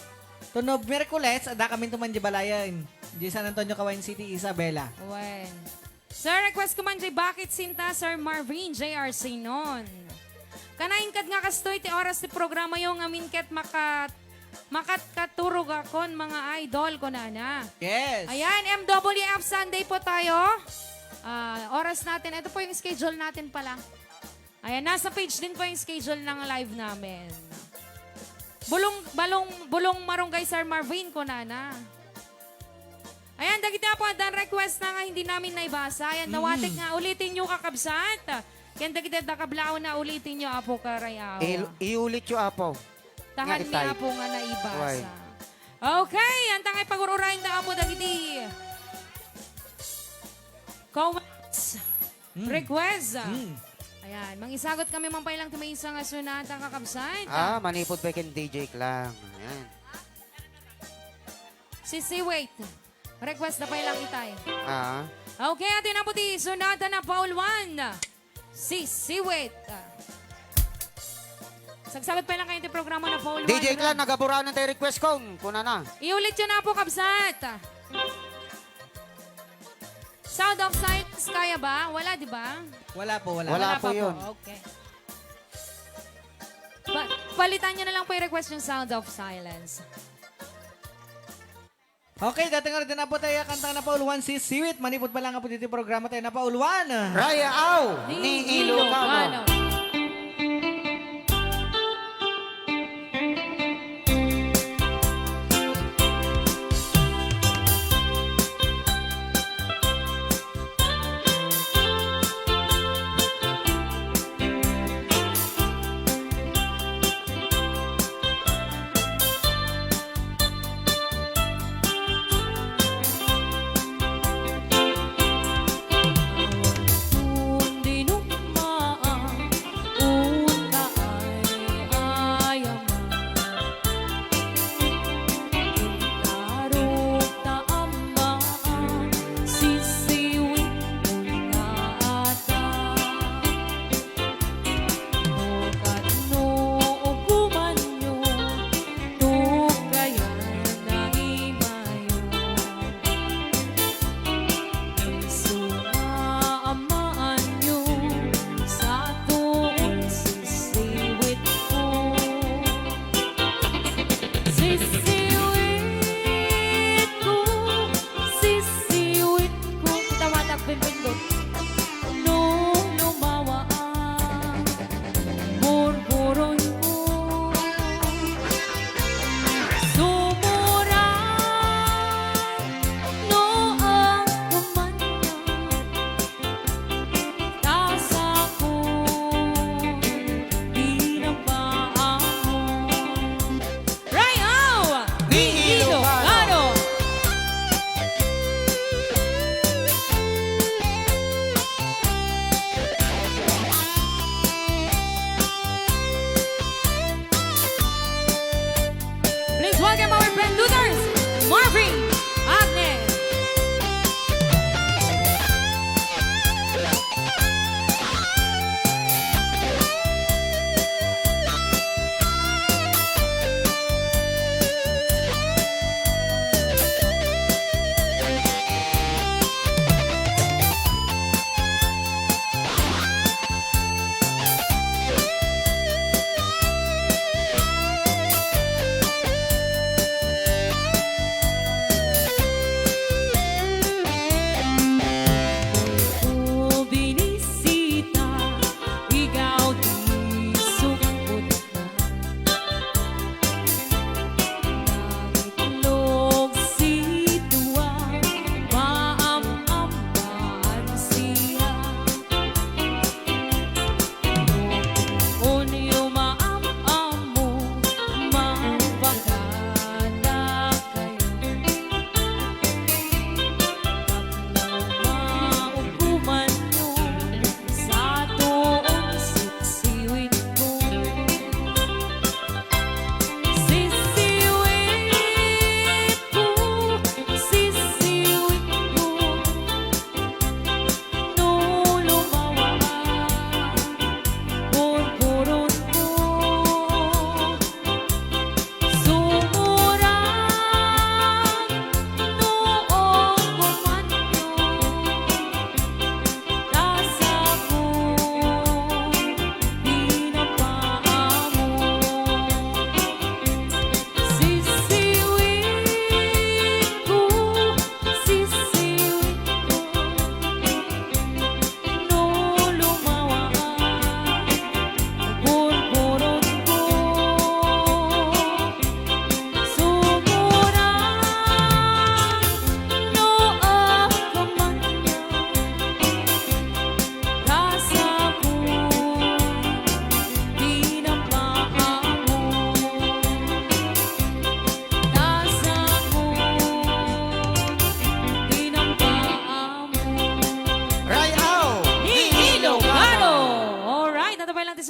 tunob Miyerkules, ada kami tuman di balayan. Di San Antonio, Cauayan City, Isabela. Wen. Sir, request ko man di Bakit Sinta, Sir Marvin, J R Sinon. Kanayon kad nga kastoy ti oras ti programa yo, ngamin ket makat-, makatkaturogakkon, mga idol, kunana. Yes. Ayan, M W F Sunday po tayo. Ah, oras natin. Ito po yung schedule natin pala. Ayan, nasa page din po yung schedule ng live namin. Bulong, balong, bulong marunggay Sir Marvin, kunana. Ayan, dagiti apo, addan request na nga hindi namin naibasa. Ayan, Mm. nawatek nga, ulitin nyo, kakabsat. Yan, dagiti adda kablaaw na, ulitin nyo, apo, karayaw. Il-, iulit yo, apo. Tahan Nga mi, itay. apo, nga naibasa. Why? Okay, antangay pagururayan da, apo, dagiti comments. Mm. Request. Mm. Ayan, mangisagot kami man pay lang ti maysa nga sunata, kakabsat. Ah, manipod pa ken D J Klang. Ayan. Sisiwit. Request na pay lang itay. Ah. Okay, atin na po ti sunata na pauluan. Sisiwit. Sagsagot pay lang kayo ti programa na pauluan. D J Klang, nagaburanan tayo request kong. Kuna na. Iulit yun na po, kabsat. Sound of Silence, kaya ba? Wala, di ba? Wala po, wala. Wala Wala po pa po. yun. Okay. Pa-, palitan nyo na lang po yung request yung Sound of Silence. Okay, dating nga rin na po tayo, kantang napauluan, Sisiwit. Manipod pa lang nga po dito yung programa tayo, napauluan. Raya Au ni Ilocano.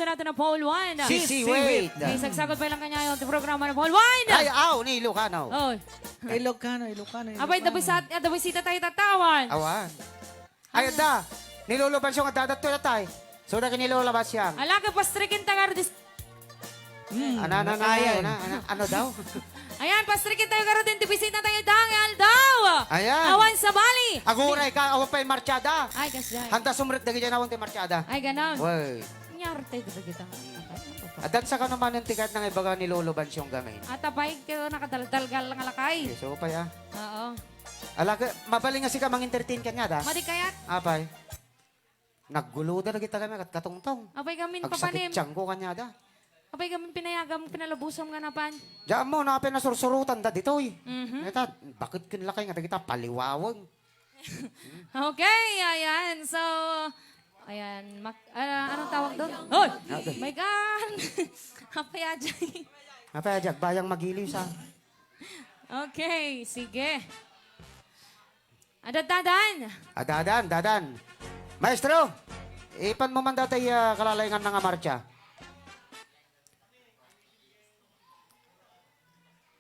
natin na Paul Juan. Sisi, wait. Okay, sagsagod pa lang kanya yung programa na Paul Juan. Ay, aw, ni Ilocano. Oh. Ilocano, Ilocano, Apay, Ilocano. Dabisat, ah, dabisita tayo tatawan. Awan. Ay, adda. Ni Lolo Basyong, adda, adda, adda, tay. So, da ni Lola Basyang. Ala, ka pastrikin tagar dis- Hmm, Ana, ana, ana, ayan. Ana, ana, ano daw? Ayan, pastrikin tayo karon din. Bisita tayo dang aldaw. Ayan. Awan sa bali. Aguray ka, awan pa'y martsada. Ay, kasjay. Handa sumrek dagiti awan ti martsada. Ay, ganon. Way. Nyarte, di ba kita? Adan sa kano manen ti kat nang ibaga ni Lolo Bansiyong gamin? At apay, kayo nakadaldalgal nga lakay. Okay, so pa'y, ah. Oo. Ala, ka, mabalin nga sika mang-entertain kanya, da? Madi kayat. Apay. Naggulo da dagita kami kat katungtong. Apay gamin, papanim. Agsakit tiyan ko kanya da. Apay gamin, pinayagam, pinalabusam nga napan. Diyan mo, na apay nasursurutan da ditoy. Mhm. Ngeta, bakit kin lakay nga dagita paliwaweng? Okay, ayan. So, ayan. Mak-, ah, anong tawag doon? Hoy! Ah, doon. My God! Apay ajay. Apay ajay, bayang magiliw sa. Okay, sige. Adadadan. Adadan, dadan. Maestro, ipan mo man datay, ah, kalalaingan nga martsa.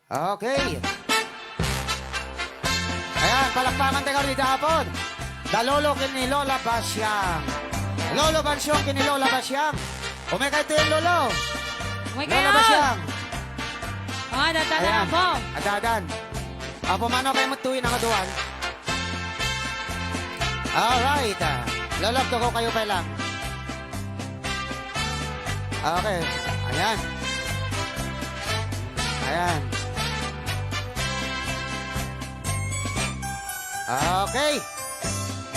Okay. Ayan, palakpakan tayo dito hapon. Da Lolo ken ni Lola Basyang. Lolo Basyong ken ni Lola Basyang. Umay kayo tuyo, Lolo. Umay Lola kayo. Basyang. Ah, dadadan Ayan. Ako. Adadan. Apo mano kayo magtuwi na kaduan. Alright. Ah. Lolo, tuko kayo pa lang. Okay. Ayan. Ayan. Okay.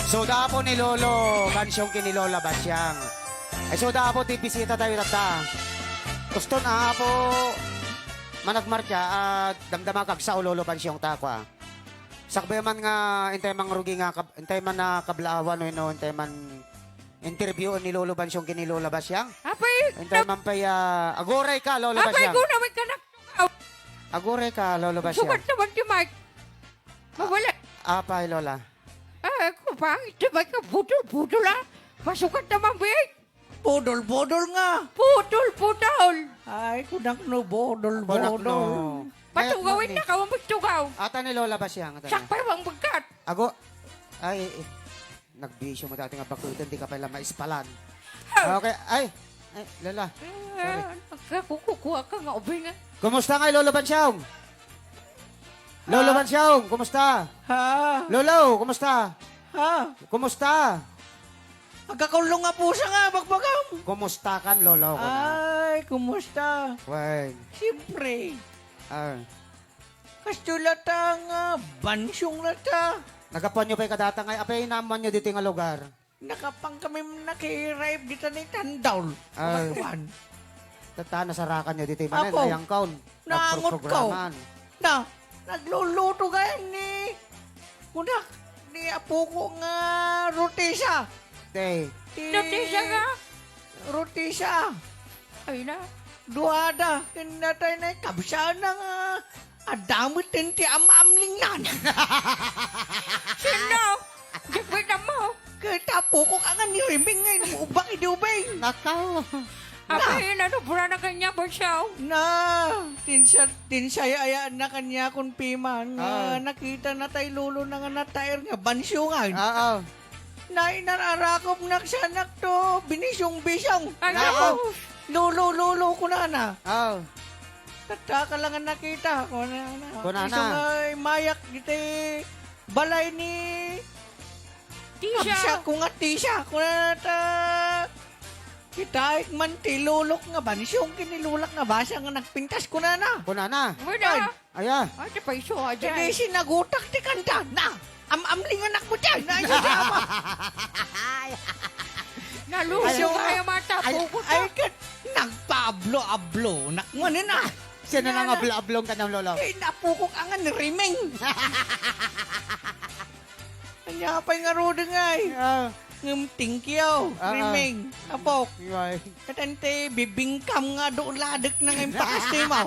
So, da po ni Lolo Bansiyong ken ni Lola Basyang. Ay, so, da po, ti bisita tayo, tata. Gusto na po, managmarka, ah, damdama kagsa o Lolo Bansiyong ta, kwa. Sakbay man nga, intay man rugi nga, kab-, intay man na kablaawan, no, intay man interview ni Lolo Bansiyong ken ni Lola Basyang. Apay, Intay man pay, ah, aguray ka, Lolo apay, Basyang. Guna, may kanak. Aguray ka, Lolo Basyang. Sukat naman ti Mike. Mawala. Apay, Lola. Ah, ako, pangit naman ka, budol-budol, ah. Masukat naman, Bek. Budol-budol nga. Putol-putol. Ay, kunak no, budol-budol. Kunak no. Patugawin Ay, na ka, ang pagtugaw. Ata ni Lola Basyang, ata ni. Sakpay, wang bagkat. Ago, ay, eh, nagbisyo mo dati nga bakuten, di ka pala maispalan. Ah. Okay, ay, ay, Lola. Sorry. Ah, magkakukuha ka nga, ubing, ah. Kumusta nga, Lolo Bansiyong? Lolo Ha? Bansiyong, kumusta? Ha? Lolo, kumusta? Ha? Kumusta? Agkakulong nga pusa nga, bagbagam. Kumusta kan, Lolo? Ay, kumusta? Wen. Siyempre. Ah. Kastoy lata nga, Bansiyong lata. Nagapuanyo pay kadata nga, apay naamuanyo ditoy nga lugar? Nakapan kami nakirayib dita ni Tandol. Ay. Kuan. Tata, nasarakan nyo ditoy manen, Apo. Ayangkaw. Naangot ko. Nagprograman. Na, nagluluto gayam ni, kunak, ni apo ko nga rutisa. Te. Ti Rutisa nga? Rutisa. Ay na. Duada, kinatay na kabsana nga. Adda met ti am-amlingnan. Sino? Di pwede mo. Kita po ko ka nga ni Riming nga inubak idi ubing. Nakaw. Apay, na, ano, bura na kanya, Bansyaw? Na, tinsa-, tinsayayaan na kanya kun piman. Nga Ah. Nakita na tay lolo na nga nataer nga bansyungan. Oo. Nainararakop naksanak to, binisyong-bisyong. Ano? Nako. Lolo, lolo, kunana. Oo. Tattaka lang nga nakita, kunana. Kunana. Isu nga imayak iti balay ni Tisha. Kabsat ko nga Tisha, kunana ta. Kitaek man ti lolok nga bansyong ken ni lolak nga basa nga nagpintas, kunana. Kunana. Wala. Ay. Aya. Ay, ti paiso, ajay. Dagiti sinagutak ti kanta. Na, am-amlinganak mo diay. Na, aya, aya. Naluso Ay, nga ay, mata, ay, bugot ay, ka. Ket nagpaablo-ablo. Nak-, manen, ah. Sino nang Nana. Ablo-ablong ka ng lolo? Kay napukok ang riming. Anya pay nga rudeng ay. Ah. Ngem thank you, Ah, ah. Riming. Apok. Iway. Katante bibingkam nga do ladek na nga impakastima.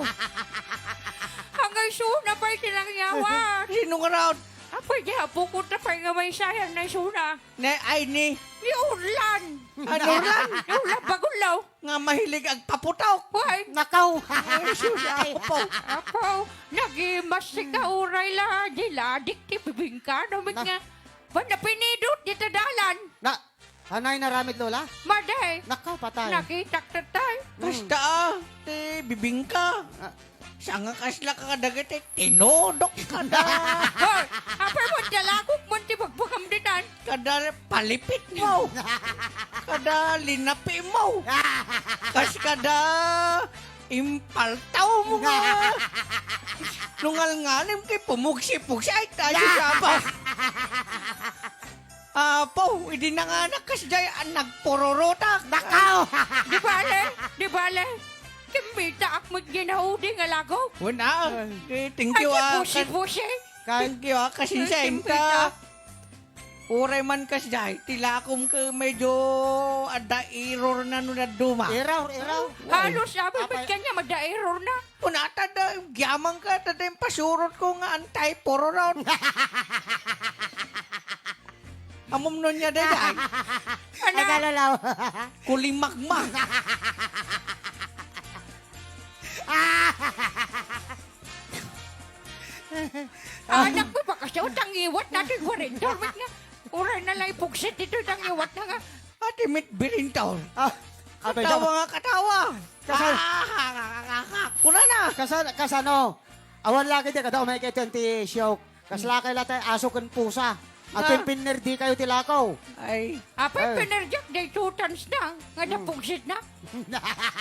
Hanggang isu na pay kinangyawa. Sino nga raw? Apay, di apok ta pay nga maysa yan, naysona. Ne, ay, ni. Ni Orlan. Ano, Orlan? Ni Orlan Bagulaw. Nga mahilig agpaputok. Why? Nakaw. Ay, sus, apo. Apo, nagimas ka uray la, di la, adik ti bibingka, no, mit Na- nga. Ba, napinidot, di ta dalan. Na, Anay naramid, Lola? Madi. Nakaw, patay. Nakitak tatay. Hmm. Kasta, ah, ti bibingka. Ah. Sanga kasla ka kadagiti tinudok ka da. Hoy, apay mo, dalakok mo ti bagbagam ditan. Kada palipit mo. Kada linapi mo. Kas kada impaltaw mo nga. Nungal ngalim kay pumugsi-pugsi. Ay, tayo siya pa. Apo, idi nanganak kasdiay, a, nagpururutak. Nakaw! Di bale, di bale. Kimmitaak met ginaudi nga lago. Wen, ah. Ay. Eh, thank you, Ay, ah, busi-busi. Thank you, ah, kasinsiaen ka. Kimmita. Uray man kasdiay, ti lakom ket medyo adda error na no dadduma. Error, error. Halos, sabi, Apay. Ba't kanya madda-error na? Kuna ta da, gyamang ka, ta da yung pasurot ko nga antay pururot. Amom nun niya, day, day. Ano? Ay, kalalaw. Kulimagma. Anak mo, baka siya, tangiwat natin, kwarenta, wait nga. Uray na lang ipugsit dito, tangiwat na nga. Ate, mit birintaw. Ah, abay, Katawa daw. Nga, katawa. Kasal- Ah, kakakakak. Kuna na. Kasal-, kasano? Awan lagi di, kada umay kayo ti siyok. Kas lakay la tayo, aso ken pusa. At Ah. Pinpinnerdi kayo ti lakaw. Ay. Apay, Ay. Pinerdiak day two tons na, nga Hmm. Napugsit na.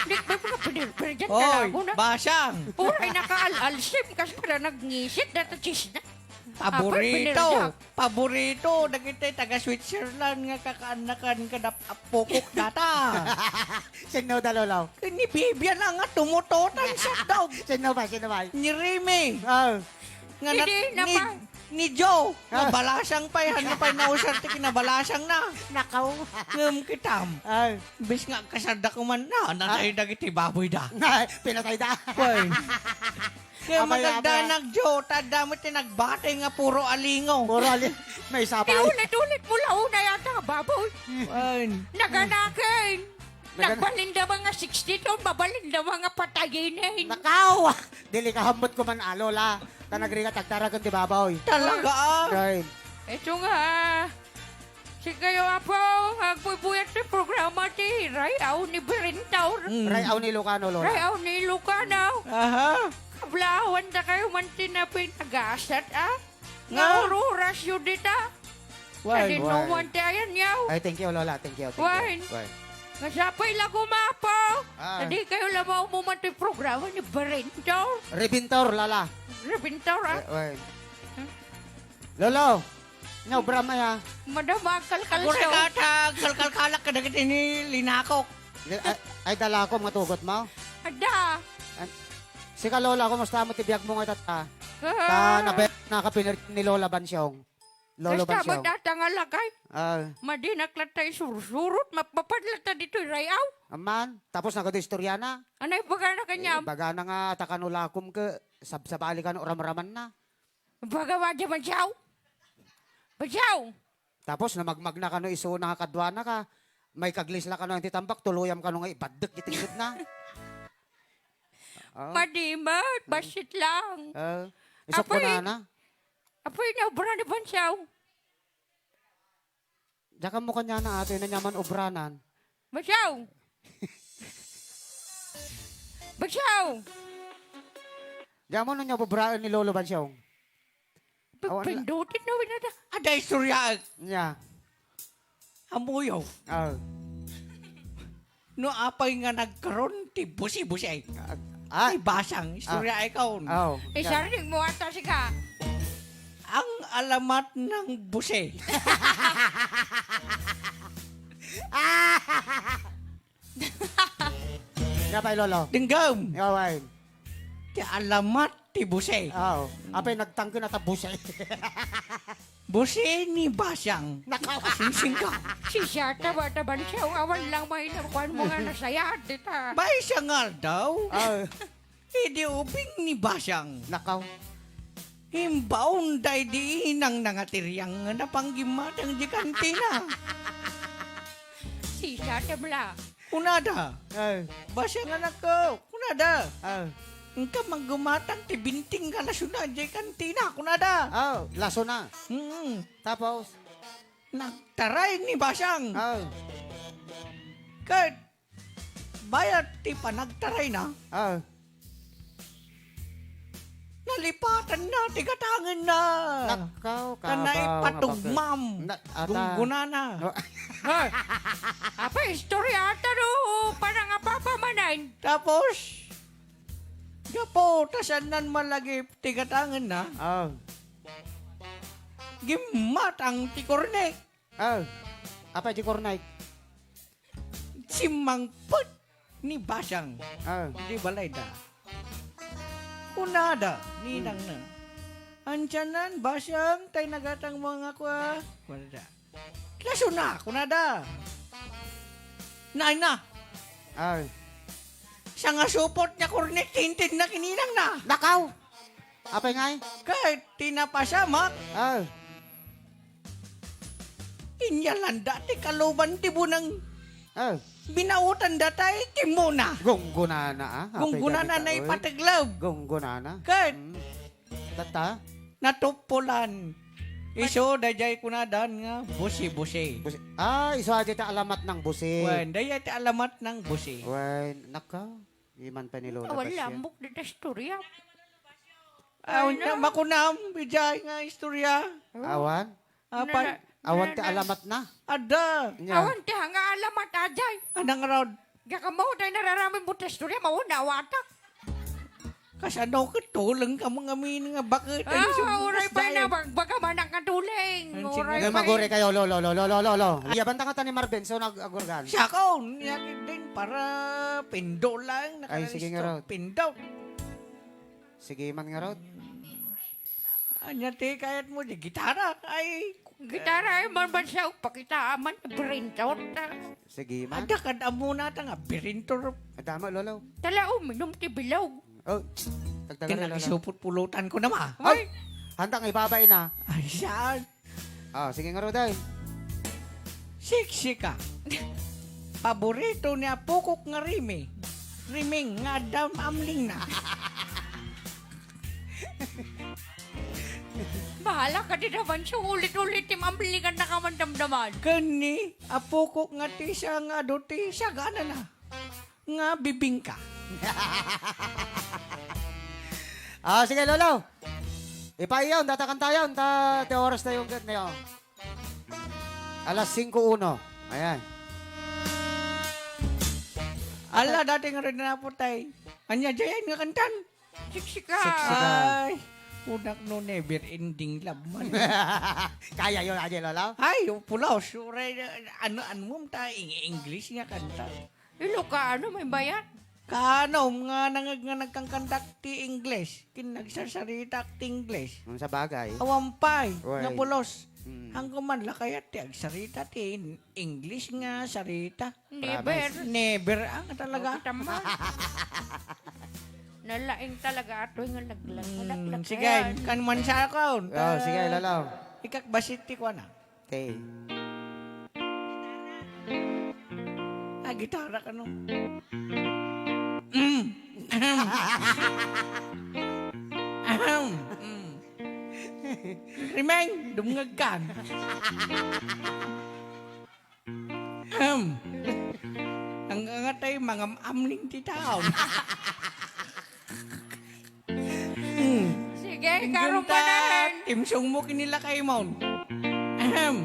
Di ba mga pinerdiak Oy, talaga na? Basang. Uray nakaal-alsim, kas para nagngisit na ta cheese na. Paborito. Apay, pinerdiak. Paborito, dagiti taga Switzerland nga kakaannakan kada apokok data. Sino da, Lolo? Ni Bibian nga tumutotan sa daw. Sino ba? Sino ba? Ni Remy. Oh. Nga nat-, Hindi ni, naman. Ni Joe, Ah. Nabalasang pay, ano pay nausar ti kinabalasang na? Nakaw. Ngem kitam. Ay. Bis nga agkasarda kuman na, natay Ah. dagiti baboy da. Pinatay da. Wen. Kaya Abay, magagdanag, abay. Joe, ta damo ti nagbati nga puro alingo. Puro ali-, may sabay. Iulit-ulit mo la una yata, baboy. Wen. Naganaken. Nagan- Nagbalinda mga sixty ton, babalinda mga patayenen. Nakaw! Dili ka hambot ko man, ah, Lola. Ta nagrigat, agtaragan ti babaw, oy. Talaga, ah? Right. Ito nga, ah. Sigayo, Apo, nga agbubuyat ti programa ti Rayaw ni Birintaw. Mm. Rayaw ni Ilocano, Lola. Rayaw ni Ilocano. Aha. Kablawan ta kayo man ti napinagasat, ah. Nga? Nga ururas yu dita. Why? Kadi Why? Numan ti ayan yaw. Ay, thank you, Lola. Thank you, thank you. Why? Why? Nga sapay la kumapo. Ah. Kadi kayo la maumuman ti programa ni Barento. Rebintor, Lola. Rebintor, ah. Why? Why? Hmm? Lolo, nya obra maya. Madama, kalkal Agora siya. Ka, ta, kalkalkalak ka dagiti ni linakok. Ay, ay, dalakom nga tugot mo? Ada. An-, sika, Lola, kumusta mo ti biag mo nga tata? Ah. Ta, nabe-, nakapinir ni Lola Bansyong. Lolo Basta Bansyong. Madatang alakay. Ah. Madinak latta isursurot, mapapadlatta ditoy rayaw. Aman, tapos nagado istorya na. Anay, bagana kanyam. Eh, bagana nga, takano lakom ke, sabsabali kano ramraman na. Baga, wada, Bansyong. Bansyong. Tapos, namagmagna kano isuna nga kaduana ka, may kaglisla kano iti tambak, tuluyam kano nga ibaddek iti gitna. Oh. Madimat, basit lang. Oh. Isok ko Apoy, na, na. Apoy, naubra ni Bansyong. Diyakan mo kanya na, ate, na nyaman ubranan. Basyaw! Basyaw! Diyan mo nung niya bubraen ni Lolo Bansyong. Awan la- Pagpindutin na wala na. Ada istorya. Nya. Amuyo. Ah. No apay nga nagkaron ti busi-busi ay. Ah, ah. Ti basang, istorya Ah. ay kaon. Oh. Isarning mo ata sika. Ang alamat ng busi. Nga pa'y, Lolo? Dinggam. Nga pa'y. Ti alamat ti busi. Oo. Apay nagtangken ata busi. Busi ni Basang. Nakaw. Singsing ka. Si Siyata, bata Bansyong, awan lang may nakuan mo nga nasayat, dita. Bay, siya nga daw. Oo. Idi ubing ni Basang. Nakaw. Imbaon daydi inangna nga ti riang nga napanggimmata diay kantina. Sisa, tabla. Kunada, Ay, "Basiang anakko," kunada. Ay. "Inka manggimmata ti binting nga lasona diay kantina," kunada. Oh, lasona. Mm. Tapos? Nagtaray ni Basiang. Oh. Ket bayat ti panagtarayna, Oh. nalipatanna ti gatangenna. Nakaw, Ta kabaw nga patugmam. Bakit. Na-, ata. Gunggunana. No. Ay, apa, istorya ata no, parang apapa manen. Tapos, gapu ta saannan malagip ti gatangenna, Oh. gimmatang ti kornek. Oh. Apay di kornek? Simmangpet ni Basiang Oh. di balayda. Kunada, Hmm. ninangna, "Antianan, Basiang, tay nagatangmo nga kua?" Kunada. "Lasona," kunada. Naayna. Oh. Sangasupot nga kornek ti intedna ken inangna. Nakaw! Apay ngay? Ket ti napasamak, Ah. inyalanda ti kaluban ti buneng. Ah. Binautanda tay timmona. Gunggunana, ah. Apay Gunggunana gani ta, oy. Naipategleb. Gunggunana. Ket Hmm. Tatta? Natuppolan. Isu, daydiay kunadan nga busi-busi. Busi-, ah, isu a di ta alamat nang busi. Wen, daydiay ti alamat nang busi. Wen, naka, di man pa ni Lola Awan Basya. Lambok di ta istorya. Ah, unya, Ano? makunam, idiay nga istorya. Oh. Awan? Apay, Nana-, awan ti nana-, alamat na. Adda. Nya. Awan ti nga alamat, ajay. Anang raod? Diak ammo, tay nararamid mo ti istorya, mauna, awatak. Kasano ket tuleng ka mga min nga bakit? Ah, uray pa na, bag-, baga manak nga tuleng. Uray pa. Maguri kayo, lolo, lolo, lolo, lolo. Iya, banta nga ta ni Marvin, so nag-agurgan. Siya ko, niya din para pindo lang. Ay, sige nga, Rod. Pindo. Sige man nga, Rod. Anya ti kayat mo di gitara? Ay, gitara, ay, man, man siya, pakita man, birintot. Sige, man. Adda kad amuna ta nga, birintor. Adda mo, lolo. Tala, uminom ti bilog. Oh, tagdagan na, lolo. Kinakisupot pulutan ko naman. Ay! Ay! Handa nga ibabay na. Ay, saan? Ah, sige nga, Roday. Siksika. Paborito ni apokok nga rimi. Riming nga adda amling na. Bahala ka di naman, so ulit-ulit ti mamlingan na ka man damdaman. Ken ni apokok nga ti siya nga adu ti sagana na. Nga bibingka. Ah, sige, Lolo. Ipaiyaw, data kantayaw, ta, ti oras tayo, ket, nayo. Alas singko uno. Ayan. Ala, dati nga rin na po, tay. Anya, jayan nga kantan. Siksika. Siksika. Ay, kunak no never ending love man. Kaya yun, Ate Lola? Ay, yung pulos. Uray, ano, ano mo, ta, ing-, English nga kanta. Ilocano, may bayat. Kaano, nga nangag-, nga nagkangkantak ti English. Kin nagsasaritak ti English. Ang sa bagay. Awan pay, Uray. Nga pulos. Mm. Hangko man, lakayat ti agsarita ti in-, English nga sarita. Never. Promise. Never, ah, talaga. Kita man. Nalaing talaga atoy nga naglag-, Mm, naglag-, sige, ayan. Kan man siya ako. Oh, sige, Lolo. Ikakbasit ti kuana. Okay. Ah, gitara ka, no? Mm. Ahem. Ahem. Mm. Rimeng, dumngeg ka. Ahem. Ang angatay, mangam-amling ti tao. Hmm. Sige, Inggunda, karon pa na. Timsong mo kinilakay mo. Ahem.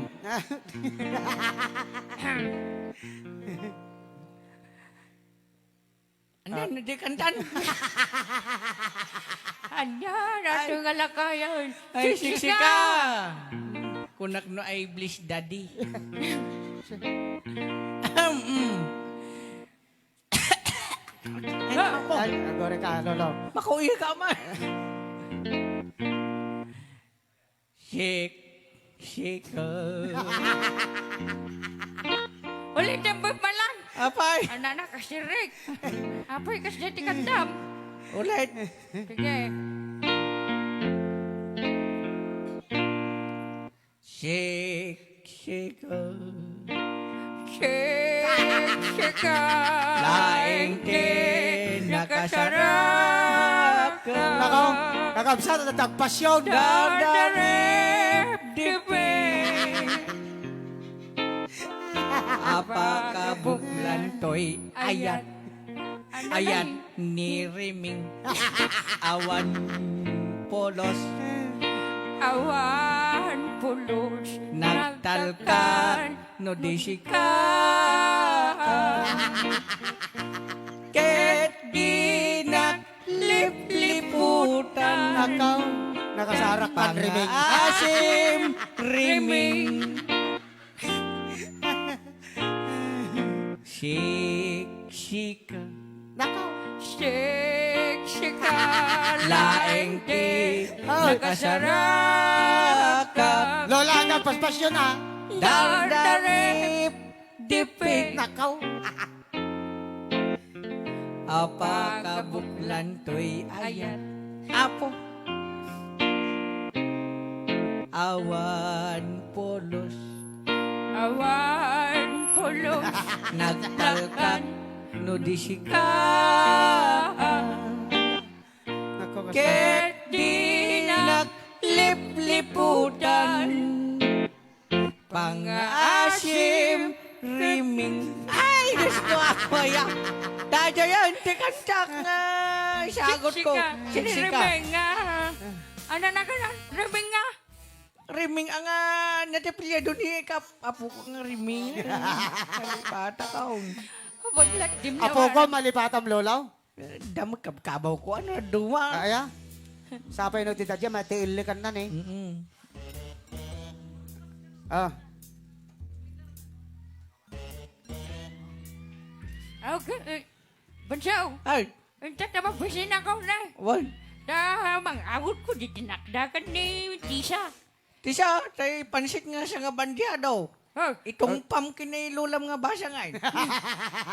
Ano, ah. Ano, di kantan? Anya, nato nga lakayan. Ay, siksika. Kunak no, "I bless daddy." Ahem, mm. Ay, agore ka, Lolo. Makuya ka man. Sik, sik, oh. Ulit ang buhok malang. Apay. Anak na, kasirik. Apay, kasi ti kandam. Ulit. Sige. Siksika. Siksika. Laeng ti nakasaraka. Nako, kakabsat, adda ti agpasyon. Dardaripdipik. Apakabuklantoy ayat. Ayat ni Riming. Awan pulos. Awan pulos. Nagtalkan no di sika. Ket dinak lipliputan. Nakaw, nakasarak kan Riming. Pangaasim, Riming. Siksika. Nako. Siksika. Laeng ti Oh. Nakasaraka. Lola, agpaspasyon, ah. Dardaripdipik. Nako. Apakabuklantoy ayat. Apo. Awan pulos. Awan pulos. Nagtalkan no di sika. Nako, kas- Ket dinak lipliputan. Pangaasim, Riming. Ay, Diyos ko, ako ya. Dadayan, ti kantak nga isagot ko. Siksika. Siksika. Riming nga. Ano na ka na? Riming nga. Riming ang, ah, natipilya doon ni kap-, apo ko nga Riming. Bata ka, oh. Abaglat, di mo Apo ko, nawaran. Malipatam, Lolo. Eh, damag kabkabaw ko, ano, duma? Ah, aya? Sapay no, tita Jam, ati ilikan na ni. Mm-mm. Ah. Okay, eh, Bunso. Ay. Inta ta mabisin ako na. Wan. Ta, mang-awod ko, di tinakdakan ni Tisa. Tisa, tay pansit nga sa nga bandiado. Oh. Itungpam kini lulam nga basa nga, eh.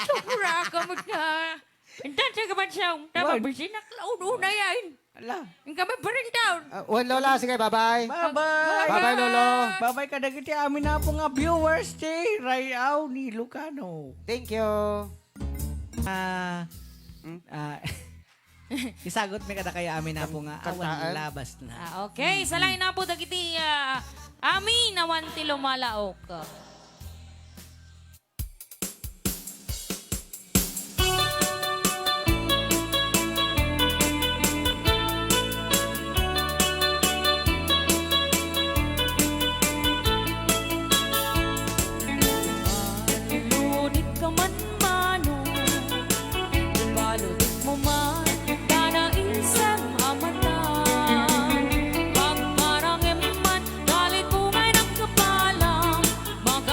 Sukura ka mo na. Intan sa kabansaw, tama, Wan. Bisinak laud unay, ay. Ala. Ang kami pa rin taon. Ah, wan, Lola. Sige, bye-bye. Bye-bye. Bye-bye, Lolo. Bye-bye kadagiti amin na po nga viewers ti Rayaw ni Lucano. Thank you. Ah, Hmm? ah, isagot mi kadakayo amin na po nga awan Kantaan? Labas na. Ah, okay. Sa line na po, dagiti, ah, amin, awan ti lumalaok. Lunit ka man, Manong, ibaludot mo man, ta naisem a mata. Pagkarangem man, kalikungay ng kapala, mak-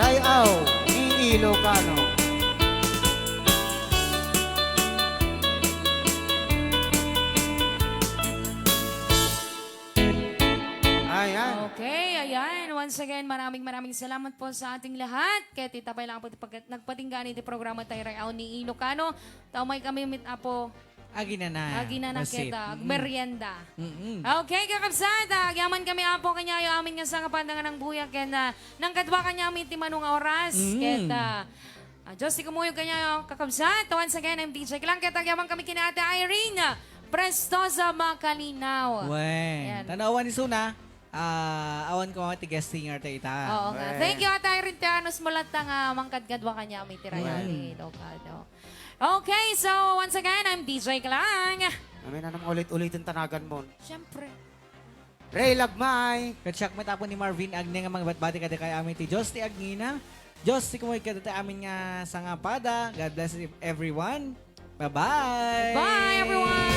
Rayaw ni Ilocano. Ayan. Okay, ayan. Once again, maraming maraming salamat po sa ating lahat. Kaya tita pa lang po pag nagpatinggan iti programa tayo Rayaw ni Ilocano. Taumay kami mit apo. Aginana. Aginana Masip. Kita. Mm. Merienda. Mm-mm. Okay, kakabsat. Agyaman kami apo kanyayo amin nga sangapanda nga nang buyak ken ah, nang kadwa kanyami ti mano nga oras. Mm. Ket ah, ah, Diyos ti kumuyog kanyayo, kakabsat. Once again, I'm D J Klang. Ket agyaman kami kina Ate Irene Prestosa Makalinaw. Wen. Yan. Tanawan ni Suna. Ah, awan ko nga ti guest singer ta ita. Oo nga. Wen. Thank you, Ate Irene Pianos. Mulatta nga mangkadkadwa kanyami ti Rayaw Wen. ni Ilocano. Okay, so once again, I'm D J Klang. Amin, anong ulit-ulitin tanagan mo? Siyempre. Ray Lagmay. Ket siak met apo ni Marvin Agne nga mangbatbati kadakay amin ti Diyos ti agingga. Diyos ti kumuyog kadakay amin nga sangapada. God bless everyone. Bye-bye. Bye, everyone!